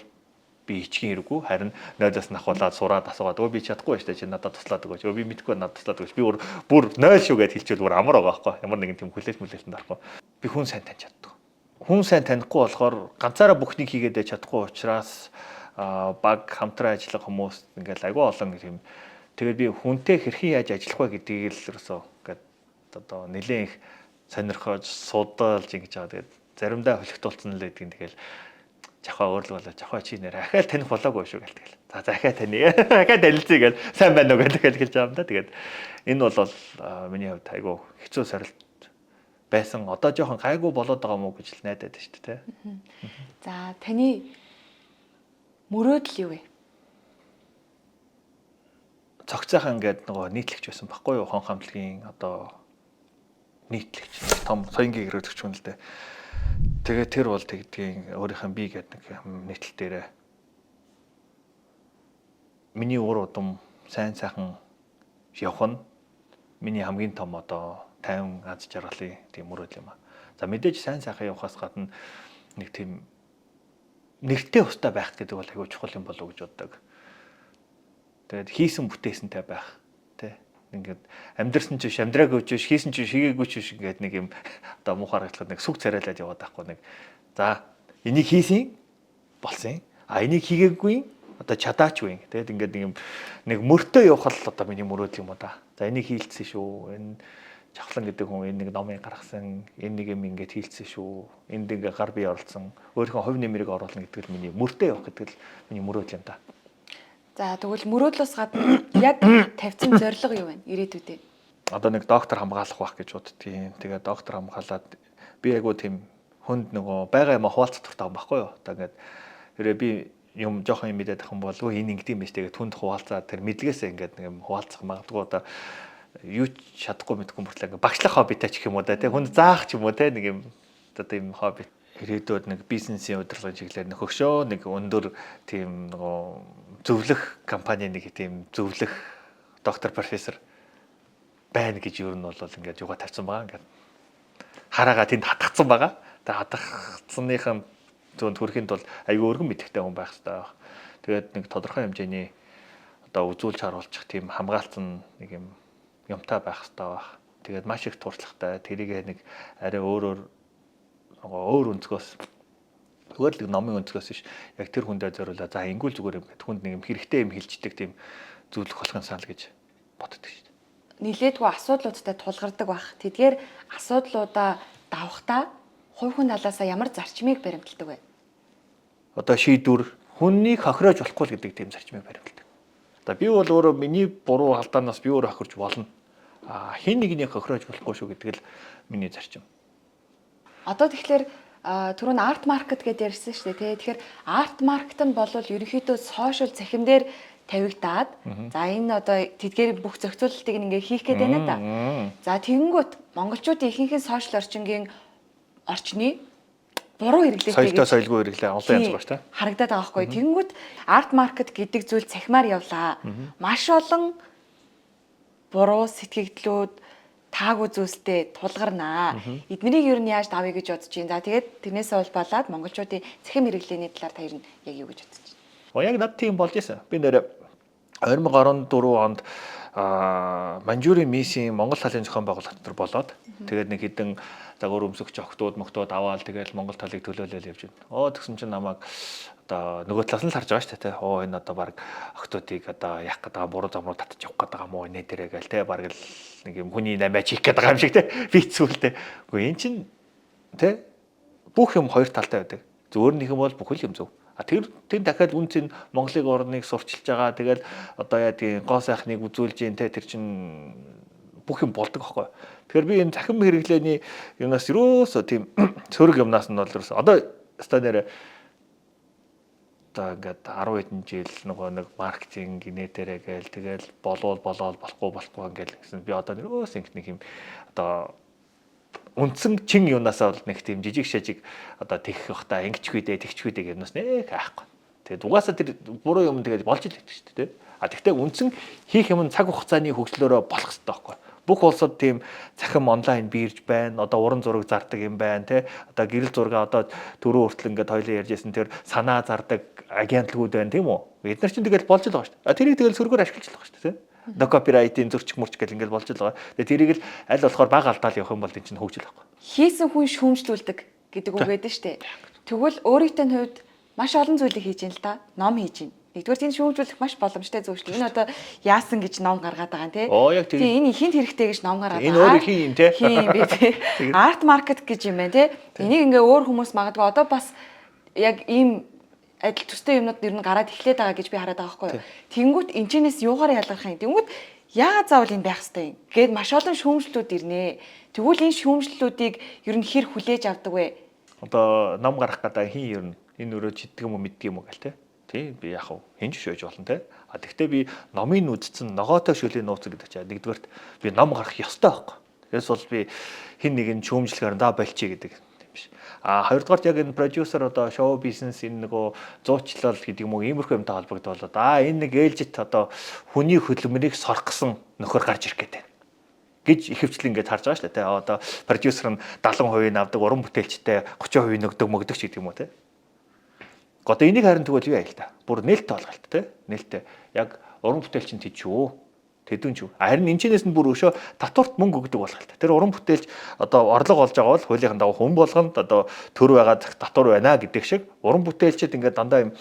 [SPEAKER 2] би ичгийн хэрэггүй харин нойлоос нахуулаад сураад асуугаад өө би чадахгүй байж та чи надад туслаад өгөөч. Өө би мэдгүй надад туслаад өгөөч. Би бүр 0 шүү гэд хэлчихвэл бүр амар байгаа байхгүй. Ямар нэгэн тийм хүлээлт мүлээлтэнд орохгүй. Би хүн сайн таньж чаддаг. Хүн сайн танихгүй болохоор ганцаараа бүхнийг хийгээд байж чадахгүй учраас баг хамтран ажиллах хүмүүс ингээл айгүй олон юм. Тэгээд би хүнтэй хэрхэн яаж ажиллах вэ гэдгийг л ерөөсөө ингээд одоо нэлээд их сонирхож судалж ингэж байгаа. Тэгээд заримдаа хөлөгтүүлсэн л байдгийг тэгэл жахаа өөрлөг болоо жахаа чи нэр ахаал таних болоогүй шүү гэл тэгэл. За ахаа таны. Ахаа танилцъя гэл сайн байна уу гэл хэлж байгаа юм да. Тэгээд энэ бол миний хувьд айгүй хэцүү сорилт байсан. Одоо жоохон гайгүй болоод байгаа мó гэж л найдаад байна шүү дээ.
[SPEAKER 1] За таны мөрөөдөл юу вэ?
[SPEAKER 2] Цогцойхон ингээд нөгөө нийтлэгч байсан баггүй юу? Хон хамтлагийн одоо нийтлэгч том соёнгийн хэрэглэгч хүн л дээ. Тэгээ тэр бол тэгдгийн өөрийнх нь би гэдэг нэг нийтлэл дээрээ миний ур удам сайн сайхан явах нь миний хамгийн том одоо 50 аз жаргалын тийм мөрөөдөл юм а. За мэдээж сайн сайхан явахаас гадна нэг тийм нэртэй устай байх гэдэг бол айгүй чухал юм болов уу гэж боддог. Тэгээд хийсэн бүтээсэнтэй байх тий. Ингээд амьдрсан ч биш, амьдраагүй ч биш, хийсэн ч биш, хийгээгүй ч биш ингээд нэг юм одоо муухай харагдлахад нэг сүг царайлаад яваад байхгүй нэг. За энийг хийсэн болсон. А энийг хийгээгүй одоо чадаач үгүй. Тэгээд ингээд нэг юм нэг мөртөө явах л одоо миний мөрөөдөл юм уу да. За энийг хийлцсэн шүү. Энэ Жавхлан гэдэг хүн энэ нэг номыг гаргасан, энэ нэг юм ингээд хийлцсэн шүү. Энд ингээд гар бие оролцсон, өөрийнхөө хувь нэмрийг оруулна гэдэг л миний мөртөө явах гэдэг л миний мөрөөдөл юм да.
[SPEAKER 1] За тэгвэл мөрөөдлөөс гадна яг тавьсан зорилго юу вэ? Ирээдүйдээ.
[SPEAKER 2] Одоо нэг доктор хамгаалах байх гэж боддгийн. Тэгээ доктор хамгаалаад би айгуу тийм хүнд нөгөө байгаа юм хуваалцах дуртай юм баггүй юу? Одоо ингээд хэрэг би юм жоохон юм мэдээд ах юм бол энэ ингэдэм байж тэгээд хүнд хуваалцаад тэр мэдлэгээсээ ингээд нэг юм хуваалцах магадгүй одоо юу ч чадахгүй мэдгүй мөртлөө ингээд багшлах хоббитай ч гэх юм уу да тий хүнд заах ч юм уу тий нэг юм одоо тийм хобби ирээдүйд нэг бизнесийн удирдлагын чиглэлээр нөхөшөө нэг өндөр тийм нөгөө зөвлөх компани нэг тийм зөвлөх доктор профессор байна гэж ер нь бол ингээд юугаа тавьсан байгаа ингээд хараагаа тэнд хатгацсан байгаа. Тэгээ хатгацсаныхан зүүн төрхийн тул айгүй өргөн мэдхтэй хүн байх хэрэгтэй байх. Тэгээд нэг тодорхой хэмжээний одоо үзүүлж харуулчих тийм хамгаалцсан нэг юм юмтай байх хэрэгтэй байх. Тэгээд маш их туршлагатай тэрийг нэг арай өөрөөр нөгөө өөр өнцгөөс зүгээр л номын өнцгөөс биш яг тэр хүндээ зориулаа. За ингүүл зүгээр юм гэд хүнд нэг юм хэрэгтэй юм хилждэг тийм зөвлөх болох юм санал гэж боддог шүү дээ.
[SPEAKER 1] Нилээдгүй асуудлуудтай тулгардаг байх. Тэдгээр асуудлуудаа давхдаа хувь хүн талаасаа ямар зарчмыг баримталдаг вэ?
[SPEAKER 2] Одоо шийдвэр хүннийг хохироож болохгүй л гэдэг тийм зарчмыг баримталдаг. Одоо би бол өөрөө миний буруу алдаанаас би өөрөө хохирч болно. А хин нэгнийг хохироож болохгүй шүү гэдэг л миний зарчим.
[SPEAKER 1] Одоо тэгэхээр түрүү нь арт маркет гэдээ ярьсан шүү дээ тий. Тэгэхээр арт маркет нь бол ерөнхийдөө сошиал цахим дээр тавигдаад за энэ одоо тэдгээр бүх зохицуулалтыг ингээ хийх гээд байна да. За тэгэнгүүт монголчуудын ихэнх нь сошиал орчингийн орчны буруу хэрэглээтэй
[SPEAKER 2] Соёлтой соёлгүй хэрэглээ олон янз байна тий.
[SPEAKER 1] Харагдаад байгаа байхгүй. Тэгэнгүүт арт маркет гэдэг зүйл цахимаар явлаа. Маш олон буруу сэтгэгдлүүд таагүй зүйлстэй тулгарнаа. Эднэрийг ер нь яаж давъя гэж бодож байна. За тэгээд тэрнээсээ улбалаад монголчуудын цахим хэрэглээний талаар та ер нь яг юу гэж бодож байна?
[SPEAKER 2] Яг над тийм болж исэн. Би нэр 2014 онд Манжурийн миссийн Монгол талын зохион байгуулалт дотор болоод тэгээд нэг хэдэн загвар өмсөгч охтууд мохтууд аваал тэгээд Монгол талыг төлөөлөл явж байна. Оо тэгсэн чинь намайг одоо нөгөө талаас нь л харж байгаа шүү дээ. Оо энэ одоо баг охтуудыг одоо яах гээд байгаа буруу зам руу татчих явах гээд байгаа юм уу нэ тэрэ гээл те баг л нэг юм хүний намаа чих гээд байгаа юм шиг те би зүйлтэй. Үгүй эн чинь те бүх юм хоёр талтай байдаг. Зөвөр нэг юм бол бүхэл юм зөв. А тэр дахиад үн цэн Монголыг орныг сурчилж байгаа. Тэгэл одоо яа тийм гоо сайхныг үзүүлж гин те тэр чин бүх юм болдог аахгүй. Тэгэхээр би энэ цахим хэрэглээний юмнаас ерөөсөө тийм сөрөг юмнаас нь бол ерөөсөө одоо өстой нэрэ одоо ингээд 10 хэдэн жил нөгөө нэг маркетинг нэтэрэ гээл тэгэл болвол болоол болохгүй болохгүй ингээл гэсэн би одоо нэрөөс ингэ нэг юм одоо үндсэн чин юунаасаа бол нэг тийм жижиг шажиг одоо тэгэх бах та ингэчгүй дээ тэгчгүй дээ гэмнээс нэг айхгүй. Тэгээд угаасаа тэр буруу юм тэгээд болж л байдаг шүү дээ. А тэгтээ үндсэн хийх юм нь цаг хугацааны хөгжлөөрөө болох хэрэгтэй байхгүй. Бүх улсад тийм цахим онлайн бирж байна. Одоо уран зураг зардаг юм байна те. Одоо гэрэл зураг одоо түрүү хүртэл ингээд хоёлын ярьжсэн тэр санаа зардаг агентлагууд байна тийм үү? Эд нар чинь тэгэл болж л байгаа шүү дээ. А тэрийг тэгэл сөргөөр ашиглаж л байгаа шүү дээ те. Одоо копирайтын зөрчих мөрч гэл ингээл болж л байгаа. Тэгээ тэрийг л аль болохоор бага алдаал явах юм бол энэ чинь хөгжил байхгүй.
[SPEAKER 1] Хийсэн хүн шүүмжлүүлдэг гэдэг үг байдаг шүү дээ. Тэгвэл өөрийнхөө хувьд маш олон зүйлийг хийж ин л да. Ном хийж ин. Нэгдүгээр тийм шүүмжлүүлэх маш боломжтой зүйл шүү дээ. Энэ одоо яасан гэж ном гаргаад байгаа юм тий.
[SPEAKER 2] Оо яг тийм.
[SPEAKER 1] Тийм энэ ихэнд хэрэгтэй гэж ном гаргаад
[SPEAKER 2] байгаа. Энэ өөрөө хин юм тий.
[SPEAKER 1] Хин юм бэ тий. Арт маркет гэж юм байна тий. Энийг ингээ өөр хүмүүс магадгүй одоо бас яг ийм адил төстэй юмнууд нэр нь гараад эхлээд байгаа гэж би хараад байгаа байхгүй юу. Тэнгүүт энэчнээс юугаар ялгарх юм? Тэнгүүт яагаад заавал энэ байх хэвтэй юм? Гэд маш олон шүүмжлүүд ирнэ. Тэгвэл энэ шүүмжлүүдийг ер нь хэр хүлээж авдаг вэ?
[SPEAKER 2] Одоо ном гарах гэдэг хин ер нь энэ өрөө чиддэг юм уу мэддэг юм уу гэл те. Тийм би яг хав хин ч шөөж болно те. А тэгтээ би номын үдцэн ногоотой шөлийн нууц гэдэг чинь нэгдүгээрт би ном гарах ёстой байхгүй. Тэгээс бол би хин нэгэн шүүмжлэхээр даа болчихъя гэдэг тийм биш. А хоёрдугаарт яг энэ продюсер одоо шоу бизнес энэ нөгөө зуучлал гэдэг юм уу иймэрхүү юмтай холбогдвол аа энэ нэг ээлжит одоо хүний хөдөлмөрийг сорох гэсэн нөхөр гарч ирэх гэдэг гэж ихэвчлэн ингээд харж байгаа шүү дээ. Одоо продюсер нь 70% нь авдаг, уран бүтээлчтэй 30% нөгдөг мөгдөг ч гэдэг юм уу те. Одоо энийг харин тэгвэл юу яа л та. Бүр нээлттэй болгоо л та те. Нээлттэй. Яг уран бүтээлч нь тийч үү? Тэдүүн ч үү. Харин энэчнээс нь бүр өшөө татварт мөнгө өгдөг болох л та. Тэр уран бүтээлч одоо орлого олж байгаа бол хуулийн дагуу хүн болгонд одоо төр байгаа татвар байна гэдэг шиг уран бүтээлчид ингээд дандаа юм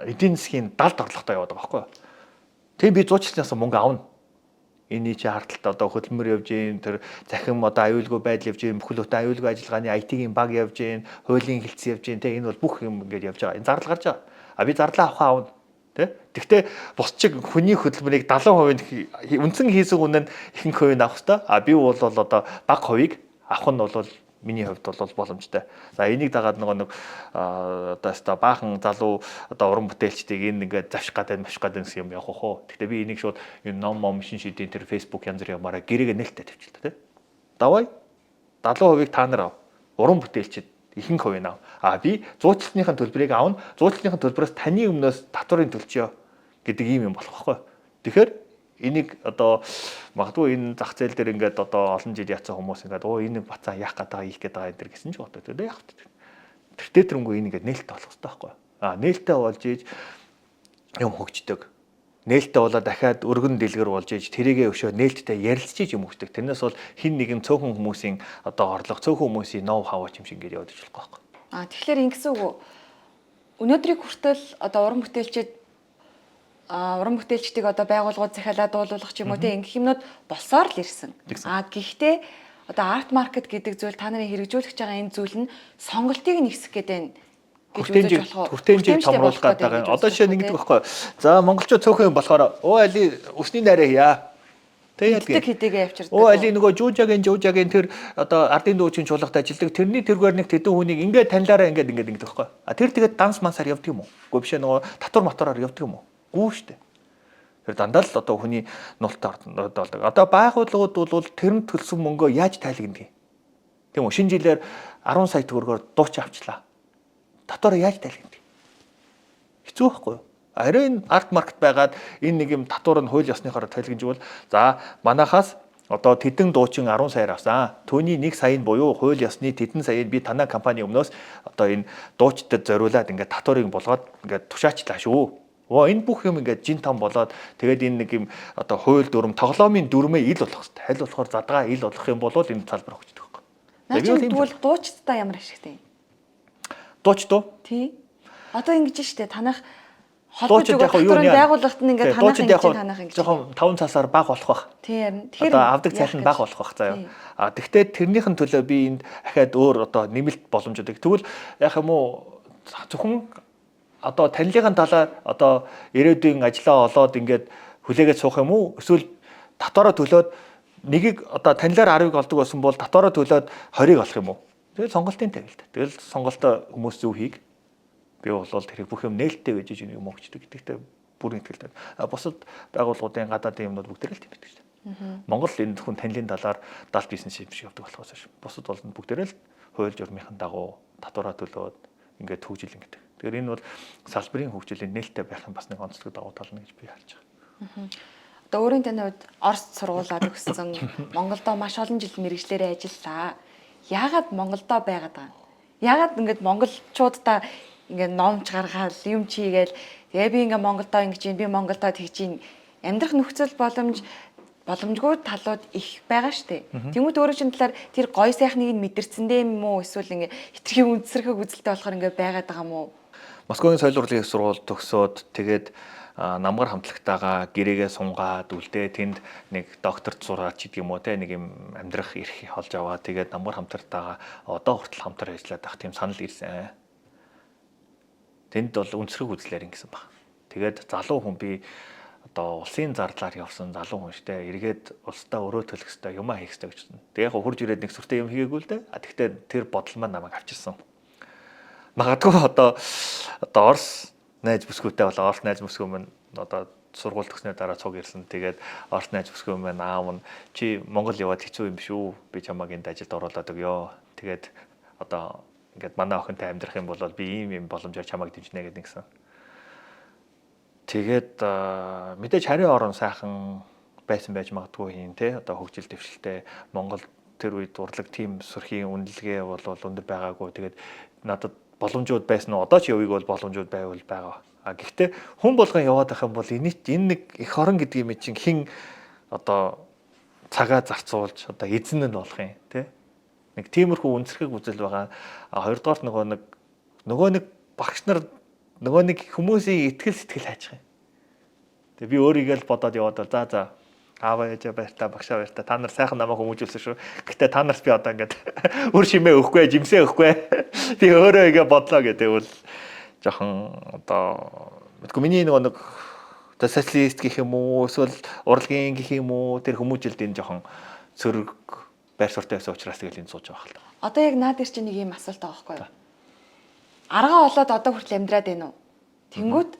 [SPEAKER 2] эдийн засгийн далд орлоготой яваад байгаа байхгүй юу? Тийм би зуучлалаас мөнгө авна. Энийний чи хардталт одоо хөдөлмөр явж гин тэр захим одоо аюулгүй байдал явж гин бүхэл бүтэн аюулгүй ажиллагааны IT-ийн баг явж гин хуулийн хэлтс явж гин те энэ бол бүх юм ингээд явж байгаа. Энэ зардал гарч байгаа. А би зарлаа авахаа авна. Тэ? Тэгтээ бус чиг хүний хөдөлмөрийг 70% үндсэн хийсэн хүн нь ихэнх хувийг авах хэвээр. А би бол одоо бага хувийг авах нь бол миний хувьд бол боломжтой. За энийг дагаад нөгөө нэг одоо өстой баахан залуу одоо уран бүтээлчдийг энэ ингээд завших гадаг маших гадаг гэсэн юм явах уу. Гэхдээ би энийг шууд энэ ном мом шин шидийн тэр Facebook янз бүр ямаараа гэрээгээ нээлттэй тавьчихлаа тий. Давай 70%-ийг та нар ав. Уран бүтээлчд ихэнх хувийг ав. А би зуучлалныхын төлбөрийг авна. Зуучлалныхын төлбөрөөс таны өмнөөс татварын төлчөө гэдэг ийм юм болох байхгүй. Тэгэхээр энийг одоо магадгүй энэ зах зээл дээр ингээд одоо олон жил яцсан хүмүүс ингээд оо энэ бацаа яах гээд байгаа ийх гээд байгаа энэ төр гэсэн ч бодоо. Тэгээд яах вэ? Тэртээ тэрнгүү энэ ингээд нээлттэй болох хэрэгтэй байхгүй. А нээлттэй болж иж юм хөгждөг. Нээлттэй болоод дахиад өргөн дэлгэр болж иж тэрийгээ өшөө нээлттэй ярилцж иж юм хөгждөг. Тэрнээс бол хин нэгэн цөөхөн хүмүүсийн одоо орлого, цөөхөн хүмүүсийн ноу хав юм шиг ингээд яваад иж болохгүй байхгүй.
[SPEAKER 1] А тэгэхээр ингэсэн үг үү? Өнөөдрийг хүртэл одоо уран бүтээлчид уран бүтээлчдийг одоо байгууллагууд захиалаад дуулуулах ч юм уу тийм ингэх юмнууд болсоор л ирсэн. А гэхдээ одоо арт маркет гэдэг зүйл та нарын хэрэгжүүлэх гэж байгаа энэ зүйл нь сонголтыг нь ихсэх гэдэг нь гэж үзэж болох уу?
[SPEAKER 2] Хүртээмжийг томруулах гэдэг байгаа. Одоо жишээ нь ингэдэг байхгүй. За монголчууд цөөхөн юм болохоор өө али өсний найраа хийя. Тэ
[SPEAKER 1] яадаг. Хэдийгээ авчирдаг.
[SPEAKER 2] Өө али нөгөө жуужагийн тэр одоо ардын дүүчийн чуулгад ажилладаг тэрний тэргээр нэг тэдэн хүнийг ингээд танилаараа ингээд ингээд ингэдэг байхгүй. А тэр тэгээд данс мансаар явдаг юм уу? Үгүй бишээ нөгөө татвар матвараар явдаг юм уу? Гүү штэ. Тэр дандаа л одоо хүний нулт ордог. Одоо байгууллагууд бол тэрэнд төлсөн мөнгөө яаж тайлагнадаг юм? Тийм үү? Шинэ жилээр 10 сая төгрөгөөр дууч авчлаа. Татвараа яаж тайлагнадаг? Хэцүү байхгүй юу? Харин энэ арт маркет байгаад энэ нэг юм татвар нь хууль ёсныхоор тайлгнажвал за манахаас одоо тэдэн дуучин 10 саяар авсан. Түүний 1 сая нь буюу хууль ёсны тэдэн саяыг би танай компани өмнөөс одоо энэ дуучдад зориулаад ингээд татварыг болгоод ингээд тушаачлаа шүү. Оо энэ бүх юм ингээд жин том болоод тэгээд энэ нэг юм одоо хууль дүрм тоглоомын дүрмээ ил болох хэрэгтэй. Аль болохоор задгаа ил болох юм бол энэ салбар хөгждөг байхгүй.
[SPEAKER 1] Наа чинь тэгвэл дуучдаа ямар ашигтай юм?
[SPEAKER 2] Дуучд уу?
[SPEAKER 1] Тий. Одоо ингэж штэ танах холбож өгөх татварын байгууллагт нь ингээд танах ингэж танах ингэж
[SPEAKER 2] жоохон 5 цасаар бага болох бах.
[SPEAKER 1] Тий харин.
[SPEAKER 2] Тэгэхээр одоо авдаг цалин бага болох бах заяа. А тэгвэл тэрнийх нь төлөө би энд ахаад өөр одоо нэмэлт боломжууд. Тэгвэл яах юм уу зөвхөн одоо танилын талаар одоо ирээдүйн ажлаа олоод ингээд хүлээгээд суух юм уу? Эсвэл татвараа төлөөд нэгийг одоо танилаар 10-ыг олдог байсан бол татвараа төлөөд 20-ыг олох юм уу? Тэгэл сонголтын тавил та. Тэгэл сонголтоо хүмүүс зөв хийг. Би бол тэр бүх юм нээлттэй байж иж юм өгчдөг гэдэгтээ бүрэн итгэлтэй. Бусад байгууллагуудын гадаадын юмнууд бүгд л тийм байдаг шүү дээ. Монгол энэ зөвхөн танилын талаар далд бизнес юм шиг явдаг болохоос ш. Бусад бол бүгдээрээ л хууль журмынхан дагуу татвараа төлөөд ингээд хөгжил ингээд. Тэгэхээр энэ бол салбарын хөгжлийн нээлттэй байх нь бас нэг онцлог дагуу тал нь гэж би харж
[SPEAKER 1] байгаа. Одоо өөрийн таны хувьд Орос сургуулаад өгсөн, Монголдо маш олон жил мэрэгжлээрээ ажиллаа. Яагаад Монголдо байгаад байгаа юм? Яагаад ингээд монголчуудаа ингээд номч гаргаал, юм чигээл тэгээ би ингээд Монголдо ингэж юм, би Монголдо тэгж юм. Амьдрах нөхцөл боломж боломжгүй талууд их байгаа штэ. Тэнгүүд өөрөө чинь талаар тэр гой сайхныг нь мэдэрсэн дээ юм уу? Эсвэл ингээ хитрхи үндсэрхэг үзэлтэй болохоор ингээ байгаад байгаа юм уу?
[SPEAKER 2] Москвагийн соёл урлагийн их сургууль төгсөөд тэгээд намгар хамтлагтайгаа гэрээгээ сунгаад үлдээ тэнд нэг докторт сураад ч гэдэг юм уу те нэг юм амьдрах эрх олж аваад тэгээд намгар хамтартайгаа одоо хүртэл хамтар ажиллаад байх тийм санал ирсэн. Тэнд бол үнсрэг үзлээр ингэсэн баг. Тэгээд залуу хүн би одоо улсын зардлаар явсан залуу хүн штэ эргээд улсдаа өрөө төлөх хэвээр юмаа хийх хэвээр гэж бодсон. Тэгээ яг хурж ирээд нэг сүртэй юм хийгээгүй л дээ. А тэгтээ тэр бодол маань намайг авчирсан. Магадгүй одоо Орос найз бүсгүйтэй болоо Орос найз бүсгүй маань одоо сургууль төгснөө дараа цуг ирсэн. Тэгээд Орос найз бүсгүй маань аав нь чи Монгол яваад хэцүү юм биш үү? Би чамайг энд ажилд оруулаад өгөө. Тэгээд одоо ингээд манай охинтой амьдрах юм бол би ийм юм боломжоор чамайг дэмжинэ гэдэг нэгсэн. Тэгээд мэдээж харийн орон сайхан байсан байж магадгүй юм те одоо хөгжил дэвшилтэй Монгол тэр үед урлаг тийм сөрхийн үнэлгээ бол өндөр байгаагүй. Тэгээд надад боломжууд байсан уу? Одоо ч явыг бол боломжууд байвал байгаа. А гэхдээ хүн болгон яваад байх юм бол энэ нэг эх орон гэдэг юм чинь хэн одоо цагаа зарцуулж одоо эзэн нь болох юм те. Нэг тиймэрхүү үнсрэг үзэл байгаа. А хоёрдугаарт нөгөө нэг багш нар нөгөө нэг хүмүүсийн итгэл сэтгэл хайчих юм. Тэгээ би өөрийгөө л бодоод яваад бол за аава ээжээ баяртай, багшаа баяртай. Та нар сайхан намайг хүмүүжүүлсэн шүү. Гэтэ та нарт би одоо ингээд үр шимээ өгөхгүй, жимсээ өгөхгүй. Би өөрөө ингэ бодлоо гэдэг бол жоохон одоо Мэдгүй миний нөгөө нэг одоо социалист гэх юм уу эсвэл урлагийн гэх юм уу тэр хүмүүжилд энэ жоохон сөрөг байр суурьтай байсан учраас тэгэл энэ сууж байгаа хэл.
[SPEAKER 1] Одоо яг наад дээр чинь нэг юм асуулт байгаа байхгүй юу? Аргаа олоод одоо хүртэл амьдраад байна уу? Тэнгүүт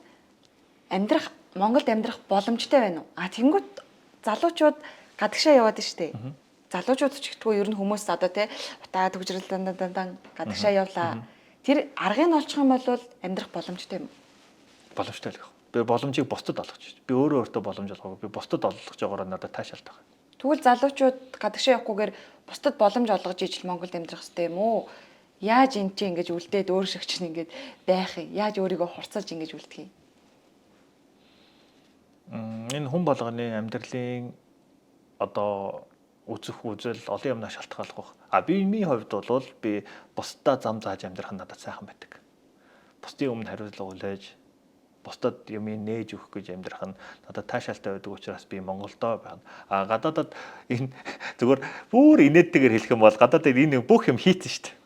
[SPEAKER 1] амьдрах Монголд амьдрах боломжтой байна уу? А тэнгүүт залуучууд гадагшаа яваад штэ. Залуучууд ч гэдэггүй ер нь хүмүүс одоо те утаа төгжрөл дан дан дан дан гадагшаа явлаа. Тэр аргыг нь олчих юм бол амьдрах боломжтой юм уу?
[SPEAKER 2] Боломжтой л гэх. Би боломжийг бусдад олгож шээ. Би өөрөө өөртөө боломж олгоогүй. Би бусдад олгож байгаагаар надад таашаалт байгаа.
[SPEAKER 1] Тэгвэл залуучууд гадагшаа явахгүйгээр бусдад боломж олгож ижил Монголд амьдрах хэрэгтэй юм уу? Яаж эн чинь ингэж үлдээд өөр шиг чинь ингэж байх юм? Яаж өөрийгөө хурцлж ингэж үлдэх юм?
[SPEAKER 2] Энэ хүн болгоны амьдралын одоо үзэх үзэл олон юмнаас шалтгаалх байх. А би миний хувьд бол би бусдаа зам зааж амьдрах нь надад сайхан байдаг. Бусдын өмнө хариуцлага хүлээж бусдад юмыг нээж өгөх гэж амьдрах нь надад таашаалтай байдаг учраас би Монголдоо байна. А гадаадад энэ зүгээр бүр инээдтэйгээр хэлэх юм бол гадаадад энэ бүх юм хийцэн шүү дээ.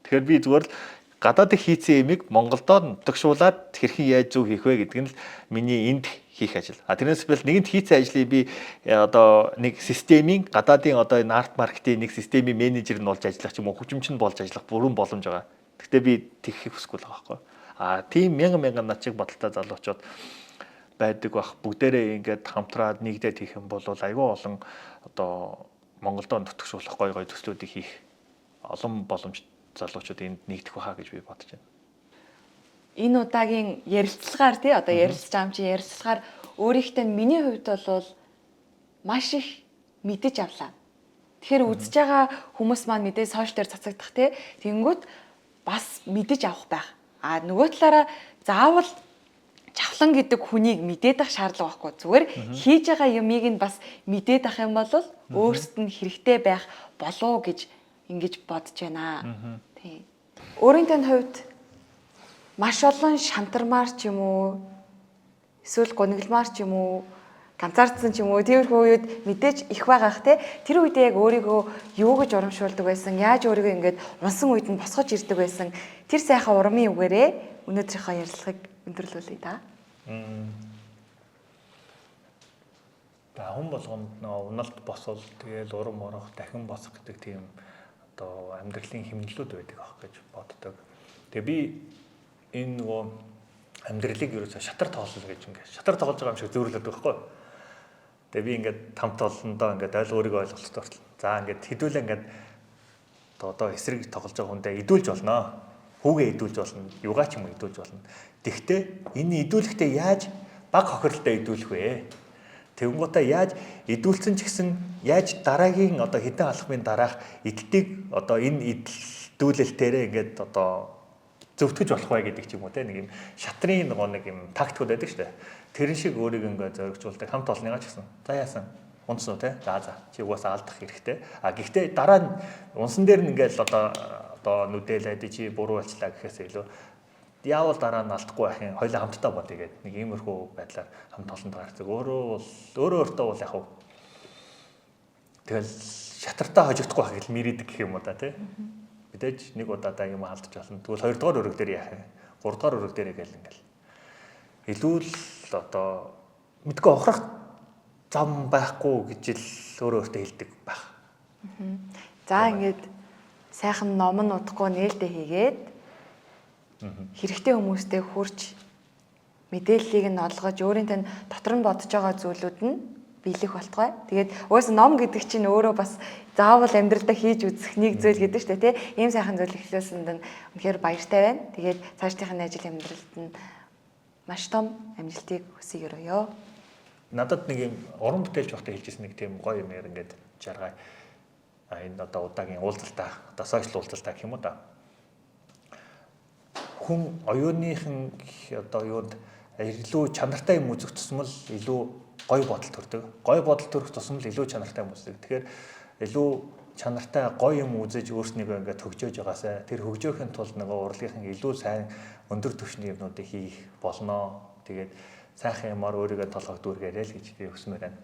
[SPEAKER 2] Тэгэхээр би зүгээр л гадаадд хийцэн юмыг Монголдоо нутагшуулад хэрхэн яаж зөв хийх вэ гэдэг нь л миний энд хийх ажил. А тэрнээс бэл нэгэнт хийцэн ажлыг би одоо нэг системийн гадаадын одоо энэ арт маркетинг нэг системийн менежер нь болж ажиллах ч юм уу хөгжимч нь болж ажиллах бүрэн боломж байгаа. Гэхдээ би тэгхийг хүсэхгүй л байгаа байхгүй. А тийм мянган мянган над чиг бодолтой залуучууд байдаг бах. Бүгдээрээ ингээд хамтраад нэгдээд хийх юм бол айгүй олон одоо Монголдоо нутагшуулах гой гой төслүүдийг хийх олон боломж залуучууд энд нэгдэх байхаа гэж би бодож байна.
[SPEAKER 1] Энэ удаагийн ярилцлагаар тий одоо ярилцж байгаа юм чи ярилцлагаар өөрийнхөө миний хувьд бол маш их мэдэж авлаа. Тэгэхээр үзэж байгаа хүмүүс маань мэдээ сошиал дээр цацагдах тий тэнгүүт бас мэдэж авах байх. А нөгөө талаараа заавал чавлан гэдэг хүнийг мэдээд ах шаардлага байхгүй. Зүгээр хийж байгаа юмыг нь бас мэдээд ах юм бол өөрсдөд нь хэрэгтэй байх болов гэж ингэж бодож байна. Тий. Өөрийн тань хувьд маш олон шантармаар ч юм уу эсвэл гуниглмаар ч юм уу ганцаардсан ч юм уу тиймэрхүү үед мэдээж их байгаах те тэр үедээ яг өөрийгөө юу гэж урамшуулдаг байсан, яаж өөрийгөө ингээд унсан үед нь босгож ирдэг байсан тэр сайхан урмын үгээрээ өнөөдрийнхөө ярилцлагыг өндөрлүүлье та.
[SPEAKER 2] За хүн болгонд нөгөө уналт босвол тэгэл урам орох, дахин босох гэдэг тийм одоо амьдралын хэмнэлүүд байдаг ах гэж боддог. Тэгээ би энэ нөгөө амьдралыг ерөөсөө шатар тоглол гэж ингээд шатар тоглож байгаа юм шиг зөөрлөдөг байхгүй. Тэгээ би ингээд хамт олондоо ингээд өөрийгөө ойлголттой болтлоо. За ингээд хэдүүлээ ингээд одоо эсрэг тоглож байгаа хүндээ идүүлж болно. Хүүгээ идүүлж болно. Юугаа ч юм уу идүүлж болно. Тэгтээ энэ идүүлэхдээ яаж баг хохирлоо идүүлэх вэ? Тэгэнгүүтээ яаж идүүлсэн ч гэсэн яаж дараагийн одоо хэдэн алхмын дараах идэлтийг одоо энэ идэлдүүлэлтээрээ ингээд одоо зөвтгөж болох бай гэдэг ч юм уу те нэг юм шатрын нөгөө нэг юм тактикуд байдаг шүү дээ. Тэрэн шиг өөрийг ингээд зоригжуулдаг хамт олонныгаа ч гэсэн. За яасан? Унтсан уу те? За за. Чи угаасаа алдах хэрэгтэй. А гэхдээ дараа нь унсан дээр нь ингээд одоо нүдэлээд чи буруу болчлаа гэхээс илүү яавал дараа нь алдахгүй байх юм хоёлаа хамтдаа бодъё гэдэг нэг иймэрхүү байдлаар хамт олонд гарцаг. Өөрөө бол өөрөө өөртөө бол яг хав тэгэл шатартаа хожигдохгүй байх гэж мэрийдэг гэх юм уу да тий. Мэдээж нэг удаадаа юм алдаж болно. Тэгвэл хоёрдугаар өрөг дээр яах юм? Гуравдугаар өрөг дээр гээл ингээл. Илүү л одоо мэдгүй ухрах зам байхгүй гэж л өөрөө өөртөө хэлдэг байх.
[SPEAKER 1] За ингээд сайхан ном нь удахгүй нээлттэй хийгээд хэрэгтэй хүмүүстэй хүрч мэдээллийг нь олгож өөрийн тань дотор нь бодож байгаа зүйлүүд нь биелэх болтугай. Тэгээд угаасаа ном гэдэг чинь өөрөө бас заавал амьдралдаа хийж үзэх нэг зүйл гэдэг шүү дээ, тий. Ийм сайхан зүйл эхлүүлсэнд нь үнэхээр баяртай байна. Тэгээд цаашдынхаа ажил амьдралд нь маш том амжилтыг хүсье өрөөё.
[SPEAKER 2] Надад нэг юм уран бүтээлч байхдаа хэлжсэн нэг тийм гоё юм яар ингээд жаргай. А энэ одоо удаагийн уулзалтаа, одоо сошиал уулзалтаа гэх юм уу да. Хүн оюуныхан одоо юунд илүү чанартай юм үзэх тусмал илүү гоё бодол төрдөг. Гоё бодол төрөх тусмал илүү чанартай юм үздэг. Тэгэхээр илүү чанартай гоё юм үзэж өөрснийгөө ингээд хөгжөөж байгаасай. Тэр хөгжөхийн тулд нөгөө урлагийнхан илүү сайн өндөр түвшний юмнуудыг хийх болно. Тэгээд сайхан юмар өөрийгөө толгойг дүүргээрэй л гэж би хүсмээр байна.